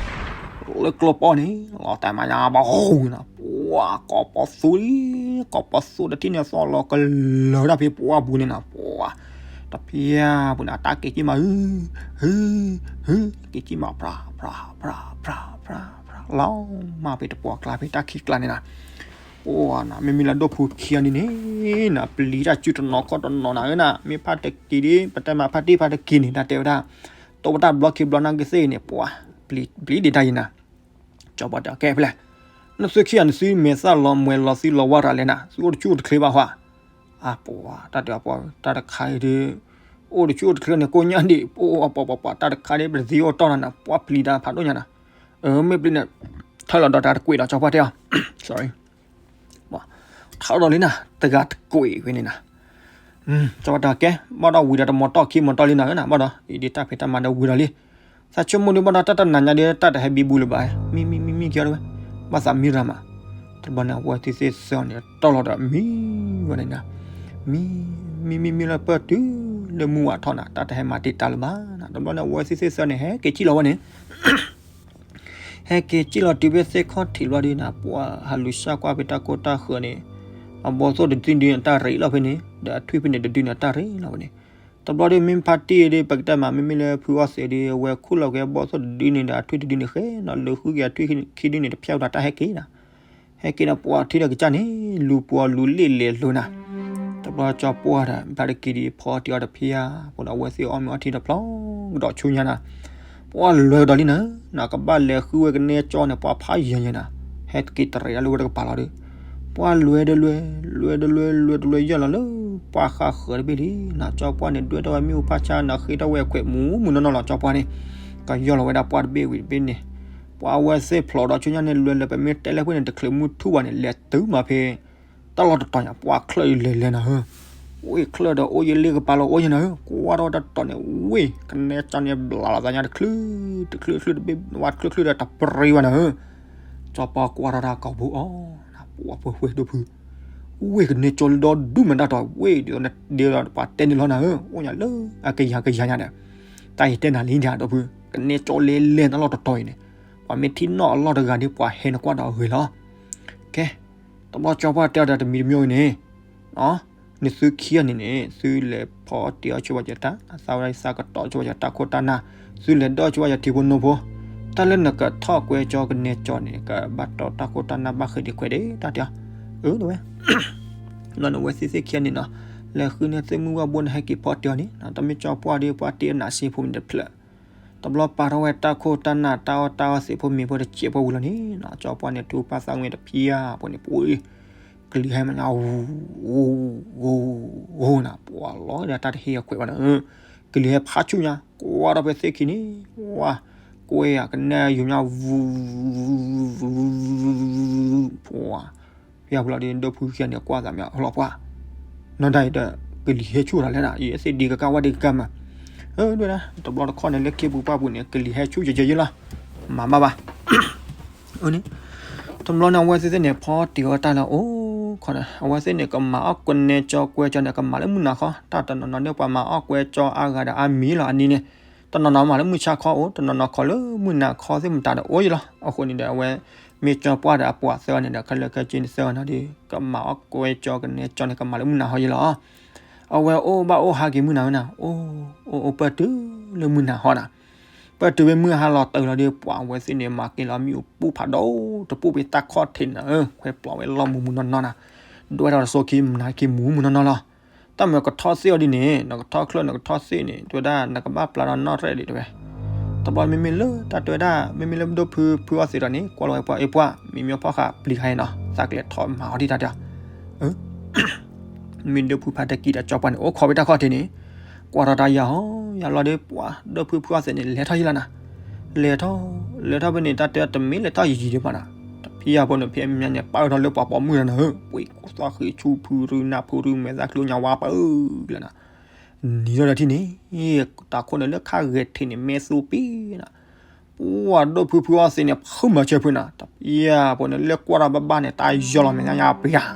လၢကျိပီန့ၣ် လီၤတၢ်မၤညါဘီနၤ, ပှၤကိးပီသူလံ, ကိးပီသူတထံၣ်န့ၣ် သီၣ်လီၤကလၢၤတၢ်ဖဲပှၢ်ပူၤန့ၣ်နၤ, ပှၤ တဖၣ်အပူၤန့ၣ် အတၢ်က့ၤကံၣ်မး ဟု ဟု ဟု က့ၤကံၣ်မး ဖြး ဖြး ဖြး ဖြး ဖြး ဖြး လီၤမၢ်ဖဲတပှၢ်ကျါဖဲတၢ်ခံးကျါန့ၣ်နၤ, ပှၤနၤ မ့မ့ၢ်လၢဒီပုၢ်ခံဂၤန့ၣ်န့ၣ် နပျံၤတၢ်စုတနီၤခီၣ်တနီၤနၤဧၢနၤ, မ့ၢ်ဖါတက့ၤဒ် ပတဲမးဖါတံၢ်ဖါတက့ၤန့ၣ် တၢ်တဲဝဲဒၣ် တိပတၢ်ဘျီခံဘျီနာ်က့သ့ၣ်န့ၣ် ပှၤ ပျံၤဒံးတၢ်ယံၤနၤ, ကၠီပှၢ်တဲကဲဖဲလဲၣ်, နသုခံဂၤန့ၣ် သုမဲာ်သၣ်လီၤမှဲၤလီၤသံလီၤဝါရၤလဲၣ်နၤ, သုအိၣ်တဆူၣ်အိၣ်တချ့ဘၣ်ဟါ, အပှၤ တၢ်တဲပှၤ တၢ်တခါအံၤဒုး အိၣ်တဆူၣ်အိၣ်တချ့န့ၣ် ကိးညါဒံး ပှၤပှၤပှၤပှၤ တၢ်တခါဒ် ပတသံအိၣ်တီၢ်နၤနၤ ပှၤပျံၤတၢ်ဖးဒိၣ်ညါနၤ, မ့ၢ်ပျံၤန့ၣ် ထၢလီၤဒီးတၢ်တကွံာ်ဒီး ကၠီပှၢ်တဲအီၤ sorry ထီၣ်ဒီးလံနၤ တဂၤတကွံာ်ဝဲန့ၣ်နၤ, ကၠီပှၢ်တဲကဲ ဘၣ်ဒီးဝံၤဒီးတမီၤတီၢ်ခံမီၤတီၢ်လံနၤဧၢနၤ, ဘၣ်ဒီး အံၤဒ်တၢ်ဖံးတၢ်မၤဒီးဝံၤဒီးလံ, သးဆိကမိၣ်ဒုးဘၣ်ဒီး တၢ်တနၤညါဒ်တၢ်တဟဲဘံဘူလၢၤဘၣ်, မံမံမံမံကဲအီၤတဝဲ, ဘၣ်သးမံရၤမး, တဘျီန့ၣ် အဝဲသ့ၣ်သ့ၣ်သၢန့ၣ် တီၢ်လီၤဒီးမံဝဲန့ၣ်နၤ, မံ မံမံမံလၢပၢၢ်တုၤလၢမုၢ်ဝးထီၣ်နၤ တၢ်တဟဲမၤတံာ်တာ်လၢၤဘၣ်နၤ, တဘျီန့ၣ် အဝဲသ့ၣ်သ့ၣ်သၢန့ၣ် ဟဲက့ၤကံၣ်လီၤဝဲန့ၣ် ဟဲက့ၤကံၣ်လီၤတုၤဖဲသ့ၣ်ခီၣ်ထံးဘျီဒုးနၤ ပှၤဟးလူၤစၢ်ကွၢ်ဖဲတၢ်ကိၢ်တၢ်ဃၢၤန့ၣ်, အဘီသိၣ်တဒုန့ၣ် တၢ်ရံးလီၤဖဲန့ၣ် ဒီးအထွံၣ်ဖဲန့ၣ်တဒုန့ၣ် တၢ်ရံးလီၤဖဲန့ၣ်, တဘျီဒုးမ့ၢ်ဖါတံၢ်ဒုး ပကတဲမး မ့မ့ၢ်လၢဖုအီသံးဒုး အဝဲခူၣ်လီၤက့ၤအဘီသိၣ်တဒုန့ၣ်ဒီး အထွံၣ်တဒုန့ၣ်ဃဲနီၤ လၢဃုက့ၤအထွံၣ်ခံဒုန့ၣ် တဖျဲၣ်ဝဲဒီးတၢ်ဟဲက့ၤနၤ ဟဲက့ၤဒီးပှၤထံၣ်ဒီးကစၢ်န့ၣ် လူၤပှၤလူၤလ့ၣ်လဲၤလိၤနၤ, တဘျီကၠီပှၢ်ဒီး ဘၣ်တက့ၤဒံးဖီတံၢ်အီၤတဖၣ်အါ ပှၤဒီးအဝဲသ့ၣ်အီၣ်မ့ၤအီထံတဖျီကဒီးဆူညါနၤ, ပှၤလွဲၤကဒီးလံနၤ, နကဘၣ်လဲၤဃုဝဲကနဲကၠီန့ၣ် ပှၤဖးယံၤယံၤနၤ, ဟဲက့ၤတရံးအီၤလၢဝဲတကပၤလီၤဒီး, ပှၤလွဲၤဒီးလွဲၤ လွဲၤဒီးလွဲၤ လွဲၤဒီးလွဲၤယဲၢ်လီၤလၢ ပှၤဃါဃၢၤတဘ့ၣ်လံနၤ, ကၠီပှၢ်န့ၣ် ဒွဲၣ်ထီၣ်ဝဲမ့ၣ်အူဖးဆါနၤ ဃ့ထီၣ်ဝဲခွဲးမူးမူးနီၢ်နီၢ်လီၤ ကၠီပှၢ်န့ၣ်, ကယီၢ်လီၤဝဲဒၣ်ပှၢ်တဘ့ၣ်ဝံၤတဘ့ၣ်န့ၣ်, ပှၤအဝဲသ့ၣ်ဖျိးဒီးဆူညါန့ၣ် လွဲၤလၢပမ့ၢ်တဲလၢပှဲၤန့ၣ် တချုးမုၢ်ထူၣ်ဘၣ်န့ၣ် လဲၤတုၤမးဖဲ တၢ်လီၢ်တတီၤညါ ပှၤချၢၣ်အံၤလဲၤလဲၤနၤဧၢ, ဝ့ၢ်ချၢၣ်ဒီးအိၣ်ယဲလ့ၢ်ကပၤလီၤအိၣ်ယဲနၤဧၢ, ကွၢ်ထီၣ်ဝဲတၢ်တတီၤန့ၣ် ဝ့ၢ် ကနဲကၠီန့ၣ်ဘျးလီၤသးညါတချုး တချုးချုးတဘ့ၣ်ဝဲတချုးချုးဒီးတပရံဝဲနၤဧၢ, ကၠီပှၢ်ကွၢ်ထီၣ်တၢ်ကိာ်ပူၤအီၤ ပှၤပှဲၤဝဲဒိၣ်ဖု ဝ့ၢ်ကနဲကၠီလၢဒီဒူၣ်မးတၢ်တီၤ ဝ့ၢ်ဒ်သိးနဒ်သိးပှၤတဲန့ၣ်လီၤနၤဧၢ, အိၣ်ညါလၢအကယၤကယၤညါဒီး, တၢ်အံၤတဲနၤလံဒၣ်ဒီးဖု ကနဲကၠီလဲၤလဲၤတၢ်လီၢ်တတီၤအံၤန့ၣ်, ပှၤမ့ၢ်ထံၣ်နီၣ်အလီၢ်တဂၤဒီးပှၤဟဲနကွၢ်ဒီးအဂ့ၤလီၤ. ကဲ တဘျီကၠီပှၢ်တဲအီၤဒီးတမံၤတမံၤအံၤန့ၣ် နသုခံဂၤန့ၣ်န့ၣ် သုလဲၤဖီတ့ၢ်အီၣ်ဆူဝဲကတၢ် သးဝဲဒၣ်သးကတီၢ်ဆူဝဲကတၢ်ခိၣ်တၢ်နၢ်, သုလဲၤဒီးဆူဝဲကထံဖိနိဖိ, တၢ်လၢနကထီၣ်ကွဲကၠီကနဲကၠီန့ၣ် ကဘၣ်တီၢ်တၢ်ခိၣ်တၢ်နၢ်ဘၣ်ဃ့ဒံးခွဲးဒံး တၢ်တဲအီၤ, အၢ တဝဲ လီၤန့ၣ်ဝဲသ့ၣ်သ့ၣ်ခံဂၤန့ၣ်နီၤ, လဲၤဃုန့ၢ်သ့ၣ်မုၢ်ဝၣ်ဘိန့ၣ် ဟဲက့ၤဖီတ့ၢ်အီၤန့ၣ်, တမ့ၢ်ကၠီပှၢ်ဒီးပှၤတ့အနးစ့ဖိမ့ၢ်တဖျၢၣ် တဘျီပာ်ထီၣ်ဝဲတၢ်ခိၣ်တၢ်နၢ်တၢ်အီၣ်တၢ်အီသ့ၣ်ဖိမ့ၢ်ဖိတစဲးဖိဝံၤလီၤန့ၣ်နီၤ, ကၠီပှၢ်န့ၣ် ထူပာ်သးဝဲတဖျၢၣ်ဖိန့ၣ် ပှၤ ကလံၤဟဲမးညါ ဂိၤ ဂိၤ ဂိၤ ဂိၤနၤ, ပှၤလီၤဒီးတၢ်တဟ့ၣ်အခွဲးဘၣ်န့ၣ်, ကလံၤဟဲဖးဆူၣ်ညါ ကွၢ်ထီၣ်ဖဲသ့ၣ်ခံန့ၣ် ပှၤ ကွဲအကနဲယုာ်ညါ ပှၤ ဖဲအပူၤလီၤဒီး ဒိၣ်ဖုခံဂၤန့ၣ် ကွၢ်သးမ့ၢ်အလီၤပှၢ်, နီၢ်တၢ်အံၤဒီး ကလံၤဟဲဆူၣ်တၢ်လဲၣ်ဒၣ် ယအဲၣ်သ့ၣ်ဒံကကၢ်ဝဲဒံကကၢ်မး, အၢ ဒ်ဝဲဒၣ် တဘျီတခီၣ်န့ၣ် လၢခ့ပူၤပှၢ်ပူၤန့ၣ် ကလံၤဟဲဆူၣ်ယဲယဲယဲလီၤ, မၤဘၣ်ဘၣ် အၢန့ၣ်, တဘျီန့ၣ် အဝဲသ့ၣ်သ့ၣ်န့ၣ် ဖီတံၢ်ဝဲတၢ်လၢအိၣ်ခီန့ၣ် အဝဲသ့ၣ်န့ၣ် ကမၤအီၣ်ကနဲကၠီကွဲကၠီန့ၣ် ကမၤလၢမုၢ်နၤခီ, တၢ်တနီၤနီၤန့ၣ် ပှၤမၤအီၣ်ကွဲကၠီအါဂၤဒီးအါမံၤလီၤ အနံၤန့ၣ်, တနီၤနီၤမၤလၢမုၢ်ဆါခီအိၣ်, တနီၤနီၤခီလၢမုၢ်နၤခီသ့ၣ်မတၤဒီးအိၣ်ယဲလီၤ, အဃိန့ၣ်ဒီး အဝဲ မ့ၢ်ကၠီပှၢ်ဒီးအပှၤသၢဂၤန့ၣ်ဒီး ခဲလၢာ်ခဲဆ့န့ၣ်သၢဂၤန့ၣ်ဒီး ကမၤအီၣ်ကွဲကၠီကနဲကၠီန့ၣ် ကမၤလၢမုၢ်နၤခီယဲလီၤ အဝဲအိၣ်ဘၣ်အိၣ်ဟးက့ၤမုၢ်နၤဝဲနၤ, အိၣ်အိၣ်အိၣ်ပၢၢ်တုၤလၢမုၢ်နၤဟီနၤ, ပၢၢ်တုၤဝဲမုၢ်ဟါလီၤတၢ်လီၤဒီး ပှၤအဝဲသ့ၣ်န့ၣ် မၤက့ၤလီၤမ့ၣ်အူပူၤဖးဒိၣ်တပူၤဖဲတၢ်ခီၣ်ထံးန့ၣ်, ခွဲပျီဝဲလီၢ်မူးမူးနီၢ်နီၢ်နၤ, ဒွဲၣ်ထီၣ်တစိခံ မနၤက့ၤမူးမူးနီၢ်နီၢ်လီၤ, တၢ်မ့ၢ်ကထီၣ်သ့ၣ်အီၤဒ်န့ၣ် နကထီၣ်ချၢၣ်နကထီၣ်သ့ၣ်န့ၣ် တဲဝဲဒၣ် နကဘၣ်ပျၢ်ဒီးနီၣ်ရဲၣ်ဒံးတဲဝဲ တဘျီမ့မ့ၢ်လၢတၢ်တဲဝဲဒၣ် မ့မ့ၢ်လၢဒိၣ်ဖုဖုအီၣ်သံးဒီးန့ၣ် ကွၢ်လီၤဝဲပှၤအ့ၣ်ပှၢ် မ့မ့ၢ်ဖီၣ်ဃာ်ပျံၤခါအံၤနီၤ သးကလဲၤထီၣ်မၤအီၤဒံးတၢ်တဲ, မ့ၢ်ဒိၣ်ဖုဖါတကံဒီးကၠီပှၢ်န့ၣ် အိၣ်ခိးဝဲတၢ်ခီၣ်ထံးန့ၣ်, ကွၢ်ထီၣ်တၢ်ယၤဟီ ယၤလီၤဒီးပှၤဒိၣ်ဖုဖုအီၣ်သံးန့ၣ် လဲၤထီၣ်ယံၤလီၤနၤ, လဲၤထီၣ် လဲၤထီၣ်ဖဲန့ၣ် တၢ်တဲတမ့ၢ်လဲၤထီၣ်ယံာ်ယံာ်ဒံးဘၣ်နၤ, တဖံယၤဖိန့ၣ် ဖံအမဲာ်ညါန့ၣ် ပာ်ထီၣ်လၢပှၤပိာ်မုၣ်လီၤနၤဧၢ, ပှ့ၤကူသီၣ်ဃ့ဆူဖုရူနၢ်ဖုရူမဲာ်သၣ်ချူညါဝါပၢလီၤနၤ နံၤထီၣ်ဒီးထံၣ်န့ၣ်, တၢ်ခိၣ်န့ၣ်လၢခါဂဲၤထံးန့ၣ် မဲာ်သူပ့ၤနၤ, ပှၤဒိၣ်ဖုဖုအီၣ်သံးန့ၣ် ဖုမၤဆၢဖုနၤ, တပျၢ်ဖိန့ၣ် လၢကွၢ်ထီၣ်ဘၣ်ဘၣ်န့ၣ် တၢ်ယီၢ်လီၤမဲာ်ညါညါပျၢ်,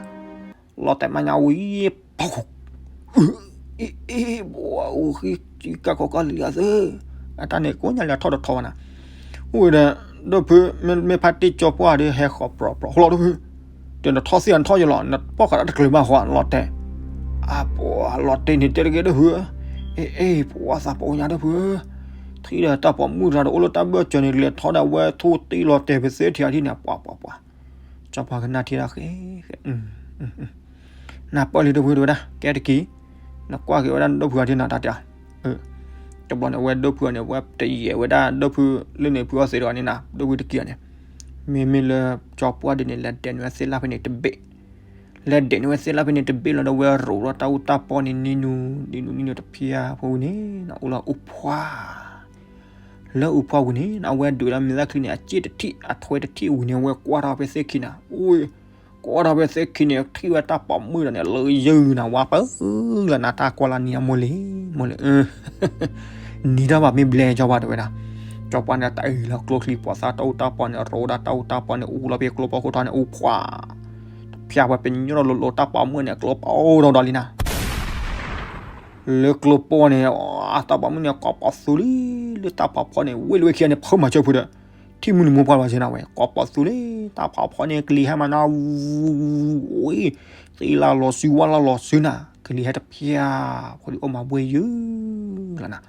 လီၤတဲာ်မးညါဝံၤ ပီၢ်ခိၣ်, အ့ၣ် အ့ၣ် ပှၤအိၣ်ဃံကၢ်ခီကၢ်လံၤအသၢ, အတၢ်န့ၣ်ကိးညါလၢထီၣ်တထီၣ်ဘၣ်နၤ, အိၣ်ဝဲဒီး ဒိၣ်ဖု မ့ၢ်ဖါတံၢ်ကၠီပှၢ်ဒီး ဟဲဃီၤပြီပြီ ဟိလီၤဒိၣ်ဖု ဒီးနထီၣ်သ့ၣ်နထီၣ်ယလီၤ နပီၢ်ဃာ်တၢ်တကျၢၤဘၣ်ဃီ လီၤတဲာ်, အပှၤလီၤတဲာ်န့ၣ်တဲတဂ့ၤဒိၣ်ဖုဧၢ, အ့ၣ် အ့ၣ် ပှၤသးပှၢ်ညါဒိၣ်ဖုဧၢ, ထံၣ်ဒီးတၢ်ပိာ်မုၣ်တဂၤဒီးအိၣ်လၢတၢ်ဘၢၣ်စၢၤန့ၣ် လဲၤထီၣ်ဒီးအဝဲထိၣ်တ့ၢ်လီၤတဲာ်ဖဲသ့ထံၣ်အထံၣ်န့ၣ် ပှၤပှၤပှၤ, ကၠီပှၢ်ကနၣ်ထံၣ်ဒၣ်ဃဲ နၢ်ပၢၢ်လံဒိၣ်ဖုတဲဝဲဒၣ် ကဲတက့ၢ်, နကွၢ်က့ၤဝဲဒၣ်ဒိၣ်ဖုအီၤဒ်နၤတၢ်တဲ, တဘျီန့ၣ် အဝဲဒိၣ်ဖုအီၤန့ၣ် အဝဲတယဲၢ်ဝဲဒၣ်ဒိၣ်ဖုလၢန့ၣ်ဖုအီၣ်သံးဒီးန့ၣ်နၤ ဒိၣ်ဖုတက့ၢ်အီၤန့ၣ်, မ့မ့ၢ်လၢကၠီပှၢ်ဒ်န့ၣ် လဲၤဒဲးန့ၢ်ဝဲသ့ၣ်လၢ်ဖဲန့ၣ်တဘ့ၣ်, လဲၤဒဲးန့ၢ်ဝဲသ့ၣ်လၢ်ဖဲန့ၣ်တဘ့ၣ်လီၤဒီး အဝဲရိးထီၣ်တၢ်အူတၢ်ပီန့ၣ် နံၤနူၤ နံၤနူၤ နံၤနူၤတဖျၢၣ်ဖိဝံၤန့ၣ် အိၣ်လၢအူဖှၢ် လၢအူဖှၢ်ဝံၤန့ၣ် အဝဲဒုးဝဲဒၣ်မဲာ်သၣ်ချံန့ၣ် အစ့ၣ်တထံၣ် အထွဲတထံၣ်ဝံၤန့ၣ် အဝဲကွၢ်ထီၣ်ဖဲသ့ၣ်ခံနၤ, အိၣ် ကွၢ်ထီၣ်ဖဲသ့ၣ်ခံန့ၣ် ထံၣ်ဝဲတၢ်ပိာ်မုၣ်ဒီးန့ၣ် လၢယုၢ်နၤ ဝါပၢလၢနၤ တၢ်ကွၢ်လၢနံၤအမိၢ်လံ မိၢ်လံ, နံၤတၢ်ဘၣ်မ့ၢ်ဘျဲၣ်ကၠီပှၢ်တဲဝဲဒၣ်, ကၠီပှၢ်န့ၣ် တၢ်အုၣ်လီၤကျိချံ ပှၤသးတၢ်အူတၢ်ပီန့ၣ် ရိးဒၣ်တၢ်အူတၢ်ပီန့ၣ် အူလီၤဖဲကျိပိာ်ခိၣ်ထီၣ်န့ၣ် အူဖှၢ်, တဖျၢၣ်ဝဲပညိၣ်ထီၣ်လိၤလိၤ တၢ်ပိာ်မုၣ်န့ၣ် ကျိပိာ်ထီၣ်ဒီးလံနၤ လၢကျိပိာ်န့ၣ် တၢ်ပိာ်မုၣ်န့ၣ် ကိးပီသူလံ လၢတၢ်ဖးဖီန့ၣ် ဝ့ၢ်လၢဝဲခံဂၤန့ၣ် ဖုမၤဆၢဖုဒီး ထံၣ်မုၢ်နံၤမိၢ်ပှၢ်လီၤဆ့နၤဝဲ ကိးပီသူလံ တၢ်ဖးဖီန့ၣ် ကလံၤဟဲမးနၤ ဝံၤ သ့ၣ်လၢလီၤစု ဝါလၢလီၤစုနၤ ကလံၤဟဲတဖျၢၣ် ဖိဒံးအိၣ်မၤဘှ့ၣ်ယုၢ်လီၤနၤ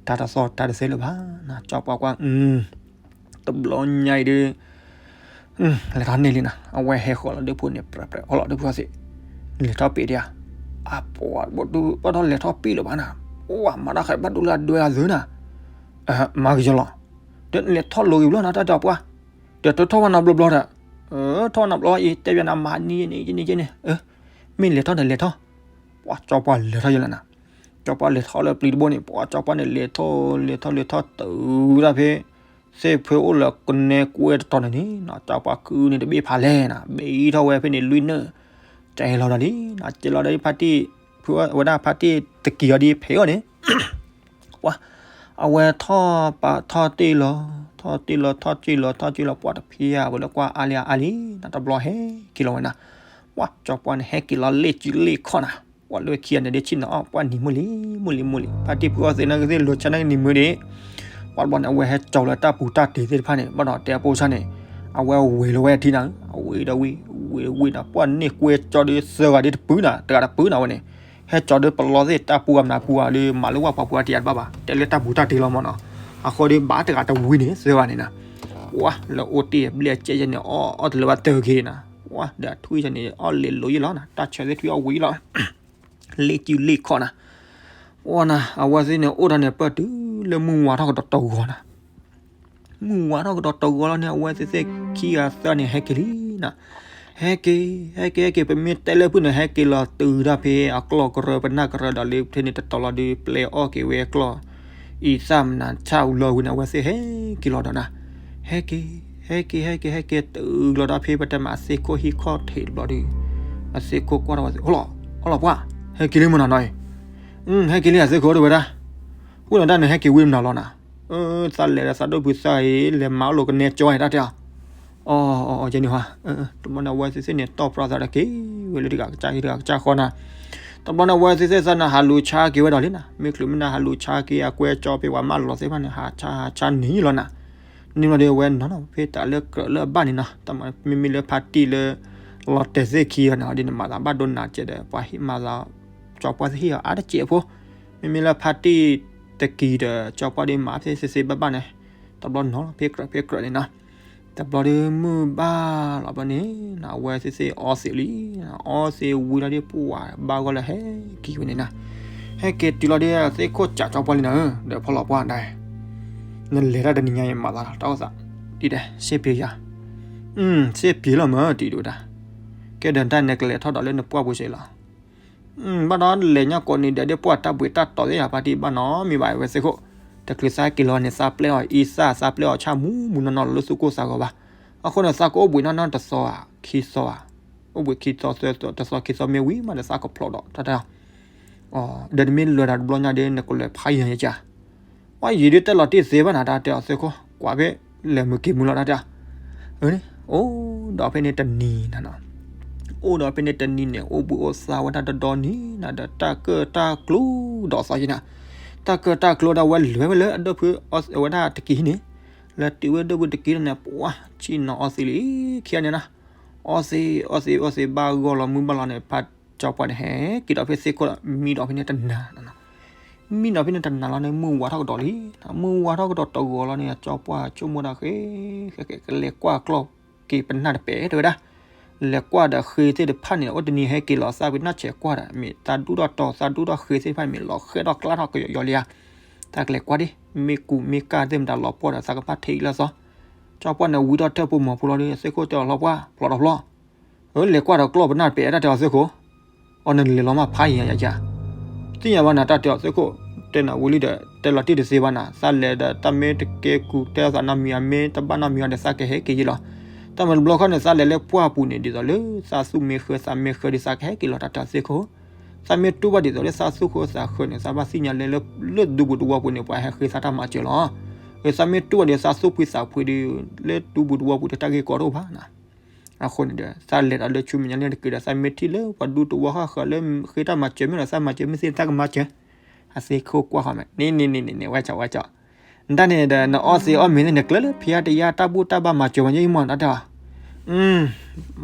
တၢ်တသီၣ်တၢ်တသဲလၢၤဘၣ်နၤ ကၠီပှၢ်ကွၢ် တဘျီညါအံၤဒီး လဲၤထီၣ်န့ၢ်လံနၤ အဝဲဟဲဃီၤလီၤဒိၣ်ဖုန့ၣ် ပြဲးပြဲး အီၣ်လီၤဒိၣ်ဖုအီၣ်သံး လဲၤထီၣ်ပ့ၤဒံးဧါ အပှၤဘၣ်ဒိဘၣ်ထီၣ်လဲၤထီၣ်ပ့ၤလၢၤဘၣ်နၤ အိၣ်မၤတၢ်ခးဘၣ်ဒိလၢအဒွဲအသုနၤ မၤကယီၤလီၤ ဒီးလဲၤထီၣ်လိၤဂ့ၤဘျီနၤ တၢ်တဲအပှၤ ဒီးတထီၣ်ဝဲနၤဘျီဘျီဒီး ထီၣ်နၤဘျီအံၤ တဲဘၣ်နၤမၤန့ၢ်ယဲန့ၣ်ယဲန့ၣ်ယဲန့ၣ် မ့ၢ်လဲၤထီၣ်ဒီးလဲၤထီၣ် ပှၤကၠီပှၢ်လဲၤထီၣ်ယဲလီၤနၤ ကၠီပှၢ်လဲၤထီၣ်လၢပျံၤတဘိန့ၣ် ပှၤကၠီပှၢ်န့ၣ် လဲၤထီၣ်လဲၤထီၣ်လဲၤထီၣ်တုၤဒၣ်ဖဲ သ့ၣ်ဖဲအိၣ်လၢကနဲကွဲတတီၤန့ၣ်န့ၣ် ကၠီပှၢ်ကုန့ၣ်တဘ့ၣ်ဖးလဲၢ်နၤ ဘ့ၣ်ထီၣ်ဝဲဖဲန့ၣ်လွံၢ်နၢၣ် ကဲလီၤဒီးလံ ကဲလီၤဒီးဖါတံၢ် ဖုဝဲဒၣ်ဖါတံၢ်တကံၤအီၤဒ်ဖဲးအီၤန့ၣ် ပှၤ အဝဲထီၣ်ပာ်ထီၣ်တ့ၢ်လီၤ ထီၣ်တ့ၢ်လီၤ ထီၣ်တ့ၢ်လီၤ ထီၣ်တ့ၢ်လီၤ ပှၤတဖံးဧါ ဝဲလၢကွၢ်အါလံအါလံ နတဘျီဟဲက့ၤလီၤဝဲနၤ ပှၤကၠီပှၢ်န့ၣ် ဟဲက့ၤလီၤလ့ၣ်စုလ့ၣ်ခီၣ်နၤ ပှၤလၢခံဂၤန့ၣ်ဒ်ဆ့ၣ်နီၤအီၣ်ပှၤနံၤမုၢ်လံ မုၢ်လံ မုၢ်လံ ဖါတံၢ်ဖုအီၣ်သ့ၣ်န့ၣ်ကသ့ၣ်လိၤဆၣ်န့ၣ်ကနံၤမုၢ်ဒံး ပှၤတဘျီန့ၣ် အဝဲဟဲကၠီလၢတၢ်ပူၤတၢ်တ့ၤသ့ၣ်တဖၣ်န့ၣ် ဘၣ်ဒီးတဲအပိစၢ်န့ၣ် အဝဲဝ့ၤလီၤဝဲအထံနၤ အဝ့ၤဒီးဝ့ၤ ဝ့ၤဝ့ၤနၤ ပှၤန့ၢ်ကွဲကၠီဒီးသၢဂၤဒ်တပုၢ်နၤ တဂၤတပုၢ်နၤဝဲန့ၣ် ဟဲကၠီဒီးပလီသ့ၣ်တၢ်ပူၤအမနၤပူၤဧါဒီး မၤလၢဝၣ်ပှၤပူၤအတံၤအတဘၣ်ဘၣ် တဲလၢတၢ်ပူၤတၢ်တ့ၤလီၤမၢ်နီၤ အဃိဒီးဘၣ်တဂၤတဝံၤန့ၣ် သၢဂၤန့ၣ်နၤ ပှၤလၢအိၣ်တ့ၢ်ဘျဲၣ်အကဲယဲန့ၣ် အီၣ်အီၣ်တလၢဘၣ်တၢ်ဂ့ၤနၤ ပှၤဒီးအထွံၣ်န့ၣ် အီၣ်လဲၤလိၤယဲလီၤနၤ တၢ်ဆၢသ့ၣ်ထွံၣ်အီၣ်ဝံၤလီၤ လ့ၣ်စုလ့ၣ်ခီၣ်နၤ ပှၤနၤ အဝဲသ့ၣ်န့ၣ် အိၣ်တၢ်န့ၣ်ပၢၢ်တုၤလၢမုၢ်ဝါထီၣ်ကဒီးတဂီၤနၤ မုၢ်ဝါထီၣ်ကဒီးတဂီၤလီၤန့ၣ် အဝဲသ့ၣ်သ့ၣ်ခံဂၤသၢဂၤန့ၣ်ဟဲက့ၤလံနၤ ဟဲက့ၤ ဟဲက့ၤ ဟဲက့ၤ ပမ့ၢ်တဲလၢဖုန့ၣ် ဟဲက့ၤလီၤတုၤဒၣ်ဖဲအကျီၢ်ကရၢ ပနၢ်ကရၢဒီးလၢဖဲန့ၣ်တတီၤလီၤဒီး ပျဲအီၣ်က့ၤဝဲအကျီၢ် အံသၣ်မနၤဆၣ်အူလီၤဝံၤန့ၣ် အဝဲသ့ၣ်ဟဲက့ၤလီၤဒီးနၤ ဟဲက့ၤ ဟဲက့ၤ ဟဲက့ၤ ဟဲက့ၤ တုၤလီၤဒီးဖဲပတဲမးအသ့ၣ်ခိၣ်ဟံၣ်ခီၣ်ထံးတဘျီဒီး အသ့ၣ်ခိၣ်ကွၢ်ထီၣ်ဝဲသ့ၣ် ဟိလီၤ အီလီၤပှၢ် ဟဲက့ၤလံမ့ၢ်နီၤနီၤအံၤ ဟဲက့ၤလံသ့ၣ်ခိၣ် တဲဝဲဒၣ်. ဝံၤလီၤတၢ်န့ၣ် ဟဲက့ၤဝံၤမနုၤလီၤနၤ. သးလဲၤဒီးသးဒိၣ်ဖုသၢအံၤ လဲၤမၤအီၣ်လိာ်ကနဲကၠီအံၤတၢ်တဲအီၤ. အီၤ အီၤ ယဲန့ၣ်ဟါ. တဘျီန့ၣ်အဝဲသ့ၣ်သ့ၣ်န့ၣ် တီၢ်ပြၢသးဒီးက့ၤဝဲလၢတဂၤကစၢ်ဂ့ၢ်တဂၤကစၢ်ဃီနၤ. တဘျီန့ၣ်အဝဲသ့ၣ်သ့ၣ်သးန့ၣ် ဟးလူၤဆါက့ၤဝဲဒီးလံနၤ. မ့ၢ်ချုးမ့ၢ်နၤဟးလူၤဆါက့ၤ အကွဲကၠီဖဲပှၤမၢလီၤသ့ၣ်တဖၣ်န့ၣ် ဟးဆါဟးဆါန့ၢ်လီၤနၤ. န့ၣ်လီၤဒီး အဝဲနီၤနီၤဖဲတၢ်လၢကြၢးလၢအဘၣ်န့ၣ်နီၤ, တၢ်မၤမ့မ့ၢ်လၢဖါတံၢ်လၢ လီၤတဲာ်သ့ၣ်ခံဂၤန့ၣ် ဒ်န့ၣ်မၤသးဘၣ်ဒိနးစဲးဒီး ပှၤဟ့ၣ်မၤသး ကၠီပှၢ်သ့ၣ်ဟ့ၣ်အီၤအါတစဲးဖိ, မ့မ့ၢ်လၢဖါတံၢ်တကံၤဒီး ကၠီပှၢ်ဒ်မၤဖဲသ့သ့ဘၣ်ဘၣ်န့ၣ်, တဘျီနီၤလီၤဖဲကြၢးဖဲကြၢးန့ၣ်နီၤ, တဘျီဒီးမုၢ်ဘၣ်လီၤဘျီန့ၣ် အဝဲသ့ၣ်သ့ၣ်အီသံးလံ, အီသံးဝံၤလီၤဒီး ပှၤဘၣ်ဂီၢ်လၢဟဲက့ၤဝဲန့ၣ်နီၤ, ဟဲက့ၤတုၤလီၤဒီး သ့ၣ်ခိၣ်စးကၠီပှၢ်လံနၤဧၢ, ဒီးဖီလီၤပှၢ်ဒၣ် နလဲၤတၢ်တနံၤညါအံၤ မၤသးတၢ်အိၣ်သးဒ်လဲၣ်, စ့ပှ့ၤယၤ, စ့ပှ့ၤလီၤမၢ်တံၤဒိၣ်ဒၣ်, ကဲဒီးတၢ်နဲကလဲၤထီၣ်ဒီးလၢနပှၢ်ပူၤစ့လီၤ, ဘၣ်ဒီးလဲၤညါကိးနံၤဒဲးဒီး ပှၢ်တၢ်ဘှံးတၢ်တီၤသ့ၣ်ယၤ ပှၤတံၢ်ဘၣ်နီတမံၤဘၣ် အဝဲသ့ၣ်ခိၣ်, တချုးသးက့ၤလီၤန့ၣ် သးပျဲအီၤအံသၣ် သးပျဲအီၤဆၣ်မူးမူးနီၢ်နီၢ်လီၤလၢသူၣ်ကိၢ်သးဂီၤဘၣ်, အဃိန့ၣ် သးကအိၣ်ဘှံးနီၢ်နီၢ်တသီဧါ ခံသီဧါ, အိၣ်ဘှံးခံသီသၢသီ တသီခံသီမ့ၢ်ဝံၤမးဒီး သးကဖျိးဒီးတၢ်တဲ ဒီးနမ့ၢ်လဲၤဒီးတဘျီညါဒီး နကလဲၤဖးယံၤယံၤကၠၢ်, ပှၤယံၤဒ်တဲလီၤတံၢ်သ့ဘၣ်နၤ တၢ်တဲအီၤသ့ၣ်ခိၣ် ကွၢ်ဖဲလဲၤမုာ်က့ၤမုာ်လီၤ တၢ်တဲအီၤ, အိၣ်ဒီးဖဲန့ၣ်တနံၤနၤနီၤ, အိၣ်ဒီးဖဲန့ၣ်တနံၤန့ၣ် အိၣ်ဘှံးအိၣ်သါဝဲဒၣ်ဒီဒီနံၤနၤဒီး တၢ်ကၢၣ်တၢ်ကျူဒီးသီယံၤနၤ, တၢ်ကၢၣ်တၢ်ကျူဒီး ဝဲလဲၤဝဲလၢအဒိၣ်ဖုအဝဲဒၣ်တကံၤဟံၣ်န့ၣ်, လဲၤတုၤဝဲဒိၣ်ဖုတကံၤန့ၣ် ပှၤဆံၣ်နီၤအီသံးလံ, ခံဂၤန့ၣ်နီၤ အီသံး အီသံး အီသံး ဘၣ်ဂီၢ်လီၤ မုၢ်ဘၣ်လီၤန့ၣ် ဖါကၠီပှၢ်န့ၣ် ဟဲက့ၤဒီးဖဲသ့ၣ်ခိၣ်ဒီး မံဒီးဖဲန့ၣ်တနၤ, မံဒီးဖဲန့ၣ်တနၤလီၤန့ၣ် မုၢ်ဝါထီၣ်ကဒီးလံ, မုၢ်ဝါထီၣ်ကဒီးတဂီၤလီၤန့ၣ် ကၠီပှၢ်ဆိကမိၣ်ဒီး ဃ့ ဃဲကလဲၤကွၢ်ကျီၢ်က့ၤပနၢ်တပဲာ် တဲဝဲဒၣ်, လဲၤကွၢ်ဒီးဃ့သ့ၣ်တဖၣ်န့ၣ် အိၣ်တနံၤဟဲက့ၤလီၤ သးပ့ၤနီၣ်ဆဲးကွၢ်ဒီး မ့ၢ်သးဒူၣ်ထီၣ်တီၤ သးဒူၣ်ထီၣ်ဃ့သ့ၣ်တဖၣ် မ့ၢ်လီၤဃဲထီၣ်ကျါထီၣ်ကယီယီလံဧါ, သးကလဲၤကွၢ်ဒံး မ့ၢ်ကူးမ့ၢ်ကၢ်သ့ၣ်မတၤလီၤပှီၢ်ဒီး သးကဘၣ်ထဲအံၤလၢအသီ, ကၠီပှၢ်န့ၣ် ဝံထီၣ်ထၢၣ်ဖိမီၤဖိလီၤဒီး သ့ၣ်ခိၣ်တဲအီၤ လီၤပှၢ် ဖျိးဒီးဖျိး, လဲၤကွၢ်ဒီးကျီၢ်ပနၢ်တပဲာ် တၢ်တဲအီၤသ့ၣ်ခိၣ်, အီၤနလဲၤလီၤမးဖးယံၤယၤယၤ, သ့ၣ်ညါဘၣ်နၤ တၢ်တဲအီၤသ့ၣ်ခိၣ်, တဲနၤဝံၤလံဒီး တဲလီၤတံၢ်တသ့ဘၣ်နၤ သးလဲၤဒီး တၢ်မ့ၢ်တကဲကူးတဲသးနီတမံၤ အမ့ၢ်တဘၣ်နီတမံၤအီၤဒီး သးကဟဲက့ၤယံၤလီၤ, တၢ်မၤတဘျီခီန့ၣ် သးလဲၤလၢပှၢ်ပူၤန့ၣ် ဒ်သိးလၢ သးသူၣ်မ့ၢ်ဃၢ သးမ့ၢ်ဃၢဒီး သးကဟဲက့ၤလီၤ တၢ်တဲအီၤသ့ၣ်ခိၣ်, သးမ့ၢ်တူၢ်ဘၣ်ဒ်သိးလၢသးသူၣ်ဃၢသးဃၢန့ၣ် သးဘၣ်သ့ၣ်ညါလၢ လၢဒူပူၤတဝီပူၤန့ၣ် ပှၤဟဲဃ့သးတၢ်မၤစၢၤလီၤ, သးမ့ၢ်တူၢ်ဘၣ်ဒ်သးသူၣ်ဖှံသးဖှံဒီး လၢဒူပူၤတဝီပူၤဒီး တၢ်ဂ့ၢ်ကီတအိၣ်ဘၣ်နၤ, အဃိန့ၣ်ဒီး သးလဲၤဒီးလၢဆူမဲာ်ညါလၢတက့ၤဒီး သးမ့ၢ်ထံၣ်လၢပှၤဒူတဝီဃၣ်ဃၢၤလၢဃ့တၢ်မၤစၢၤမ့ၢ်ဒီး သးမၤစၢၤမ့ၢ်သ့ သးကမၤစၢၤ, အသ့ၣ်ခိၣ်ကွၢ်ဃီမဲာ် န့ၣ်န့ၣ်န့ၣ်န့ၣ် ဝဲကၠီဝဲကၠီ, နတၢ်န့ၣ်ဒီး နအီသံးအီမ့ၤသ့ၣ်န့ၣ် ကျၢၤလၢဖံးအါတယါ တၢ်ဘူၣ်တၢ်ဘါမၤစၢၤမး ယဲယမီၢ် တၢ်တဲအီၤ,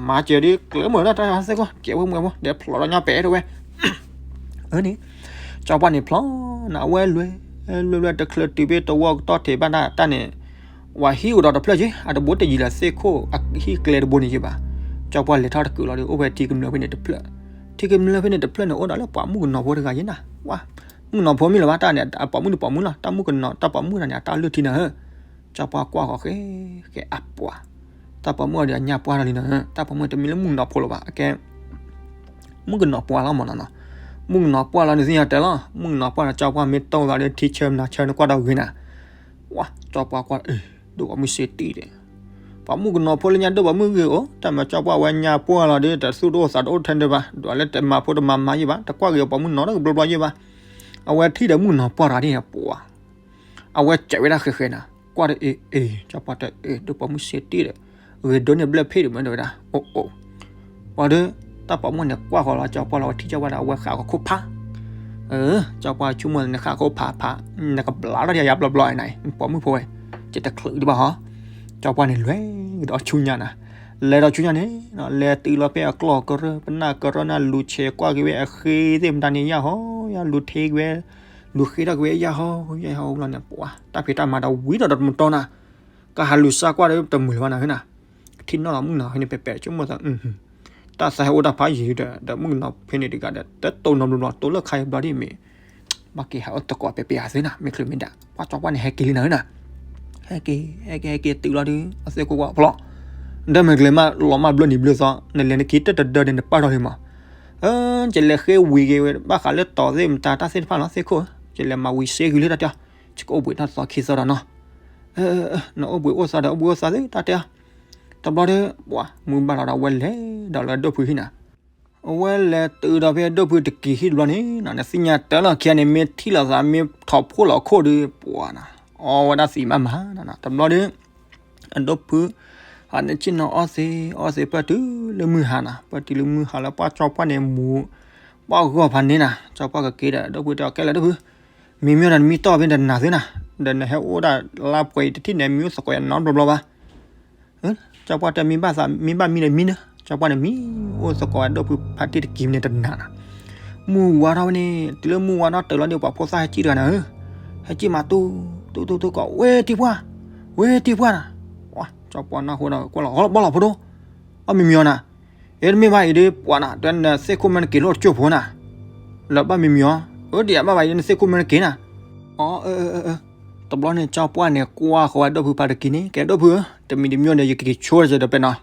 မၤစၢၤဒ်ကျၢၤမး တၢ်တဲအီၤသ့ၣ်ခိၣ် ကဲဝဲမုာ်ဝဲ ဒီးဖျိးဒီးညီပဲာ်တဝဲ န့ၣ်, ကၠီပှၢ်န့ၣ်ဖျိးနၤ အဝဲလွဲ လွဲလွဲတချုးတုၤဖဲတဝီကတီၢ်ထံးဘၣ်တၢ်န့ၣ်, ဝဲဟံၣ်အိၣ်ဒီးတဖျၢၣ်က့ အတဘိတယံၤလၢသ့ၣ်ခိၣ်အဟံၣ်ကျဲတဘိန့ၣ်က့ဘၣ်, ကၠီပှၢ်လဲၤထီၣ်တကုာ်လီၤဒီး အိၣ်ဖဲထံကမျၢၢ်ဖဲန့ၣ်တဖျၢၣ်, ထံကမျၢၢ်ဖဲန့ၣ်တဖျၢၣ်န့ၣ် အိၣ်ဒီးလၢပှၤမုၣ်ကနီၤဖိတဂၤယဲနၤ, ဝဲ မုၣ်ကနီၤဖိမ့ၢ်လၢၤဘၣ်တၢ်န့ၣ် အပိာ်မုၣ်န့ၣ်ပိာ်မုၣ်လီၤ တၢ်မုၣ်ကနီၤ တၢ်ပိာ်မုၣ်တဂၤန့ၣ် အတၢ်လုၢ်ထံနၤဧၢ, ကၠီပှၢ်ကွၢ်ဃီဃဲ ဃဲအပှၤ, တၢ်ပိာ်မုၣ်အီၤဒီးအညၣ်ပှၢ်လီၤလံနၤ, တၢ်ပိာ်မုၣ်တမ့ၢ်လၢမုၣ်ကနီၤဖိလၢၤဘၣ် အကဲ မုၣ်ကနီၤပှၢ်လီၤမးနီၤနီၤ, မုၣ်ကနီၤပှၢ်လီၤန့ၣ်သ့ၣ်ညါတဲလီၤ မုၣ်ကနီၤပှၢ်န့ၣ် ကၠီပှၢ်မ့ၢ်တီၢ်သးဒီးထံဆၢမနၤဆၢန့ၣ်ကွၢ်ဒီးဂ့ၤနၤ, ဝဲ ကၠီပှၢ်ကွၢ် ဒိၣ်ပိာ်မုၣ်စ့တံၢ်ဒီး, ပှၤမုၣ်ကနီၤဖိလၢညါဒိၣ်ပိာ်မုၣ်ဂ့ၤအိၣ် တၢ်မၤကၠီပှၢ်ဝဲညါပှၢ်လီၤဒီး တသူၣ်တအိၣ်သးတအိၣ်ထဲန့ၣ်ဘၣ် ဒွးလၢတမၤဖိတမၤမါယ့ၢ်ဘၣ် တကွၢ်ဂ့ၤပိာ်မုၣ်နီၤတကဘျီဘျီယ့ၢ်ဘၣ်, အဝဲထံၣ်ဒီးမုၣ်ကနီၤပှၢ်တဂၤန့ၣ်ပှၤ အဝဲစံးဝဲဒၣ်ဃဲဃဲနၤ, ကွၢ်ဒီးအ့ၣ်အ့ၣ် ကၠီပှၢ်တဲအ့ၣ် ဒိၣ်ပိာ်မုၣ်စ့တံၢ်ဒီး, ဂ့ၤဒိးန့ၢ်ဘျၢၣ်ဖ့ၣ်ဒံးမ့ၢ်တဲဝဲဒၣ်, အိၣ်အိၣ်, ပှၤဒီး တၢ်ပိာ်မုၣ်န့ၣ်ကွၢ်ဃီၤလီၤ ကၠီပှၢ်လီၤ ဝဲထံၣ်ကၠီပှၢ်ဒီး အဝဲဃးကီခိၣ်ဖး, ကၠီပှၢ်ဆိကမိၣ်န့ၣ် ဃးခိၣ်ဖးဖး, နကဘျါထီၣ်ဒီးယၤဘျီဘျီနၤ ပိာ်မုၣ်ဖိဝဲ, ကတချုးဒံးဘၣ်ဟီ, ကၠီပှၢ်န့ၣ်လဲၤကဒီးဆူညါနၤ, လဲၤဒီးဆူညါန့ၣ်, လဲၤတုၤလီၤဖဲအကျီၢ်ကရၢ ပနၢ်ကရၢနၤ လူၤဆဲးကွၢ်က့ၤဝဲအဃ့သ့ၣ်မတၤန့ၣ်ယၢ်ဟီ, ယၢ်လူၤထံက့ၤဝဲ, လူၤဃ့ထီၣ်က့ၤဝဲယၢ်ဟီ, ယၢ်ဟီဘျီန့ၣ် ပှၤတၢ်ဖံးတၢ်မၤဒီးဝံၤဒီးတမုာ်တီနၤ, ကဟးလူၤစါကွၢ်ဒီးတမုာ်လၢၤဘၣ်နၤနၤ, ထံၣ်နီၣ်လီၤမုၣ်ကနီၤဖဲန့ၣ် ပဲပဲဆိကမိၣ်သး တၢ်သးဟဲအိၣ်တၢ်ဖးယံၤဒီး ဒီးမုၣ်ကနီၤဖဲန့ၣ်တဂၤဒီး တတိၢ်နီတဘျီဘျီ တိၢ်လၢခါအံၤဘျီဒ်မ့ၢ် ဘၣ်က့ၤဟးအိၣ်သကိးပဲပဲဧါသ့နၤ မ့ၢ်ချုးမ့ၢ်ဒၣ် ပှၤကၠီပှၢ်န့ၣ်ဟဲက့ၤလံနၤဧၢနၤ, ဟဲက့ၤ ဟဲက့ၤ ဟဲက့ၤတုၤလီၤဒီး အသ့ၣ်ခိၣ်ကွၢ်ဖျိး, ဒီးမ့ၢ်ကျဲၤမးလီၤမၢ်ဘျၢနံၤဘျၢသီ နလဲၤနခံတတဒၢန့ၣ် နပာ်ထီၣ်လံမး, ကလဲၤဃ့ဝံၤက့ၤဝဲ ဘၣ်ဃးလၢတီၤသ့ၣ်မတၤတၢ်သ့ၣ်တဖၣ်လီၤ သ့ၣ်ခိၣ်ဧၢ, ကလဲၤမၤဝံၤစ့ဂုာ်လံတၢ်တဲအီၤ, ယကအိၣ်ဘှံးထီၣ်သီခံသီဒီးနီၤ, နအိၣ်ဘှံးအိၣ်သီဒီးအိၣ်ဘှံးအိၣ်သီသ့တၢ်တဲအီၤ, တဘျီဒီး ပှၤမုၢ်ဘၣ်လီၤဒီး အဝဲလဲၤဒီးလၢဒိၣ်ဖုဟံၣ်နၤ အဝဲလဲၤတုၤဒီးဖဲအဒိၣ်ဖုတကံၤဟံၣ်တဘျီန့ၣ်နီၤ, နသ့ၣ်ညါတၢ်လီၢ်ခံဂၤန့ၣ် မ့ၢ်ထံၣ်လိာ်သး မ့ၢ်ထီၣ်ဖှိၣ်လီၤခိၣ်ဒီး ပှၤနီၤ, အီဝဲဒၣ်သံးမးမးနီၤ, တဘျီဒီး အဒိၣ်ဖု ဟးန့ၣ်ဆ့ၣ်နီၤအီၣ်သ့ အီၣ်သ့ ပၢၢ်တုၤလၢမုၢ်ဟါနီၤ, ပၢၢ်တုၤလၢမုၢ်ဟါလၢပှၢ်ကၠီပှၢ်န့ၣ်မူ ပှၢ်ဂီၢ်ဖးန့ၣ်နီၤ, ကၠီပှၢ်ကက့ၤဒီး အဒိၣ်ဖုတဲအီၤ ကဲလၢာ်ဒိၣ်ဖု, မံမီၢ်ဒီးနမံတီၢ်ဖဲတနၤသုနီၤ, ဒီးနဟဲအိၣ်ဒၣ်လါပှဲၤအံၤတထံၣ်န့ၣ် မံအိၣ်သကိးယၤနီတဘျီဘျီဘၣ် ကၠီပှၢ်တဲမံဘၣ်သး မံဘၣ်မံဒီးမံနၢ, ကၠီပှၢ်န့ၣ်မံ အိၣ်သကိးအဒိၣ်ဖုဖါတံၢ်တကံၤမံန့ၣ်တနၤနီၤ, မုၢ်ဝါထီၣ်ဝဲန့ၣ် တုၤလၢမုၢ်ဝါထီၣ်တၢၤလီၤဒီး ပှၤဖိသၣ်ဟဲစံၣ်တဂၤန့ၣ်ဧၢ, ဟဲစံၣ်မးတူၢ် တူၢ်တူၢ်တူၢ်ကီး ဝဲတံၢ်ပှၢ်, ဝဲတံၢ်ပှၢ်နီၤ, ကၠီပှၢ်နၢ်ဟူဒီးကွၢ်လီၤ ဘၣ်လီၤဖိဒိၣ်, ဘၣ်မံမံအီၤနီၤ, အ့ တမ့ၢ်ဘၣ်အံၤဒီးပှၤနီၤ တဲနသ့ၣ်ခိၣ်မ့ၢ်နက့ၤလိၣ်တကၠိၢ်ဖိနီၤ, လၢဘၣ်မံမံအီၤ, အၢ ဒ်ယဘၣ်ဘၣ်အံၤဒီးနသ့ၣ်ခိၣ်မ့ၢ်နက့ၤနီၤ, အၢ အၢ အၢ အၢ တဘျီန့ၣ် ကၠီပှၢ်န့ၣ် ကွၢ်ဃီဝဲဒိၣ်ဖုဖါတကံၤန့ၣ် ကဲဒိၣ်ဖုဧၢ တမံၤတမံၤဒီး ယကက့ၤဆိဒီးပဲနီၤ,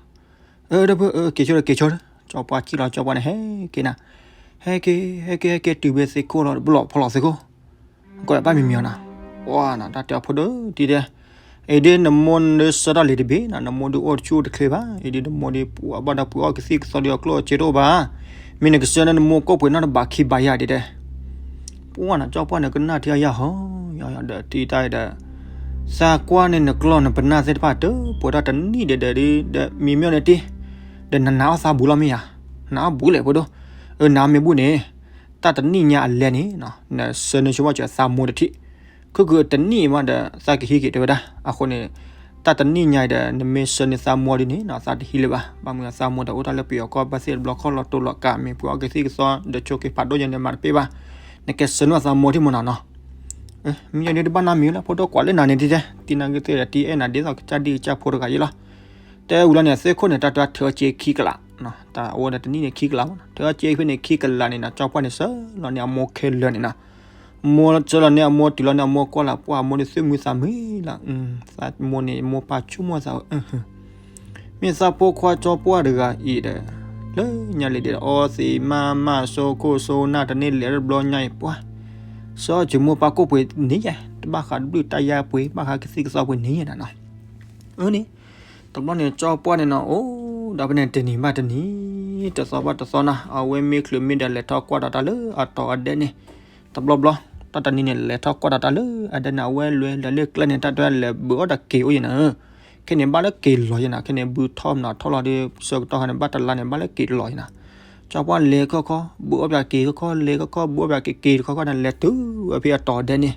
အၢ ဒိၣ်ဖု အၢ က့ၤဆိဒီးက့ၤဆိဒီး ကၠီပှၢ်စံၣ်လီၤကၠီပှၢ်န့ၣ် ဟဲက့ၤနီၤ, ဟဲက့ၤ ဟဲက့ၤ ဟဲက့ၤတုၤဖဲသ့ၣ်ခိၣ်လီၤ ဘၣ်လီၤဖီလီၤသ့ၣ်ခိၣ်, ကွၢ်ဘၣ်မံမံအီၤနီၤ, ပှၤနီၤ တၢ်တဲအီၤဖိဒိၣ်တံၢ်တဲ အံၤဒ်နမိၢ်နဆှၢထီၣ်လံတဘ့ၣ်နီၤ, နမိၢ်ဒုးအိၣ်တဆူၣ်အိၣ်တချ့ဘၣ်, အံၤဒ်နမိၢ်ဒုးပှၤဘၣ်ဒီးပှၤအီၣ်ကသံၣ်ကသီဒီးအကျိၣ်အစ့တအိၣ်ဘၣ်, မ့ၢ်နကဆှၢန့ၢ်နမိၢ်ကိၣ်ပှ့ၤနီၣ်တဘးခံဘးယၤဒ်တဲ, ပှၤနီၤ ကၠီပှၢ်န့ၣ်ကနၣ်ထံအယၢ်ဟီ ယဒီးတံၢ်တၢ်အံၤဒီး သးကွၢ်န့ၢ်နကျီၢ်နပနၢ်သ့ၣ်တဖၣ်တပှဲၤထီၣ်တနံၣ်ဒီးဒီး ဒီးမံမံအီၤန့ၣ်တ့ၢ်, ဒီးနနာ်အီၣ်သးဘူးလီၤမ့ၢ်ယၤ, နာ်အီၣ်ဘူးလဲၣ်ဖိဒိၣ်, အၢ နာ်အီၣ်မ့ၢ်ဘူးန့ၣ် တၢ်တနံၣ်ညါအလဲၢ်န့ၣ် နဆှၢန့ၢ်ဆိဘၣ်စၢၤသးမိၢ်တထံၣ်, ခုၣ်ခုၣ်တနံၣ်မးဒီးသးကဟံးက့ၤတဲဝဲဒၣ်, အဃိန့ၣ် တၢ်တနံၣ်ညါအံၤဒီး နမ့ၢ်ဆှၢန့ၢ်သးမိၢ်ဒ်န့ၣ်နီၤ သးတဟံးလၢၤဘၣ်, ဘၣ်မနုၤသးမိၢ်ဒီးအိၣ်တၢ်လၢပယီၤကီၢ်ဘၣ်သ့ၣ်တဘျီခီၣ်လီၤတိၤလီၤကး မ့ၢ်ပှၤအီၣ်ကသံၣ်ကသီဒီးဆိးက့ၤဖးဒိၣ်ညါန့ၣ် မၤတပ့ၢ်ဘၣ်, နကဲဆှၢန့ၢ်သးမိၢ်ထံၣ်မနီၤနီၤ မ့ၢ်ယၤဒ်တဘၣ်နၢ်မံၤလၢ ဖိဒိၣ်ကွၢ်လၢနၤန့ၣ်တံၢ်တဲ တံၢ်နၢ်ဂ့ၢ်သ့ၣ်ဒီးတံၢ်အဲၣ်နၤဒ်သိးကစၢ်ဒံကစၢ်ဖိတဂၤယ့လီၤ, တဲဝံၤလီၤန့ၣ် သ့ၣ်ခိၣ်န့ၣ် တၢ်တၢ်ထုးအီက့ခံကလး, တၢ်အိၣ်ဒီးတနံၣ်န့ၣ်ခံကလးမနီၤ ထုးအီက့ဖဲန့ၣ်ခံကလးန့ၣ်နီၤ ကၠီပှၢ်န့ၣ်ဆှၢလီၤန့ၢ်အမိၢ်ခဲလၢာ်န့ၣ်နီၤ မိၢ်ဆှၢလီၤန့ၢ်အမိၢ်တုၤလီၤန့ၢ်အမိၢ်ကွၢ်လၢ်ပှၢ်အမိၢ်ဒုးသူၣ်မုာ်သးမုာ်လီၤ, သးမိၢ်န့ၣ် မိၢ်ပၢ်ဆိကမိၣ်သး မ့ၢ်သးဖိခွါကၠီပှၢ်တဂၤအံၤဒီး လၢညါလံဒီး အီသံးမးမး ဆိခိၣ်ဆိနၢ်တန့ၢ်လဲၤတဘျီညါအံၤပှၢ်, စီၤအီၣ်က့ၤမိၢ်ပၢ်ကိၣ်ပှ့ၤန့ၣ်ယဲ တဘၣ်ဃးတဘျုးတၢ်ယါပှ့ၤ ဘၣ်ဃးကသံၣ်ကသီပှ့ၤန့ၣ်ယဲနၤနီၤ, အၢန့ၣ် တဘျီန့ၣ် ကၠီပှၢ်န့ၣ်နီၤ အိၣ်ဒီးဖဲန့ၣ်တနံၤဘၣ်တနံၤ တသီဘၣ်တသီနီၤ အဝဲမ့ၢ်ချုးမ့ၢ်ဒီးလဲၤထီၣ်ကွၢ်ဒီးတၢ်လၢအတီၤအဒဲန့ၣ် တဘျီဘျီ တၢ်တနံၤန့ၣ် လဲၤထီၣ်ကွၢ်ဒီးတၢ်လၢအဒဲန့ၣ် အဝဲလဲၤလၢကျဲန့ၣ် တၢ်တဲလဲၤဘုးအီၣ်တၢ်က့ၤအိၣ်ယဲနၤဧၢ, ခဲန့ၣ်ဘၣ်လၢက့ၤလီၤယဲနၤ ခဲန့ၣ်ဘုးထီၣ်မနီၤထီၣ်လီၤဒီး ဆၢကတီၢ်ခါန့ၣ် ဘၣ်တလါန့ၣ် ဘၣ်လၢက့ၤလီၤယဲနၤ, ကၠီပှၢ်လဲၤခီခီ ဘုးအီၣ်ပၠးက့ၤခီခီ လဲၤခီခီ ဘုးအီၣ်ပၠးက့ၤက့ၤတခီခီန့ၣ် လဲၤတုၤဝဲဖဲအတီၤဒဲန့ၣ်,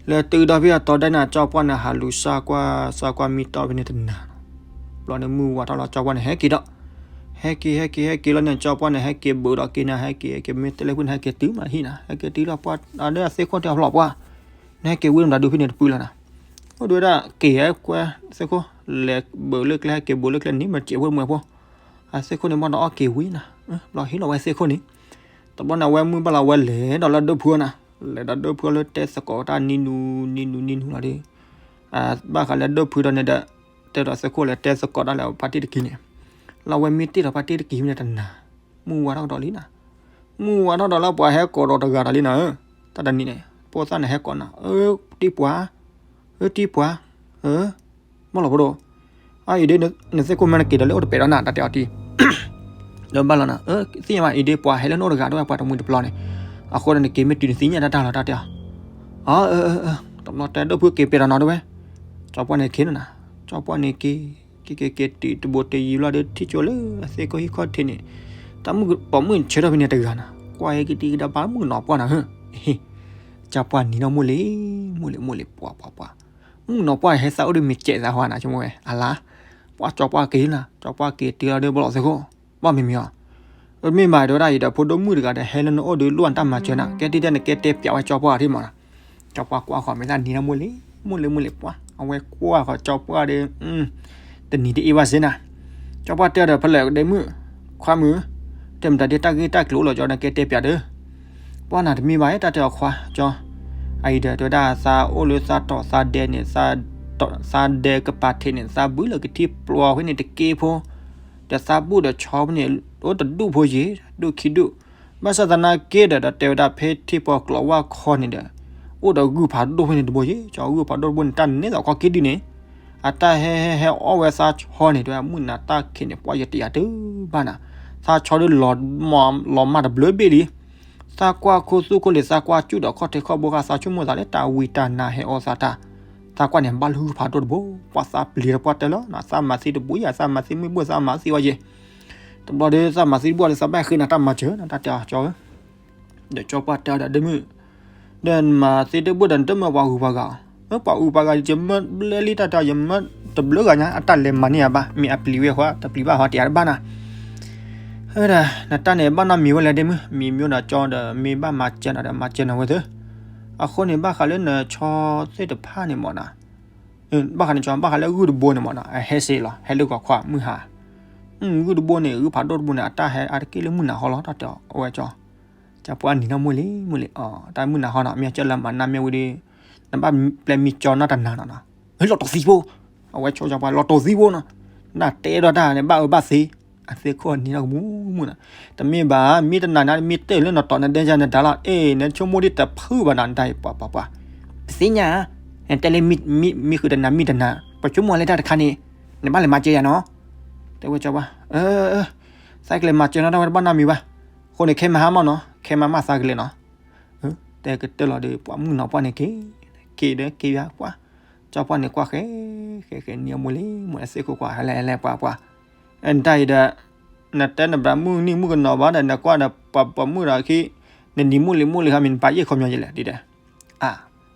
လဲၤတုၤဒီးဖဲအတီၤဒဲန့ၣ် ကၠီပှၢ်န့ၣ် ဟးလူၤစၢ်ကွၢ် စၢ်ကွၢ်မံတီၢ်ဖဲန့ၣ်တနၤနီၤ, ဘျီန့ၣ်မုၢ်ဝါထီၣ်လီၤ ကၠီပှၢ်န့ၣ် ဟဲက့ၤဒီး ဟဲက့ၤ ဟဲက့ၤ ဟဲက့ၤလီၤန့ၣ် ကၠီပှၢ်န့ၣ် ဟဲက့ၤဘုးဒီးက့ၤန့ၣ် ဟဲက့ၤ ဟဲက့ၤမ့ၢ်တဲလၢဖုန့ၣ် ဟဲက့ၤတုၤမးဟံၣ်နၤ ဟဲက့ၤတုၤလီၤပှၢ် အဒဲအသ့ၣ်ခိၣ်တဲအဖျီၣ်ပှၢ် နဟဲက့ၤဝံၤမတၤဒုးဖဲန့ၣ်တပုၢ်လီၤနၤ, အိၣ်ဒုးဝဲဒၣ်က့ၤဟဲကွဲသ့ၣ်ခိၣ် လဲၤဘုးလၢကျဲ ဟဲက့ၤဘုးလၢကျဲန့ၣ် မ့ၢ်စဲးဖိမုၢ်ဖိ အသ့ၣ်ခိၣ်န့ၣ် ဘၣ်ဒီးအီၣ်က့ၤဝံၤနၤ, ဘျီဟ့ၣ်လီၤဝဲသ့ၣ်ခိၣ်န့ၣ်, တဘျီန့ၣ် အဝဲမုၢ်ဘၣ်လီၤ အဝဲလဲၤဒီးလၢဒိၣ်ဖုအီၤနၤ, လဲၤဒီးဒိၣ်ဖုအီၤလၢတဲသကိးတၢ်နံၤနူနံၤနူနံၤနူလီၤဒီး ဘၣ်ဃးလၢဒိၣ်ဖုဒီးန့ၣ်ဒီး တဲဒီးသ့ၣ်ခိၣ်လဲၤတဲသကိးတၢ်လၢဖါတံၢ်တကံၤန့ၣ်, လၢအဝဲမ့ၢ်တ့ၢ်ဒီးဖါတံၢ်တကံၤမ့ၢ်န့ၣ်တနၤ, မုၢ်ဝါထီၣ်ကဒီးလံနၤ, မုၢ်ဝါထီၣ်ဒီးလၢပှၤဟဲကိးဒီးတဂၤဒီးလံနၤဧၢ, တၢ်တနံၤန့ၣ် ဖိသၣ်န့ၣ်ဟဲကိးနၤ, အၢ တံၢ်ပှၤ, အၢ တံၢ်ပှၤ, အၢ ဘၣ်လီၤဖိဒိၣ်, အအံၤဒ် နသ့ၣ်ခိၣ်မ့ၢ်နက့ၤဒီးလၢအိၣ်တပဲာ်ဒီးနၤ တၢ်တဲအီၤတံၢ် ဒီးဘၣ်လီၤနၤ, သ့ၣ်ညါဘၣ်အံၤဒ်ပှၤဟဲလၢနအိၣ်တဂၤ တဝဲပှၤတမှံၤတပျီန့ၣ်, အဃိဒီးနက့ၤမ့ၢ်တုၤနသ့ၣ်ညါတၢ်တၢ်လီၤ တၢ်တဲအီၤ, အၢ တဘျီတဲဒိၣ်ဖုက့ၤပဲာ်ဒီးနီၤတဝဲ, ကၠီပှၢ်န့ၣ်က့ၤနၤ, ကၠီပှၢ်န့ၣ်က့ၤ က့ၤက့ၤက့ၤတုၤတဘိတယံၤဘျီဒီး ထံၣ်ကၠိလၢအသ့ၣ်ခိၣ်ဟံၣ်ခီၣ်ထံးန့ၣ်, တၢ်မုၣ်ပိာ်မုၣ်ဆၢထၢၣ်ဖဲန့ၣ်တဂၤနၤ, ကွၢ်ဟဲက့ၤတံၢ်ကဒါဘၣ်မုၣ်ကနီၤပှၢ်နၤဧၢ, ကၠီပှၢ်နံၤနီၢ်မိၢ်လံၤ, မိၢ်လံၤမိၢ်လံၤပှၤပှၤပှၤ, မုၣ်ကနီၤပှၢ်ဟဲသးအိၣ်ဒီးမ့ၢ်စဲးသးဟါနၤ ဆိကမိၣ်ဝဲ အလါ, ပှၤကၠီပှၢ်က့ၤနၤ, ကၠီပှၢ်က့ၤတုၤလီၤဒီးဘၣ်လီၤသ့ၣ်ခိၣ်, ဘၣ်မံၤမံၤအီၤ, မ့ၢ်မးတဲဝဲဒၣ်အံၤဒီး ဖိဒိၣ်မုၣ်တဂၤဒီး ဟဲလၢနအိၣ်ဒီးလိၣ်နတၢ်မၤစၢၤနၤ, ကဲတံၢ်တဲနကဲတဲပျးဝဲကၠီပှၢ်ထံၣ်မးနၤ, ကၠီပှၢ်ကွၢ်ဃီၤမ့ၢ်သးနံၤနီၢ်မိၢ်လံၤ, မိၢ်လံၤမိၢ်လံၤပှၤ, အဝဲကွၢ်ဃီၤကၠီပှၢ်ဒီး တနံၤတအ့ၣ်ဘၣ်စ့နၤ, ကၠီပှၢ်တဲဒီးဖဲလဲၣ်ဒ့မုၣ်, ခွါမုၣ်, တဲမတၤဒ်တၢ်ဂ့ၢ်တၢ်ကျိၤအိၣ်လီၤကၠီ နကဲတဲပျးဒီး, ပှၢ်နၤတမ့ၢ်ဘၣ် တၢ်တဲအီၤခွါကၠီ, အအံၤဒီးတဲဝဲဒၣ်သးအိၣ်လၢသးတီၤသးဒဲန့ၣ်, သးဒဲကပၤထံးန့ၣ် သးဘုလၢကထံၣ်ပျီဖဲန့ၣ်တက့ၢ်ဖိ, ဒီးသးဘူၣ်ဒီးဆီဖဲန့ၣ် အိၣ်တဒူၣ်ဖိယံၤ, ဒူၣ်ခံဒူၣ်, ဘၣ်ဆၣ်သနာ်က့ဒီး ဒီးတဲဝဲဒၣ်ဖဲထံပီၤကျိးဝၢ်ခီန့ၣ်ဒီး အိၣ်ဒီးဂုၢ်ဖးဒိၣ်ဖဲန့ၣ်တဘိယံၤ, ကၠီဂုၢ်ဖးဒိၣ်တဘိန့ၣ် တၢ်န့ၣ်သိးခီက့ၤဒုန့ၣ်, အတၢ်ဟဲဟဲဟဲအီၣ်ဝဲသးဆီန့ၣ် တဲဝဲဒၣ်မုၢ်နၤတၢ်ခံးန့ၣ် ပှၢ်ယတယာ်တဘၣ်နၤ, သးဆီဒုးလီၤမၢ်တဘျုးဘ့ၣ်လံ. သးကွၢ်ခိၣ်သူၣ်ခိၣ်လ့ၤ သးကွၢ်ကၠူၣ်ဒီးခီၣ်ထံးခီၣ်ဘိဃာ် သးဆိကမိၣ်သးလၢတၢ်ဝံတၢ်နါဟဲအီၣ်သးတၢ်, သးကွၢ်န့ၣ်ဘၣ်လၢဟုဖးဒိၣ်တဘိ, ပှၤသးပျံၤဒီးပှၤတဲလီၤ, သးမၤသံတဘိယၤ, သးမၤသံမ့ၢ်ဘိၣ် သးမၤသံဝဲယဲၢ်. တဘျီဒီး သးမၤသံတဘိဒီး သးဘၣ်ဃ့နၤတၢ်မၤစၢၤနၤ တၢ်တဲအီၤကၠီဧၢ. ဒီးကၠီပှၢ်တဲအီၤဒီး ဒ့မုၣ်, ဒီးနမၤသံတဘိဒီး နတမၢပှၤဂုၤပှၤဂၤအီၤ, ပှၤဂုၤပှၤဂၤ ယမၢဘျဲလံ တၢ်တဲအီၤ ယမၢတဘျုးဂၤညါ အတၢ်လဲၤမၤန့ၢ်ယၤဘၣ်, မ့ၢ်အပျံၤဝဲဃီ တပျံၤဘၣ်ဃီ တယၤတဘၣ်နၤ. ဝဲဒၣ် နတၢ်န့ၣ်ဘၣ်နီတမံၤဝဲလဲၣ် ဒ့မုၣ်, မံၤမ့ၢ်ဒီးကၠီဒီး မ့ၢ်ဘၣ်မၤစၢၤနၤဒီး မၤစၢၤနၤဝဲသ့ၣ်. အဃိန့ၣ် ဘၣ်ဃးလၢနဆီသ့ၣ်တဖၣ်န့ၣ်မၢ်နီၤ, ဘၣ်ဃးန့ၣ်ကၠီ ဘၣ်ဃးလၢဂုၢ်တဘိန့ၣ်မၢ်နီၤ, အဟဲစ့လီၤ ဟဲလၢဂီၤခွါမုၢ်ဟါ, ဂုၢ်တဘိန့ၣ် ဂုၢ်ဖးဒိၣ်တဘိန့ၣ် အတၢ်ဟဲအါတက့ၢ်လၢမုၢ်နၤဟီလီၤ တၢ်တဲအီၤ အဝဲကၠီ ကၠီပှၢ်နံၤနီၢ်မုၢ်လံ မုၢ်လံ, တၢ်မုၢ်နၤဟီနီၤ မ့ၢ်ကၠီလၢမၤနၢ်မ့ၢ်ဝံၤဒီး နဘၣ်ပျဲမံကၠီနီၢ်တနၤနီၤနီၤ, လီၤတီၤသံဖိ, အဝဲဆိကၠီပှၢ် လီၤတီၤသံဖိနီၤ, နတဲဒီးတၢ်န့ၣ် ဘၣ်အၢဘၣ်သီ, အသ့ၣ်ခိၣ်နံၤနီၢ်ကမူမူနီၤ, တမ့ၢ်ဘၣ် မ့ၢ်တနၤနၤ မ့ၢ်တဲလၢနတီၤနဒဲယၤနဒါလီၤ, အဲ နဆိကမိၣ်ဒ်တဖုဘၣ်နၤ နတၢ်အံၤ ပှၤပှၤပှၤ, ပသ့ၣ်ညါ, တဲလၢမံဃုာ်တနၤ မံတနၤ, ပဆိကမိၣ်လၢတၢ်တခါန့ၣ်, နဘၣ်လဲၤမၤစၢၤယၤနီၤ, တဲဝဲကၠီပှၢ်, သးကလဲၤမၤစၢၤနီၤ တၢ်ဝဲတဘၣ်နီတမံၤဘၣ်, အဃိန့ၣ် ခဲမၤဟါမၢ်နီၤ ခဲမၤမးသးကလဲၤနီၤ, တဲကတၢၢ်လီၤဒီး ပှၤမုၣ်နီၤပှၢ်န့ၣ်က့ၤ, က့ၤဒီးက့ၤယၤပှၢ်, ကၠီပှၢ်န့ၣ်ကွၢ်ဃဲ, ဃဲဃဲနံၤအမူလံ မူလံ အသ့ၣ်ခိၣ်ကွၢ် ဟဲလဲၣ်ဟဲလဲၣ်ပှၤပှၤ, နတၢ်အံၤဒီး, နတဲနဘျါမုၢ်နံၤမုၢ်ကနီၤဘၣ်ဒီး နကွၢ်ဒီးပှၤပိာ်မုၣ်ဒီးခံ, နနံၤမူလံမူလံဟါမ့ၢ်နပာ်ယဲၢ်ခီပညီယလဲၣ်ဒ်ဒီး, အါ,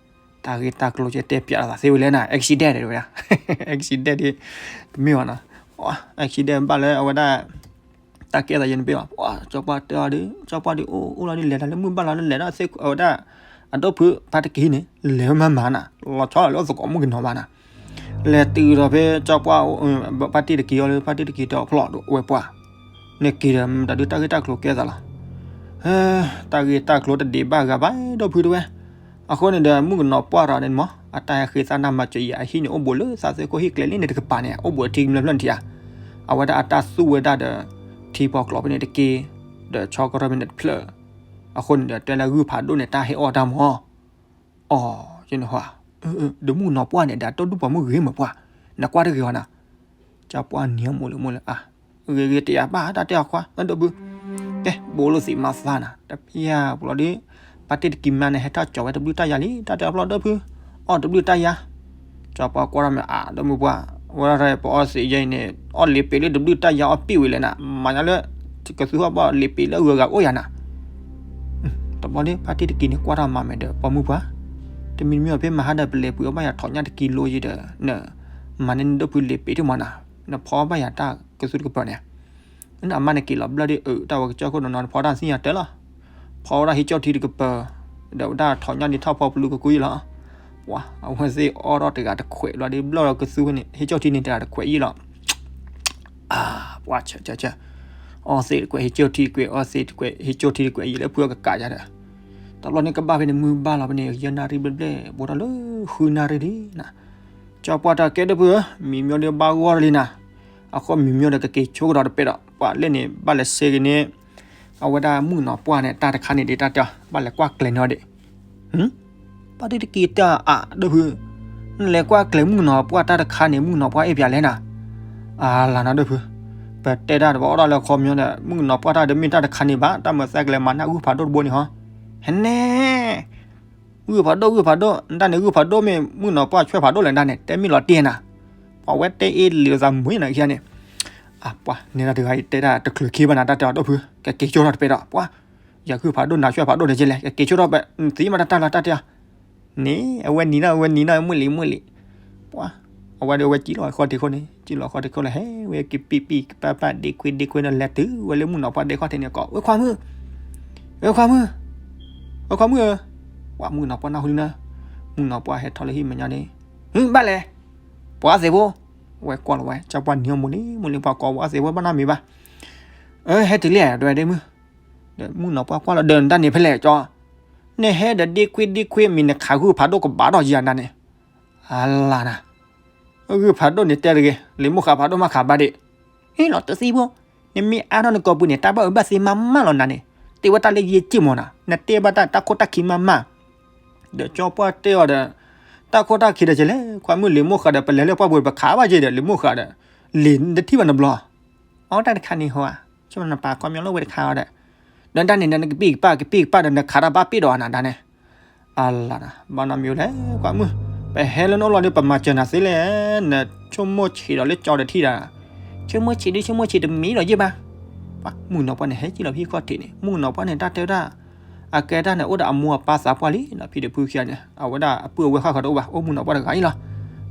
တၢ်ဂ့ၢ်တၢ်ကျိၤကတဲပၠးလီၤသးသ့ဝဲလဲၣ်နၤ accident တဲဝဲဒၣ်, accident ဒ်, တမ့ၢ်ဘၣ်နီၤ, accident ဘၣ်လၢအဝဲဒၣ် တၢ်ကဲသးယဲၢ်နပ့ၢ်ဘၣ်, ပှၤ ကၠီပှၢ်တဲအီၤဒီး ကၠီပှၢ်ဒီးအိၣ်အိၣ်လီၤဒီး လဲၤတၢ်လၢမုၢ်ဘၣ်လီၤလၢလဲၤဒၣ်သ့ၣ်အဝဲဒၣ်, အဒိၣ်ဖုဖါတကံၢ်န့ၣ် လဲၤဝဲမၤမၤနၤ လီၤဆီလီၤလၢအသကိးမုၣ်ကနီၤဘၣ်နၤ, လဲၤတုၤဒီးဖဲကၠီပှၢ်, ဖါတံၢ်တကံၢ်အီၤလၢ ဖါတံၢ်တကံၢ်တဲအီၤဖျီၣ်ဒီးဝဲပှၤ, နက့ၤဒီးမတၤဒုးတၢ်ဂ့ၢ်တၢ်ကျိၤကဲသးလီၤ, တၢ်ဂ့ၢ်တၢ်ကျိၤတဒံးဘၣ်ဂၤဘၣ်ဒိၣ်ဖုတဝဲ, အဃိန့ၣ်ဒီး မုၣ်ကနီၤပှၢ်ဒီးန့ၣ်မး အတၢ်ဟဲဃ့သးနၢ်မၤစၢၤအံၤ အဟံၣ်န့ၣ်အိၣ်ဘူးလၢသးသ့ၣ်ခိၣ်ဟံၣ်ကျဲလံန့ၣ်တကပၤန့ၣ် အိၣ်ဘူးထံကမျၢၢ်ဖျၢၣ်န့ၣ်ထံဧါ, အဝဲဒၣ်အတၢ်သူၣ်ဝဲဒၣ်ဒီး ထံဖီကျိးဖဲန့ၣ်တက့ၢ်, ဒီးဆီကရၢၢ်ဖဲန့ၣ်တဖျၢၣ်, အဃိန့ၣ်ဒီး တဲလၢဂုၢ်ဖးဒိၣ်န့ၣ်တၢ်ဟဲအီၣ်တၢ်မး, အီ, ယနဟါ, ဒီးမုၣ်ကနီၤပှၢ်န့ၣ် ဒီးတိၢ်ဒူၣ်ပိာ်မုၣ်ဂ့ၤမးပှၤ, နကွၢ်တဂ့ၤအီၤနၤ, ကၠီပှၢ်နံၤအီၤမူလံမူလံ အါ, ဂ့ၤဂ့ၤတယၤဘၣ် တၢ်တဲအီၤခွါ အဒိၣ်ဖု, ကဲ ဘိလိာ်သံးမၤသးနၤ တဖၣ်ပူၤလီၤဒီး, ဖါတံၢ်တကံၢ်မါန့ၣ် ဟဲထီၣ်ကၠီၤဝဲတဘျုးတၢ်ယၤလံ တၢ်တဲအီၤဖျီၣ်ဒိၣ်ဖု, အီၣ်တဘျုးတၢ်ယၤ, ကၠီပှၢ်ကွၢ်ထီၣ်မ့ၢ် အါ ဒီးမုၢ်ပှၢ်, ဝဲဒၣ်ပအီၣ်သံးယဲအံၤန့ၣ် အီၣ်လံာ်ပ့ၤလၢတဘျုးတၢ်ယၤအီၣ်ပံၣ်ဝံၤလဲၣ်နၤ, မၤညါလၢ, ကသူဟီၣ်ဘၣ်လံာ်ပ့ၤလၢအဂုၤအဂၤအိၣ်ယၤနၤ တဘျီဒီး ဖါတံၢ်တကံၢ်န့ၣ်ကွၢ်ထီၣ်မၤမဲာ်ဒီး ပိာ်မုၣ်ပှၢ်, တမံၤတမံၤအီၤဖဲမဟါဒီး ပလဲၤပှ့ၤအီၣ်ဘၣ်ယၤထိးညၣ်တကံလိယံၤဒီး, န, မၤန့ၢ်နဒိၣ်ဖုလံာ်ပ့ၤတမၢ်နၤ, နဖီဘၣ်ယၤတၢ်ကသူတကပၤန့ၣ်, နအမါန့ၣ်က့ၤလီၤဘျၢၣ်ဒီး အတၢ်ဝဲကစၢၢ်ခိၣ်နီၤနီၤ နဖီတၢ်သ့ၣ်ညါတဲလီၤ, ဖီဝဲဒၣ်ဟံးကၠီၣ်ထံတကပၤ, ဒီးဝဲဒၣ်ထိးညၣ်ဒ်ထီၣ်ဖီပလူကကူယံၤလီၤ, ပှၤ အဝဲသ့ၣ်အီၣ်ထီၣ်တဂၤတခွဲးလီၤဒီး ဘျီၣ်ဒီးကသူဝဲန့ၣ် ဟံးကၠီၣ်ထံန့ၣ်တဂၤတခွဲးယံၤလီၤ အါ, ပှၤဆၢဆၢဆၢ, အီၣ်သ့တကွဲး ဟံးကၠီၣ်ထံတကွဲး အီၣ်သ့တကွဲး ဟံးကၠီၣ်ထံတကွဲး ယံၤလၢဖုအကကးယၤဒီး, တဘျီန့ၣ်ကဘၣ်ဖဲန့ၣ် မုၢ်ဘၣ်လီၤဖဲန့ၣ် ယဲၢ်နၣ်ရံၣ်ဘျဲၣ်ဘျဲၣ် ဘူးထီၣ်လၢဃုနၣ်ရံၣ်လံနၤ, ကၠီပှၢ်တၢ်ကဲဒိၣ်ဖုဧၢ, မံၤမၠီဒုးဘၣ်ဂီၢ်လံနၤ, အဃိမံၤမၠီဒီးကက့ၤဆိကဒီးတပဲဒီး ပှၤလဲၣ်န့ၣ် ဘၣ်လဲၤစ့က့ၤန့ၣ် အဝဲဒၣ်မုၣ်ကနီၤပှၢ်န့ၣ် တၢ်တခါန့ၣ်ဒ်တၢ်တဲအီၤ ဘၣ်လဲၤကွၢ်ကျဲၤန့ၢ်အီၤဒံး, ဖါတံၢ်တကံၢ်တဲအီၤ အါ ဒိၣ်ဖု, နလဲၤကွၢ်ကျဲၤမုၣ်ကနီၤပှၢ်တၢ်တခါန့ၣ် မုၣ်ကနီၤပှၢ်အ့ၣ်ပၠးလဲၣ်နၤ, အါလၢနၤဒိၣ်ဖု, ပတဲတၢ်တဘၣ်အီၣ်ဒၣ်လၢခီပညီဒီး မုၣ်ကနီၤပှၢ်တၢ်ဒီးမ့ၢ်တၢ်တခါန့ၣ်ဘၣ် တၢ်မၤသးကလဲၤမၤနၢ်ဂုၢ်ဖးဒိၣ်တဘိန့ၣ်ဟီ, ဟဲနဲ ဂုၢ်ဖးဒိၣ်ဂုၢ်ဖးဒိၣ် နတၢ်န့ၣ်ဂုၢ်ဖးဒိၣ်မ့ၢ် မုၣ်ကနီၤပှၢ်ဆွဲဖးဒိၣ်လဲၣ်နတၢ်န့ၣ် တဲမ့ၢ်လီၤတံၢ်နၤ, ပှၤဝဲတဲအ့ၣ်လံာ်သးမုာ်နၤခံဂၤန့ၣ်, အါ ပှၤ နဲဒၣ်တဂၤအံၤတဲဒၣ်တချုးခံဘၣ်နၤ တၢ်တဲအီၤဒိၣ်ဖု ကက့ၤဆိထီၣ်တပဲဒီး ပှၤ ယၤဂုၢ်ဖးဒိၣ်နၤဆွဲဖးဒိၣ်န့ၣ်ကလဲၣ် ကက့ၤဆိထီၣ်ပဲ နသံမးတၢ်တၢ်လီၤတၢ်တဲအီၤ, န့ၣ် အဝဲနံၤနီၢ် အဝဲနံၤနီၢ် မုၢ်လံၤမုၢ်လံၤ, ပှၤ အဝဲဒီးအဝဲစံၣ်လီၤဃီထံးခိၣ်န့ၣ် စံၣ်လီၤဃီထံးခိၣ်လၢဟဲဝဲက့ၤပံၣ်ပံၣ်ကပၣ်ပၣ် ဒ့ခွ့ဒ့ခွ့ဒီးလဲၤတုၤဝဲလၢမုၣ်ကနီၤပှၢ်ဒဲခီၣ်ထံးန့ၣ်ကိး ဝဲခွါမုၣ်, ဝဲခွါမုၣ်ဧၢ, ပှၤမုၣ်ကနီၤပှၢ်နၢ်ဟူလံနၤ, မုၣ်ကနီၤပှၢ်ဟဲထီၣ်လၢဟံၣ်မဲာ်ညါန့ၣ်, ဟ့ၣ် ဘၣ်လဲၣ်, ပှၤသ့ၣ်ဖိ, ဝဲကွၢ်လီၤဝဲ ကၠီပှၢ်နံၤအီၣ်မူလံမူလံ ပှၤကိးဝဲသ့ၣ်ဖိဘၣ်နီတမံၤဘၣ်, အၢ ဟဲတုၤလံဧါ ဒွဲဒ့မုၣ်, ဒီးမုၣ်ကနီၤပှၢ်ကွၢ်လီၤဒီးနတၢ်န့ၣ်ဖဲလဲၣ်ကၠီ, နဟဲဒီးဒ့ခွ့ဒ့ခွ့မံၤနခးဂုၢ်ဖးဒိၣ်ကဘၣ်ထီၣ်ယၤနၤန့ၣ်, အလါနၤ ဂုၢ်ဖးဒိၣ်န့ၣ်တဲတဂ့ၤ လံာ်မိၢ်ဃးဖးဒိၣ်မးခးဘၣ်ဒံး, ဟ့ၣ်လီၤတသံဖိ, နမ့ၢ်အါထီၣ်နကိာ်ပူၤန့ၣ် တၢ်ဘၣ်အၢဘၣ်သီမးမးလီၤနၤန့ၣ်, တဲဝဲတၢ်လၢယစ့ၢ်မးနၤ, နတဲဘၣ်တၢ်တၢ်ခိၣ်တၢ်ခံမးမး, ဒီးကၠီပှၢ်တဲအီၤဒီး, တၢ်ခိၣ်တၢ်ခံဒီးကလဲၣ် ခွါမုၣ်လံာ်မိၢ်ဃးဒီး ပလဲၤလၢပှၢ်ပူၤပခးဘၣ်က့ၤဒီး လံာ်မိၢ်ဃးဒီး, လံာ်တထံၣ်ဘၣ်နဘျီ, အီတၢ်တခါန့ၣ်ဟီဧါ ဆိမိၣ်နပာ်ခီပညီလၢဝဲတခါအီၤဒီး, ဒီးတၢ်န့ၣ်ဒီးနကပံၣ်ကပၢ် ကပံၣ်ကပၢ်ဒီးနခးတၢ်ဘၣ်ပ့ၣ်ဒီးအနၤဒၣ်န့ၣ်, အလၤနၤ ဘၣ်နီတမံၤလဲၣ် ကွၢ်မုၢ်, ပဟဲလၢနအိၣ်လီၤဒီး ပမၤစၢၤနၤသ့လဲၣ်, နဆိကမိၣ်ဆံးဒီးလၢကၠီတထံၣ်ဒၣ်, ဆိကမိၣ်ဆံးဒုးဆိကမိၣ်ဆံးတမံၤဒီးယ့ၢ်ဘၣ်, မုၣ်ကနီၤပှၢ်န့ၣ် ဟဲက့ၤလီၤဟံၣ်ခီၣ်ထံးန့ၣ် မုၣ်ကနီၤပှၢ်န့ၣ် တၢ်တဲဝဲဒၣ် အကဲတၢ်န့ၣ် အိၣ်ဒီးအမိၢ်အပၢ်သးပှၢ်လံနီၤ ဖံဒီးဖုခံဂၤန့ၣ် အဝဲဒၣ်အပုၢ်အဝဲၢ်ဃၣ်ဃၢၤတအိၣ်ဘၣ် အိၣ်မုၣ်ကနီၤပှၢ်တဂၤအံၤလီၤ,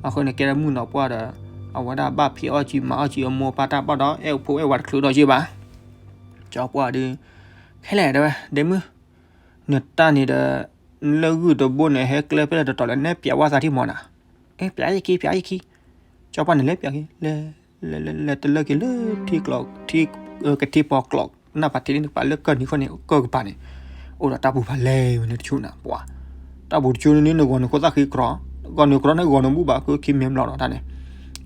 အဃိန့ၣ်ကဲဒၣ်မုၣ်ကနီၤပှၢ်ဒီး, အဝဲဒၣ်ဘၣ်ဖံးအီၣ်စုမၤအီၣ်စုအမိၢ်အပၢ်တၢ်ပၢ်ဒီး အဲၣ်အိၣ်ဖိအဲၣ်ဝၤတချုးဒီးယ့ၢ်ဘၣ်, ကၠီပှၢ်ဒီး, ခဲလဲၣ်တဲဝဲ ဒ့မုၣ်, နတၢ်န့ၣ်ဒီး, လၢဂုၢ်တဘိန့ၣ် ဟဲကျဲဖဲလဲၣ်တတီၤလဲၣ် နဲၣ်ပၠးဝဲသးထံၣ်မီၤနၤ, အဲ ပၠးယခံ ပၠးယခံ, ကၠီပှၢ်န့ၣ်လဲၤပၠးက့ၤ လဲၤ လဲၤ လဲၤ လဲၤတလၢက့ၤလၢထံကျိး ထံ ကထံပီၤကျိး နၢ်ပၤထံးလံနကပၤလၢကၢၢ်နံၤဃီန့ၣ် ကၢၢ်ကပၤန့ၣ်, အိၣ်ဒီးတၢ်ပူၤဖးလဲၢ်ဝဲန့ၣ်တဆူနၤ ပှၤ, တၢ်ပူၤတဆူန့ၣ် နဂီၤန့ၣ်ခိၣ်သၣ်ဃံကြီ, ဂီၤန့ၣ်ကြီန့ၣ်ဂီၤန့ၣ်ဘူၣ်ဘၣ် ကခံမ့ၢ်ဘျီဒီးတၢ်န့ၣ်,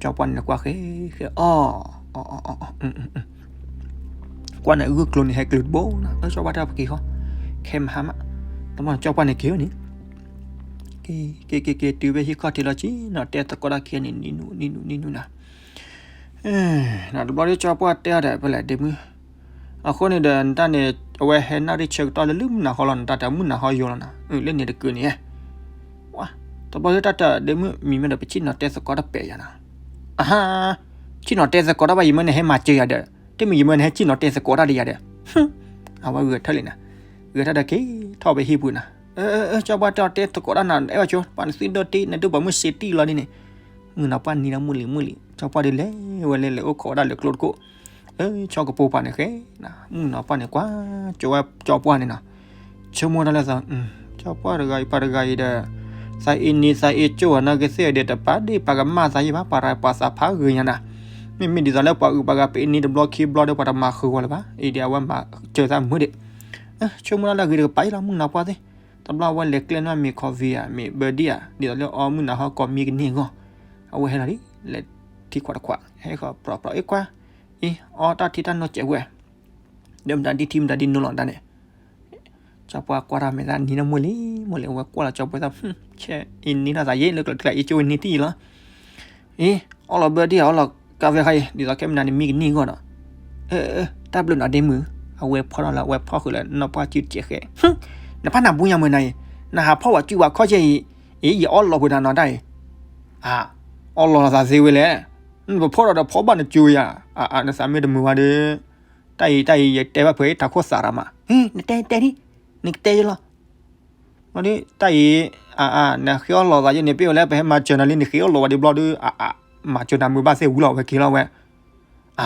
ကၠီပှၢ်န့ၣ်နကွၢ်ဃဲ ဃဲအီၣ်, အီၣ် အီၣ် အီၣ် အီၣ် ကွၢ်န့ၣ်ဂုၢ်ကျိၤန့ၣ်ဟဲကျုးတဘိနၤ အၢ ကၠီပှၢ်တဲပက့ၤဃီ, ခဲမဟါမး, တမ့ၢ်ကၠီပှၢ်န့ၣ်က့ၤဝဲန့ၣ် က့ၤ က့ၤ က့ၤ က့ၤတုၤဖဲဟံၣ်ခီၣ်ထံးလီၤဆံနီၤ တဲသကိးတၢ်ခံဂၤန့ၣ် နံၤနူၤ နံၤနူၤ နံၤနူၤနၤ, တဘျီဒီးကၠီပှၢ်တဲအီၤဒီး ဖဲလဲၣ်ဒ့မုၣ်, အဃိန့ၣ်ဒီး နတၢ်န့ၣ် အဝဲဟဲနၣ်ရံၣ်ဆၢကတီၢ်လၢလၢမုၢ်နၤဃီလီၤ နတၢ်တဲမုၢ်နၤဃီယိာ်လီၤနၤ လၢန့ၣ်တကုာ်န့ၣ်, တဘျီဒီးတၢ်တဲဒ့မုၣ် မံၤမ့ၢ်ဒီးပဆ့ၣ်နီၤတဲသကိးတၢ်ပဲာ်ယၤနၤ, အဟါ, ဆ့ၣ်နီၤတဲသကိးတၢ်ဘၣ် ယမ့ၢ်နဟဲမၤစၢၤယၤဒီး, တမ့ၢ်ယမ့ၢ်နဟဲဆ့ၣ်နီၤတဲသကိးတၢ်ဒီးယၤဒီး, အဝဲဂဲၤထၢၣ်လံနၤ, ဂဲၤထၢၣ်ဒီးက့ၤထီၣ်ဖဲဟံၣ်ပူၤနၤ, ကၠီပှၢ်တဲအီၤတဲသကိးတၢ်နၤ အဲၣ်ဘၣ်ဆိ ပှၤနသုဒိၣ်တ့ နဒိၣ်ပှၤမုၢ်စ့တံၢ်လီၤဒ်န့ၣ်, မုၣ်ကနီၤပှၢ်နံၤဒီးမုၢ်လံၤမုၢ်လံၤ ကၠီပှၢ်ဒီးလဲၤဝဲလဲၤလဲၤအိၣ်ခိးဒၣ်လၢကျိတကိး, လၢဆီကပိာ်ပၤန့ၣ်ဃဲ, မုၣ်ကနီၤပှၢ်န့ၣ်ကွၢ်ကၠီဝဲကၠီပှၢ်န့ၣ်နီၤ, ဆိကမိၣ်တၢ်လၢသီ, ကၠီပှၢ်တဂၤအံၤပှၤတဂၤအံၤဒီး, သးအ့န့သးအ့ကၠိၣ်အနၢ်ကသ့ၣ်ဒီး တပာ်ဒ့ၣ်ပာ်ကမၣ်သးယံၢ်ဘၣ် ပှၤရၤပှၤသးဖးဂ့ၤညါနၤ, မ့မ့ၢ်ဒ်သိးလၢပှၤအုၣ်ပှၤဂၤပအ့န့တဘျီခံဘျီဒီး ပှၤတမၤဃုာ်ဝဲလၢၤဘၣ်, အံၤဒီးအဝဲမၤစၢၤသးမုာ်ဒံး, ဆိကမိၣ်တၢ်လၢအဂ့ၤတကပၤအံၤလီၤ မုၣ်ကနီၤပှၢ်သ့ၣ်, တဘျီအဝဲလဲၤကျဲန့ၣ်မ့ၢ် coffee ဧါ မ့ၢ် birthday ဧါ ဒ်သိးလၢအီမုၢ်နၤဟီကီးမံကန့ၢ်အဂီၢ်, အဝဲဟဲလီၤလံ, လဲၤထံခွးတခွး ဟဲဃီၤပြီပြီ အ့ၣ်ကွၢ်, အ့ၣ် အီတၢ်ထံတၢ်နိစဲးဝဲ ဒီးမတၤဒ်ထံမတၤဒ်နိလီၤတၢ်န့ၣ်, ကၠီပှၢ်ကွၢ်တၢ်မဲာ်သၣ်နံၤနၢ်မုၢ်လံ, မုၢ်လံ အဝဲကွၢ်လီၤကၠီပှၢ်သး, ဆဲးအ့န့တၢ်သးယ့ၣ် လၢကျိၤတကျါအ့ကၠိဝဲန့ၢ်တံၢ်လီၤ, အ့ၣ် အီလီၤ birthday အီလီၤ ကါဖဲခါအံၤ ဒ်သိးခဲမနၤန့ၣ်မံကန့ၢ်အဂီၢ်ဒီး, တၢ်ဘျုးနီၤဒ့မုၣ်, အဝဲဖီၣ်ထီၣ်လၢအဝဲဖီၣ်ဃုာ်လၢနီၢ်ပှၢ်စုစဲးဃဲ, နဖးနၢ်ပူညါမုၢ်နၤအံၤ, နဟးဖီၣ်ဝဲစုဝဲခီၣ်ဆဲအံၤ, အ့ၣ် ယအီလီၤပှၤတၢ်နီၤတၢ်အံၤ, အ အီလီၤသးသ့ဝဲလဲၣ်, နပဖီၣ်ဒီးဒီးဖီၣ်ဘၣ်နစုယၤ, အ အ နသးမ့ၢ်တမုာ်ဘၣ်ဒီး, တၢ်အံၤတၢ်အံၤ ယတဲဘၣ်ဖဲတၢ်ခိၣ်သးရၤမး, နတဲတဲဒ်, နကတဲယလီၤ ဘျီဒီး တၢ်အံၤ, အ အ နဃ့အီၣ်လီၤသးယဲန့ၣ် ပ့ၢ်ဝဲလၢပဟဲမၤစၢၤနၤလံ နဃ့အီၣ်လီၤဝဲဒ်ဘျီဒီး အ အ မၤစၢၤနၤမုာ်ဘၣ်သ့ၣ်ဝံၤလီၤ ဝဲက့ၤလီၤဝဲ, အ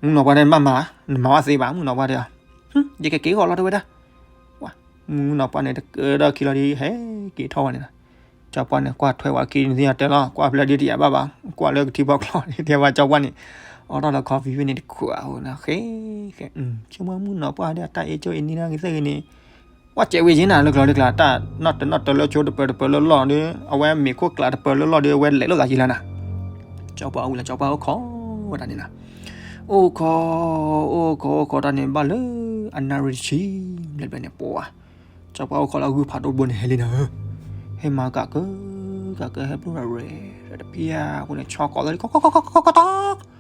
မုၣ်နီၤပှၢ်န့ၣ်မၤမၤ, နမၤဘၣ်သ့ဘၣ် မုၣ်နီၤပှၢ်တဲ, ယကက့ၤဃီလီၤတဲဝဲဒၣ်, မုၣ်နီၤပှၢ်န့ၣ် တကၢထီၣ်ခံလီၤဒီး ဟဲက့ၤထီၣ်ဝဲန့ၣ်လီၤ, ကၠီပှၢ်န့ၣ် ကွၢ်ထွဲဝဲက့ၤန့ၣ်သ့ၣ်ညါတဲလီၤ ကွၢ်ဖျဲၣ်ဒ်တယာ်ဘၣ်ဘၣ် ကွၢ်လၢကထံဖီကျီၤဒ်တဲဘၣ် ကၠီပှၢ်န့ၣ်, အီထီၣ်လၢ coffee ဖဲန့ၣ်တခွးအဃိန့ၣ် ဃဲ ဃဲ, ဆိကမိၣ်မုၣ်နီၤပှၢ်ဒီး တၢ်အ့ကၠိအ့န့ၢ်နီၢ်ကသ့ၣ်ဂ့ၤန့ၣ် ကွၢ်စဲးဝဲယ့ၢ်နၤ လၢကျိၤလၢကျါ တၢ်နီၢ်တနီၢ်တလၢဆိတပၢၤတပၢၤလၢလီၢ်ဒီး အဝဲမ့ၤခိၣ်ကျးတပၢၤလၢလီၢ်ဒီး အဝဲလဲၤလိာ်သးယံၤလၢနၤ, ကၠီပှၢ်အူလၢ ကၠီပှၢ်အိၣ်ခိးဝဲဒၣ်န့ၣ်နၤ, အိၣ်ခိး, အိၣ်ခိး အိၣ်ခိးတၢ်န့ၣ်ဘၣ်လၢ အနၣ်ရံၣ်တဆံဘျဲၣ်ဘျဲၣ်န့ၣ် ပှၤ ကၠီပှၢ်အိၣ်ခိးလၢအဂုၢ်ဖးဒိၣ်တဘိန့ၣ်ဟဲလံနၤဧၢ, ဟဲမၤကးကၢ, ကးကၢဟဲပျိၢ်ရၤရဲၣ်, တဖျၢၣ်အဃိန့ၣ် ဆီကိးသးလံ ကီကီကီကီကီကီ,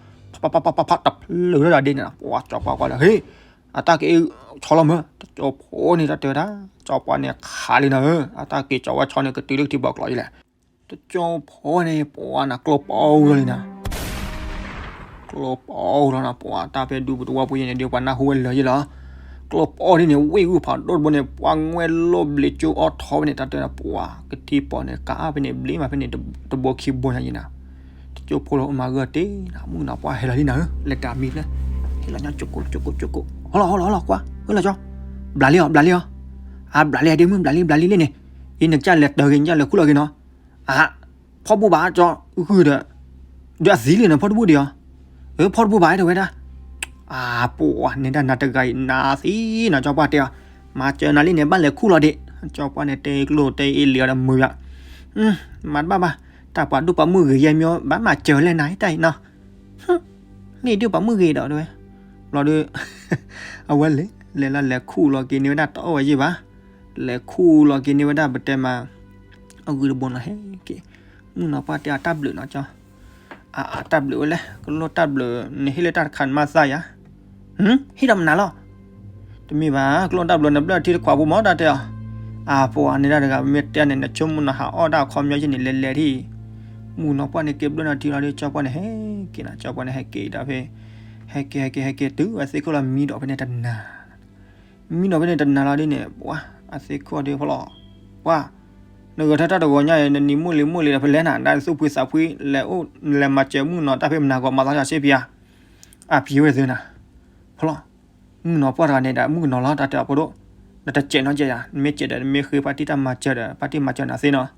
ဖးဖးဖးဖးဖး တဖျၢၣ်လၢဒၣ်ဒ့န့ၣ်နၤ ပှၤ ကၠီပှၢ်ကွၢ်လၢ ဟ့ၣ် အတၢ်က့ၤဆီလီၤမၢ်, တကၠိဖိန့ၣ်တၢ်တဲဝဲဒၣ်, ကၠီပှၢ်န့ၣ်ခးလံနၤဧၢ, အတၢ်က့ၤကၠီဝဲဆီန့ၣ် ကတုၤလၢကထံပီၤကျီၤယံၤလဲၣ်, တကၠိဖိန့ၣ် ပှၤနၤ ကျိပီအူလီၤလံနၤ ကျိပီအူလီၤနၤ ပှၤတၢ်ဖဲဒူပတဝီပူၤယဲန့ၣ် ဒ်ပှၤနၢ်ဟူဝဲလၢာ်ယဲလီၤ, ကျိပီအူဒ်န့ၣ် ဝ့ၢ်ဂုၢ်ဖးဒိၣ်တဘိန့ၣ် ပှၤငွဲၣ်လိၣ်ဘျံးကၠိအီၣ်ထီဝဲန့ၣ် တၢ်တဲနၤ ပှၤ ကထံပီၤန့ၣ် ကးအါဖဲန့ၣ် ဘျ့မးဖဲန့ၣ် တဘိခံဘိညါယံၤနၤ, တကၠိဖိလီၤအိၣ်မၤဂၢၢ်တ့ၢ်နၤ မုၣ်နီၤပှၢ်ဟဲလီၤလံနၤဧၢ, လဲၤတၢ်မံၤလၢ ဟဲလီၤညါ ကၠိကိး ကၠိကိး ကၠိကိး ဟီလီၤ ဟီလီၤ ဟီလီၤ ကွၢ် ဟဲလီၤကၠီ, ဘျးလံအီၤ ဘျးလံအီၤ, အဘျးလံအဒ့မုၣ် ဘျးလံ ဘျးလံလံန့ၣ်, အံၤနကစၢ်လဲၤတၢ်ဂ့ၤ နကစၢ်လဲၤခူၣ်လီၤက့ၤနီၤ အ ဖီၣ်ဘူၣ်ဘၣ်ကၠီ ဂုၢ်ဒီး, ဒီးအသံလံနဖီၣ်တဘူၣ်ဒံးအီၤ, အဖီၣ်တဘူၣ်ဘၣ်တဲဝဲဒၣ်, အ ပှၤန့ၣ်ဒၣ်နၤတဂၤအံၤ နၤသံနၤ ကၠီပှၢ်တဲအီၤ, မၤစၢၤနၤလံန့ၣ် ဘၣ်လဲၤခူၣ်လီၤဒံး, ကၠီပှၢ်န့ၣ်တဲကျိၣ်တဲအ့လံအီၤဒီးမုာ်ယၤ, မၤတဘၣ်ဘၣ်, တၢ်ပှၤဒိၣ်ပှၤမုၢ်ဂ့ၤယဲမီၤ ဘၣ်မၤစၢၤလဲၣ်နၤတၢ်အံၤနီၤ န့ၣ်ဒုးပှၤမုၢ်ဂ့ၤဒီးတဲဝဲ, ဘျီဒီး, အဝဲလဲၤ, လဲၤလီၤလဲၤခူၣ်လီၤက့ၤန့ၢ်ဝဲဒၣ်တအီၣ်ဝဲယဲၢ်ဘၣ်, လဲၤခူၣ်လီၤက့ၤန့ၢ်ဝဲဒၣ်ပတဲမး, အဂုၢ်တဘိနီၤဟဲက့ၤ, မုၣ်နီၤပှၢ်တဲအတၢ်ဘျုးနီၤကၠီ, အတၢ်ဘျုးဝဲလဲၣ် ကလိၣ်တၢ်ဘျုး နဟ့ၣ်လၢတၢ်တခါနမၤသးယၤ, ဟံးဒီးမနုၤလီၤ. တမ့ၢ်ဘၣ် ကျိၣ်တၢ်ဘျၢနဘျၢထံတခွးဖိမၢ် တၢ်တဲအီၤ. အပှၤန့ၣ်တၢ်တဂၤ မ့ၢ်တဲန့ၣ် နဆိကမိၣ်နဟးအီၣ်တၢ်အခီပညီယဲန့ၣ် လဲၤလဲၤထံၣ် မုၣ်ကနီၤပှၢ်န့ၣ် က့ၤဘျၢနထံလီၤဒီး ကၠီပှၢ်န့ၣ် ဟဲက့ၤနီၤ ကၠီပှၢ်န့ၣ် ဟဲက့ၤဒီးဖဲ ဟဲက့ၤ ဟဲက့ၤ ဟဲက့ၤ တုၤအဝဲသ့ၣ်ခိၣ်လီၤ မံဒီးဖဲန့ၣ်တနၤ မံဒီးဖဲန့ၣ်တနၤလီၤဒ်န့ၣ် ပှၤ အသ့ၣ်ခိၣ်ဒ်ဖဲလီၤ ပှၤ နဂဲၤထၢၣ်တၢ်တဂီၤညါအံၤ နနံၤမိၢ်လံၤမိၢ်လံၤဒီး ဖဲလဲၣ်နၤ ဒၣ်သူၣ်ဖှံသးဖှံ လဲၤအိၣ် လဲၤမၤစၢၤမုၣ်ကနီၤတၢ်ဖဲမနၤဂီၤ မၤသးစ့ဖံယါ အဖံဝဲသ့ၣ်နၤ ဖဲလီၤ မုၣ်ကနီၤပှၢ်တဂၤန့ၣ်ဒီး မုၣ်ကနီၤလီၤ တၢ်တဲအဖိဒိၣ် နတစဲးနီတစဲးယါ နမ့ၢ်စဲးဒီး နမ့ၢ်ဃ့ဖါတံၢ်တၢ်မၤစၢၤဒီး ဖါတံၢ်မၤစၢၤနၤ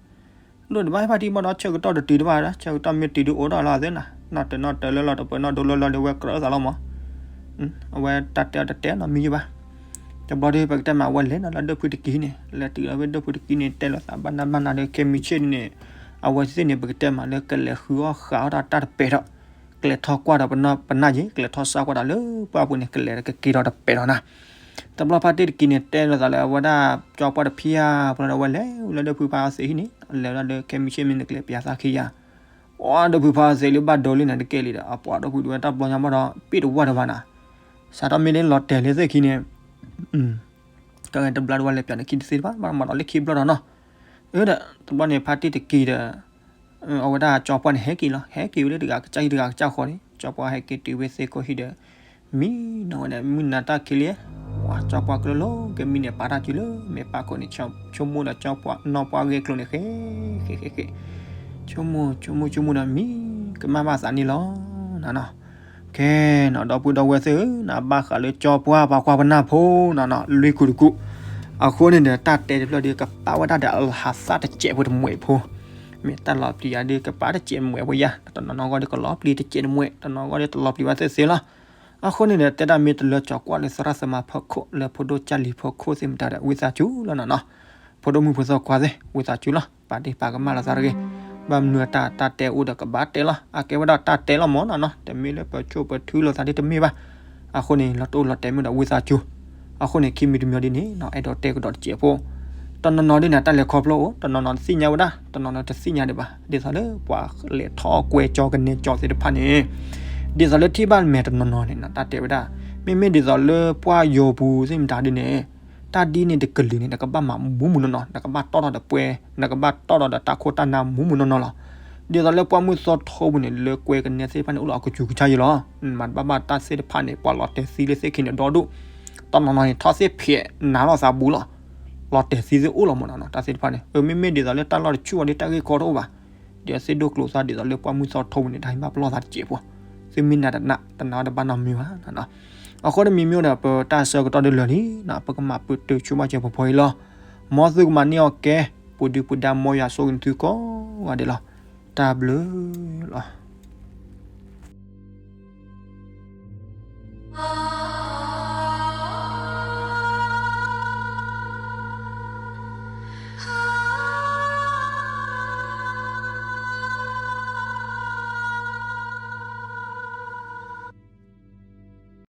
သ့နီၤ ဒိၣ်တဘၣ် ဖါတံၢ်ဘၣ်ဒီး ဆၢကတီၢ်တတုၤတဘၣ်ဒီး ဆၢကတီၢ်မ့ၢ်တုၤဒုးအိၣ်ထီၣ်လီၤသ့နၤ နီၢ်တနီၢ်တၢၤလၢလီၤတပၢၤနီၢ်ဒိလၢလီၤဒီး ဝဲကြၢးသးလီၤမး အဝဲတၢ်တဲအီၤတတဲနီတမံၤယဘၣ် တဘျီဒီး ပကတဲမး အဝဲလဲၤနီၤလၢဒၢးဖုတကံန့ၣ် လဲၤတုၤလီၤဖဲဒၢးဖုတကံန့ၣ် တဲလိာ်သးဘၣ်နၢ်ဘၣ်နၢ်ဒီး ခဲမုၢ်ဆ့ၣ်န့ၣ် အဝဲသ့ၣ်န့ၣ် ပကတဲမးလၢကလဲၤဃုအီၣ်ဃာ်အီၣ်တၢ်တၢ်တပဲာ်ထီၣ် ကျဲၤထီၣ်ကွၢ်ဒီးပနၢ်ယ့ ကျဲၤထီၣ်စၢ်ကွၢ်ဒီးလၢပှၢ်ပူၤန့ၣ် ကလဲၤကက့ၤဒီးတပဲာ်ထီၣ်နၤ တဘျီဖါတံၢ်တကံန့ၣ် တဲလိာ်သးလၢအဝဲဒၣ်ကၠီပှၢ်တဖံဧါ ဖဲလီၤဒီး အဝဲလဲၤလၢဒၢးဖုဖါအီၤသ့ၣ်ဟံၣ်န့ၣ် လဲၤဝဲဒၣ်ဒီး ခဲမုၢ်ဆ့ၣ်မ့ၢ်နကျဲၤပျးသးခံယါ အီ ဒၢးဖုဖါအီၤသ့ၣ်လၢဘၣ်ဒိလံနၤတကဲလံဒီး အပှၤဒၢးဖုဒဝဲတၢ်ဘျီညါဘၣ်ဒီး ပ့ၣ်တဝၢ်တဘၣ်နၤ စးထီၣ်မ့ၢ်လၢလီၤတဲာ်လၢသ့ၣ်ခံန့ၣ် ကဲတဘျီတဝၢ်လဲၤပျးန့ၣ်ခံတသ့တဘၣ် ဘၣ်မၤဒီးလၢခံဘျီဒီးနီၤ အၢဒီး တဘျီန့ၣ် ဖါတံၢ်တကံဒီး အဝဲဒၣ်ကၠီပှၢ်န့ၣ် ဟဲက့ၤလီၤ ဟဲက့ၤဝဲလၢတဂၤကစၢ်ဟံၣ်တဂၤကစၢ်ဃီန့ၣ် ကၠီပှၢ်ဟဲက့ၤတုၤဝဲသ့ၣ်ခိၣ်ဟံၣ်ဒီး မံနီၤဝဲန့ၣ် မုၢ်နၤတၢ်ခံးလံ ဝဲကၠီပှၢ်ကလုၢ်လီၤ ကမံန့ၣ် ပာ်တၢ်စုလၢမဲာ်ပာ်ခိၣ်န့ၣ် ဆိကမိၣ်ဒီးကၠီပှၢ်နီၢ်ပှၢ်ဂ့ၢ်ကျိၤန့ၣ် ဃဲ ဃဲ ဃဲ ဃဲ ဆိကမိၣ် ဆိကမိၣ် ဆိကမိၣ်ဒီးမံ ကမၣ်ဘၣ်သးန့ၣ်လီၤ နနီၤ ခဲနီၤ ဒီပုၢ်ဒီဝဲၢ်သ့ၣ်ဧၢ နဘၣ်ဃးလၢကၠီပှၢ်ပှၤကွၢ်ပနၢ်ဖိနီၤနီၤ လွံၢ်ကူၣ်တကူၣ် အဃိန့ၣ်ဒီး တၢ်တဲတဖျၢၣ်ဒီး ကပာ်ဝဲဒၣ်ဒီးအလဟးသၣ်တစဲးဖိတမှဲးဖိ မ့ၢ်တၢ်လီၤပျံၤယၤဒီး ကပာ်တစဲးတမှဲးဖိယါ တနီၤနီၤဂီၢ်ဒီးကလီၤပျံၤတစဲးတမှဲး တနီၤဂီၢ်ဒီးတလီၤပျံၤဘၣ်သ့ၣ်သ့ၣ်လီၤ အဃိန့ၣ်ဒီး တဲဒၣ်မ့ၢ်တလၢကၠီၤကွၢ်လၢသရၣ်သမါဖီခိၣ် လၢဖိဒိၣ်ကၢ်လံၤဖီခိၣ်သ့ၣ်မတၤဒီး ဝံသးစူၤလီၤနီၤနီၤ ဖိဒိၣ်မုၣ်ဖိသၣ်ခွါသ့ၣ် ဝံသးစူၤလီၤ ပာ်တ့ၢ်ပာ်ကမၣ်လိာ်သးတဂ့ၤ ဘၣ်မနုၤအတၢ်တၢ်တဲအိၣ်ဒီးကဘၣ်တဲလီၤ အကဲဝဲဒၣ်တၢ်တဲလီၤမၢ်နီၤနီၤ တမ့ၢ်လၢပဆိၣ်ပထုလိာ်သးဒ်တမ့ၢ်ဘၣ် အဃိန့ၣ် လီၤတအိၣ်လီၤတဲာ်မ့ၢ်ဒီးဝံသးစူၤ အဃိန့ၣ် ခံမံၤတမံၤဒ်န့ၣ်နီၤ အဲၣ်ဒိးတဲကဒီးတစဲးဖိ တနီၤနီၤဒ်န့ၣ် တၢ်လဲၤခီဖျိအိၣ် တနီၤနီၤသ့ၣ်ညါဝဲဒၣ် တနီၤနီၤတသ့ၣ်ညါဒံးဘၣ် ဒ်သိးလၢပှၤလဲၤထီၣ်ကွဲကၠီကနဲကၠီသ့ၣ်တဖၣ်န့ၣ် ဒ်သိးလၢထံၣ်ဘၣ်မဲာ်တနီၤနီၤန့ၣ်နီၤ တၢ်တဲဝဲဒၣ် မ့မ့ၢ်ဒ်သိးလၢပှၢ်ယိၤပူၤသ့ၣ်မတၤဒ်န့ၣ် တၢ်ဒ်န့ၣ်တကလုာ်န့ၣ် နကဘၣ်မၤမူးမူးနီၢ်နီၢ် နကဘၣ်တီၣ်ထီၣ်ဒီးပှဲၤ နကဘၣ်တီၣ်ထီၣ်ဒီးတၢ်ခိၣ်တၢ်နၢ်မူးမူးနီၢ်နီၢ်လီၤ. ဒ်သိးလၢပှၢ်မုၢ်သီထိပူၤန့ၣ် လၢကွဲကနဲသ့ၣ်တဖၣ်န့ၣ် အိၣ်လီၤအကစူၤကစၢ်ယဲလီၤ. မၤတဘၣ်ဘၣ်တၢ်သ့ၣ်တဖၣ်န့ၣ် ပှၤလီၤတဲာ်သံလၢသ့ၣ်ခံန့ၣ်ဒီဒူၣ်, တနီၤနီၤန့ၣ် ထီၣ်သ့ၣ်ဖျဲးနးထီၣ်သးဘူးလီၤ. လီၤတဲာ်သံသ့ၣ်အိၣ်လီၤမးနီၤ တၢ်သ့ၣ်တဖၣ်န့ၣ် မ့မ့ၢ်ဒ်သိးလၢတၢ်လီၢ်တဆူၣ်အီၤဒီး တၢ်ဂ့ၢ်ကီတအိၣ်ဘၣ် ဒီးသ့ၣ်ဒိၣ်ကျိၤသးဒ်သိးလၢပှၢ်မုၢ်သီထိပူၤန့ၣ် တၢ်ဟ့ၣ်ဘၣ်ပလီၢ်သးတစဲးဖိ, သုမ့ၢ်နာ်တနာ် တနာ်ဝဲတဘၣ်နီတမံၤဘၣ်. အဃိတမံၤမ့ၢ်ဒီး ပတၢ်ဆၢကတီၢ်ဒၣ်လဲာ်လံနီၤ ပကမၤပတုာ်ဆိဘၣ်စၢၤဖီဖီအံၤလီၤ. မ်သုကမၤန့ၢ်အီၣ်ကဲ ပူၤဒုပူၤဒါ မ်ယွၤဆိၣ်ဂ့ၤသုကိးဂၤဒဲးလီၤ. တၢ်ဘျုးလီၤ.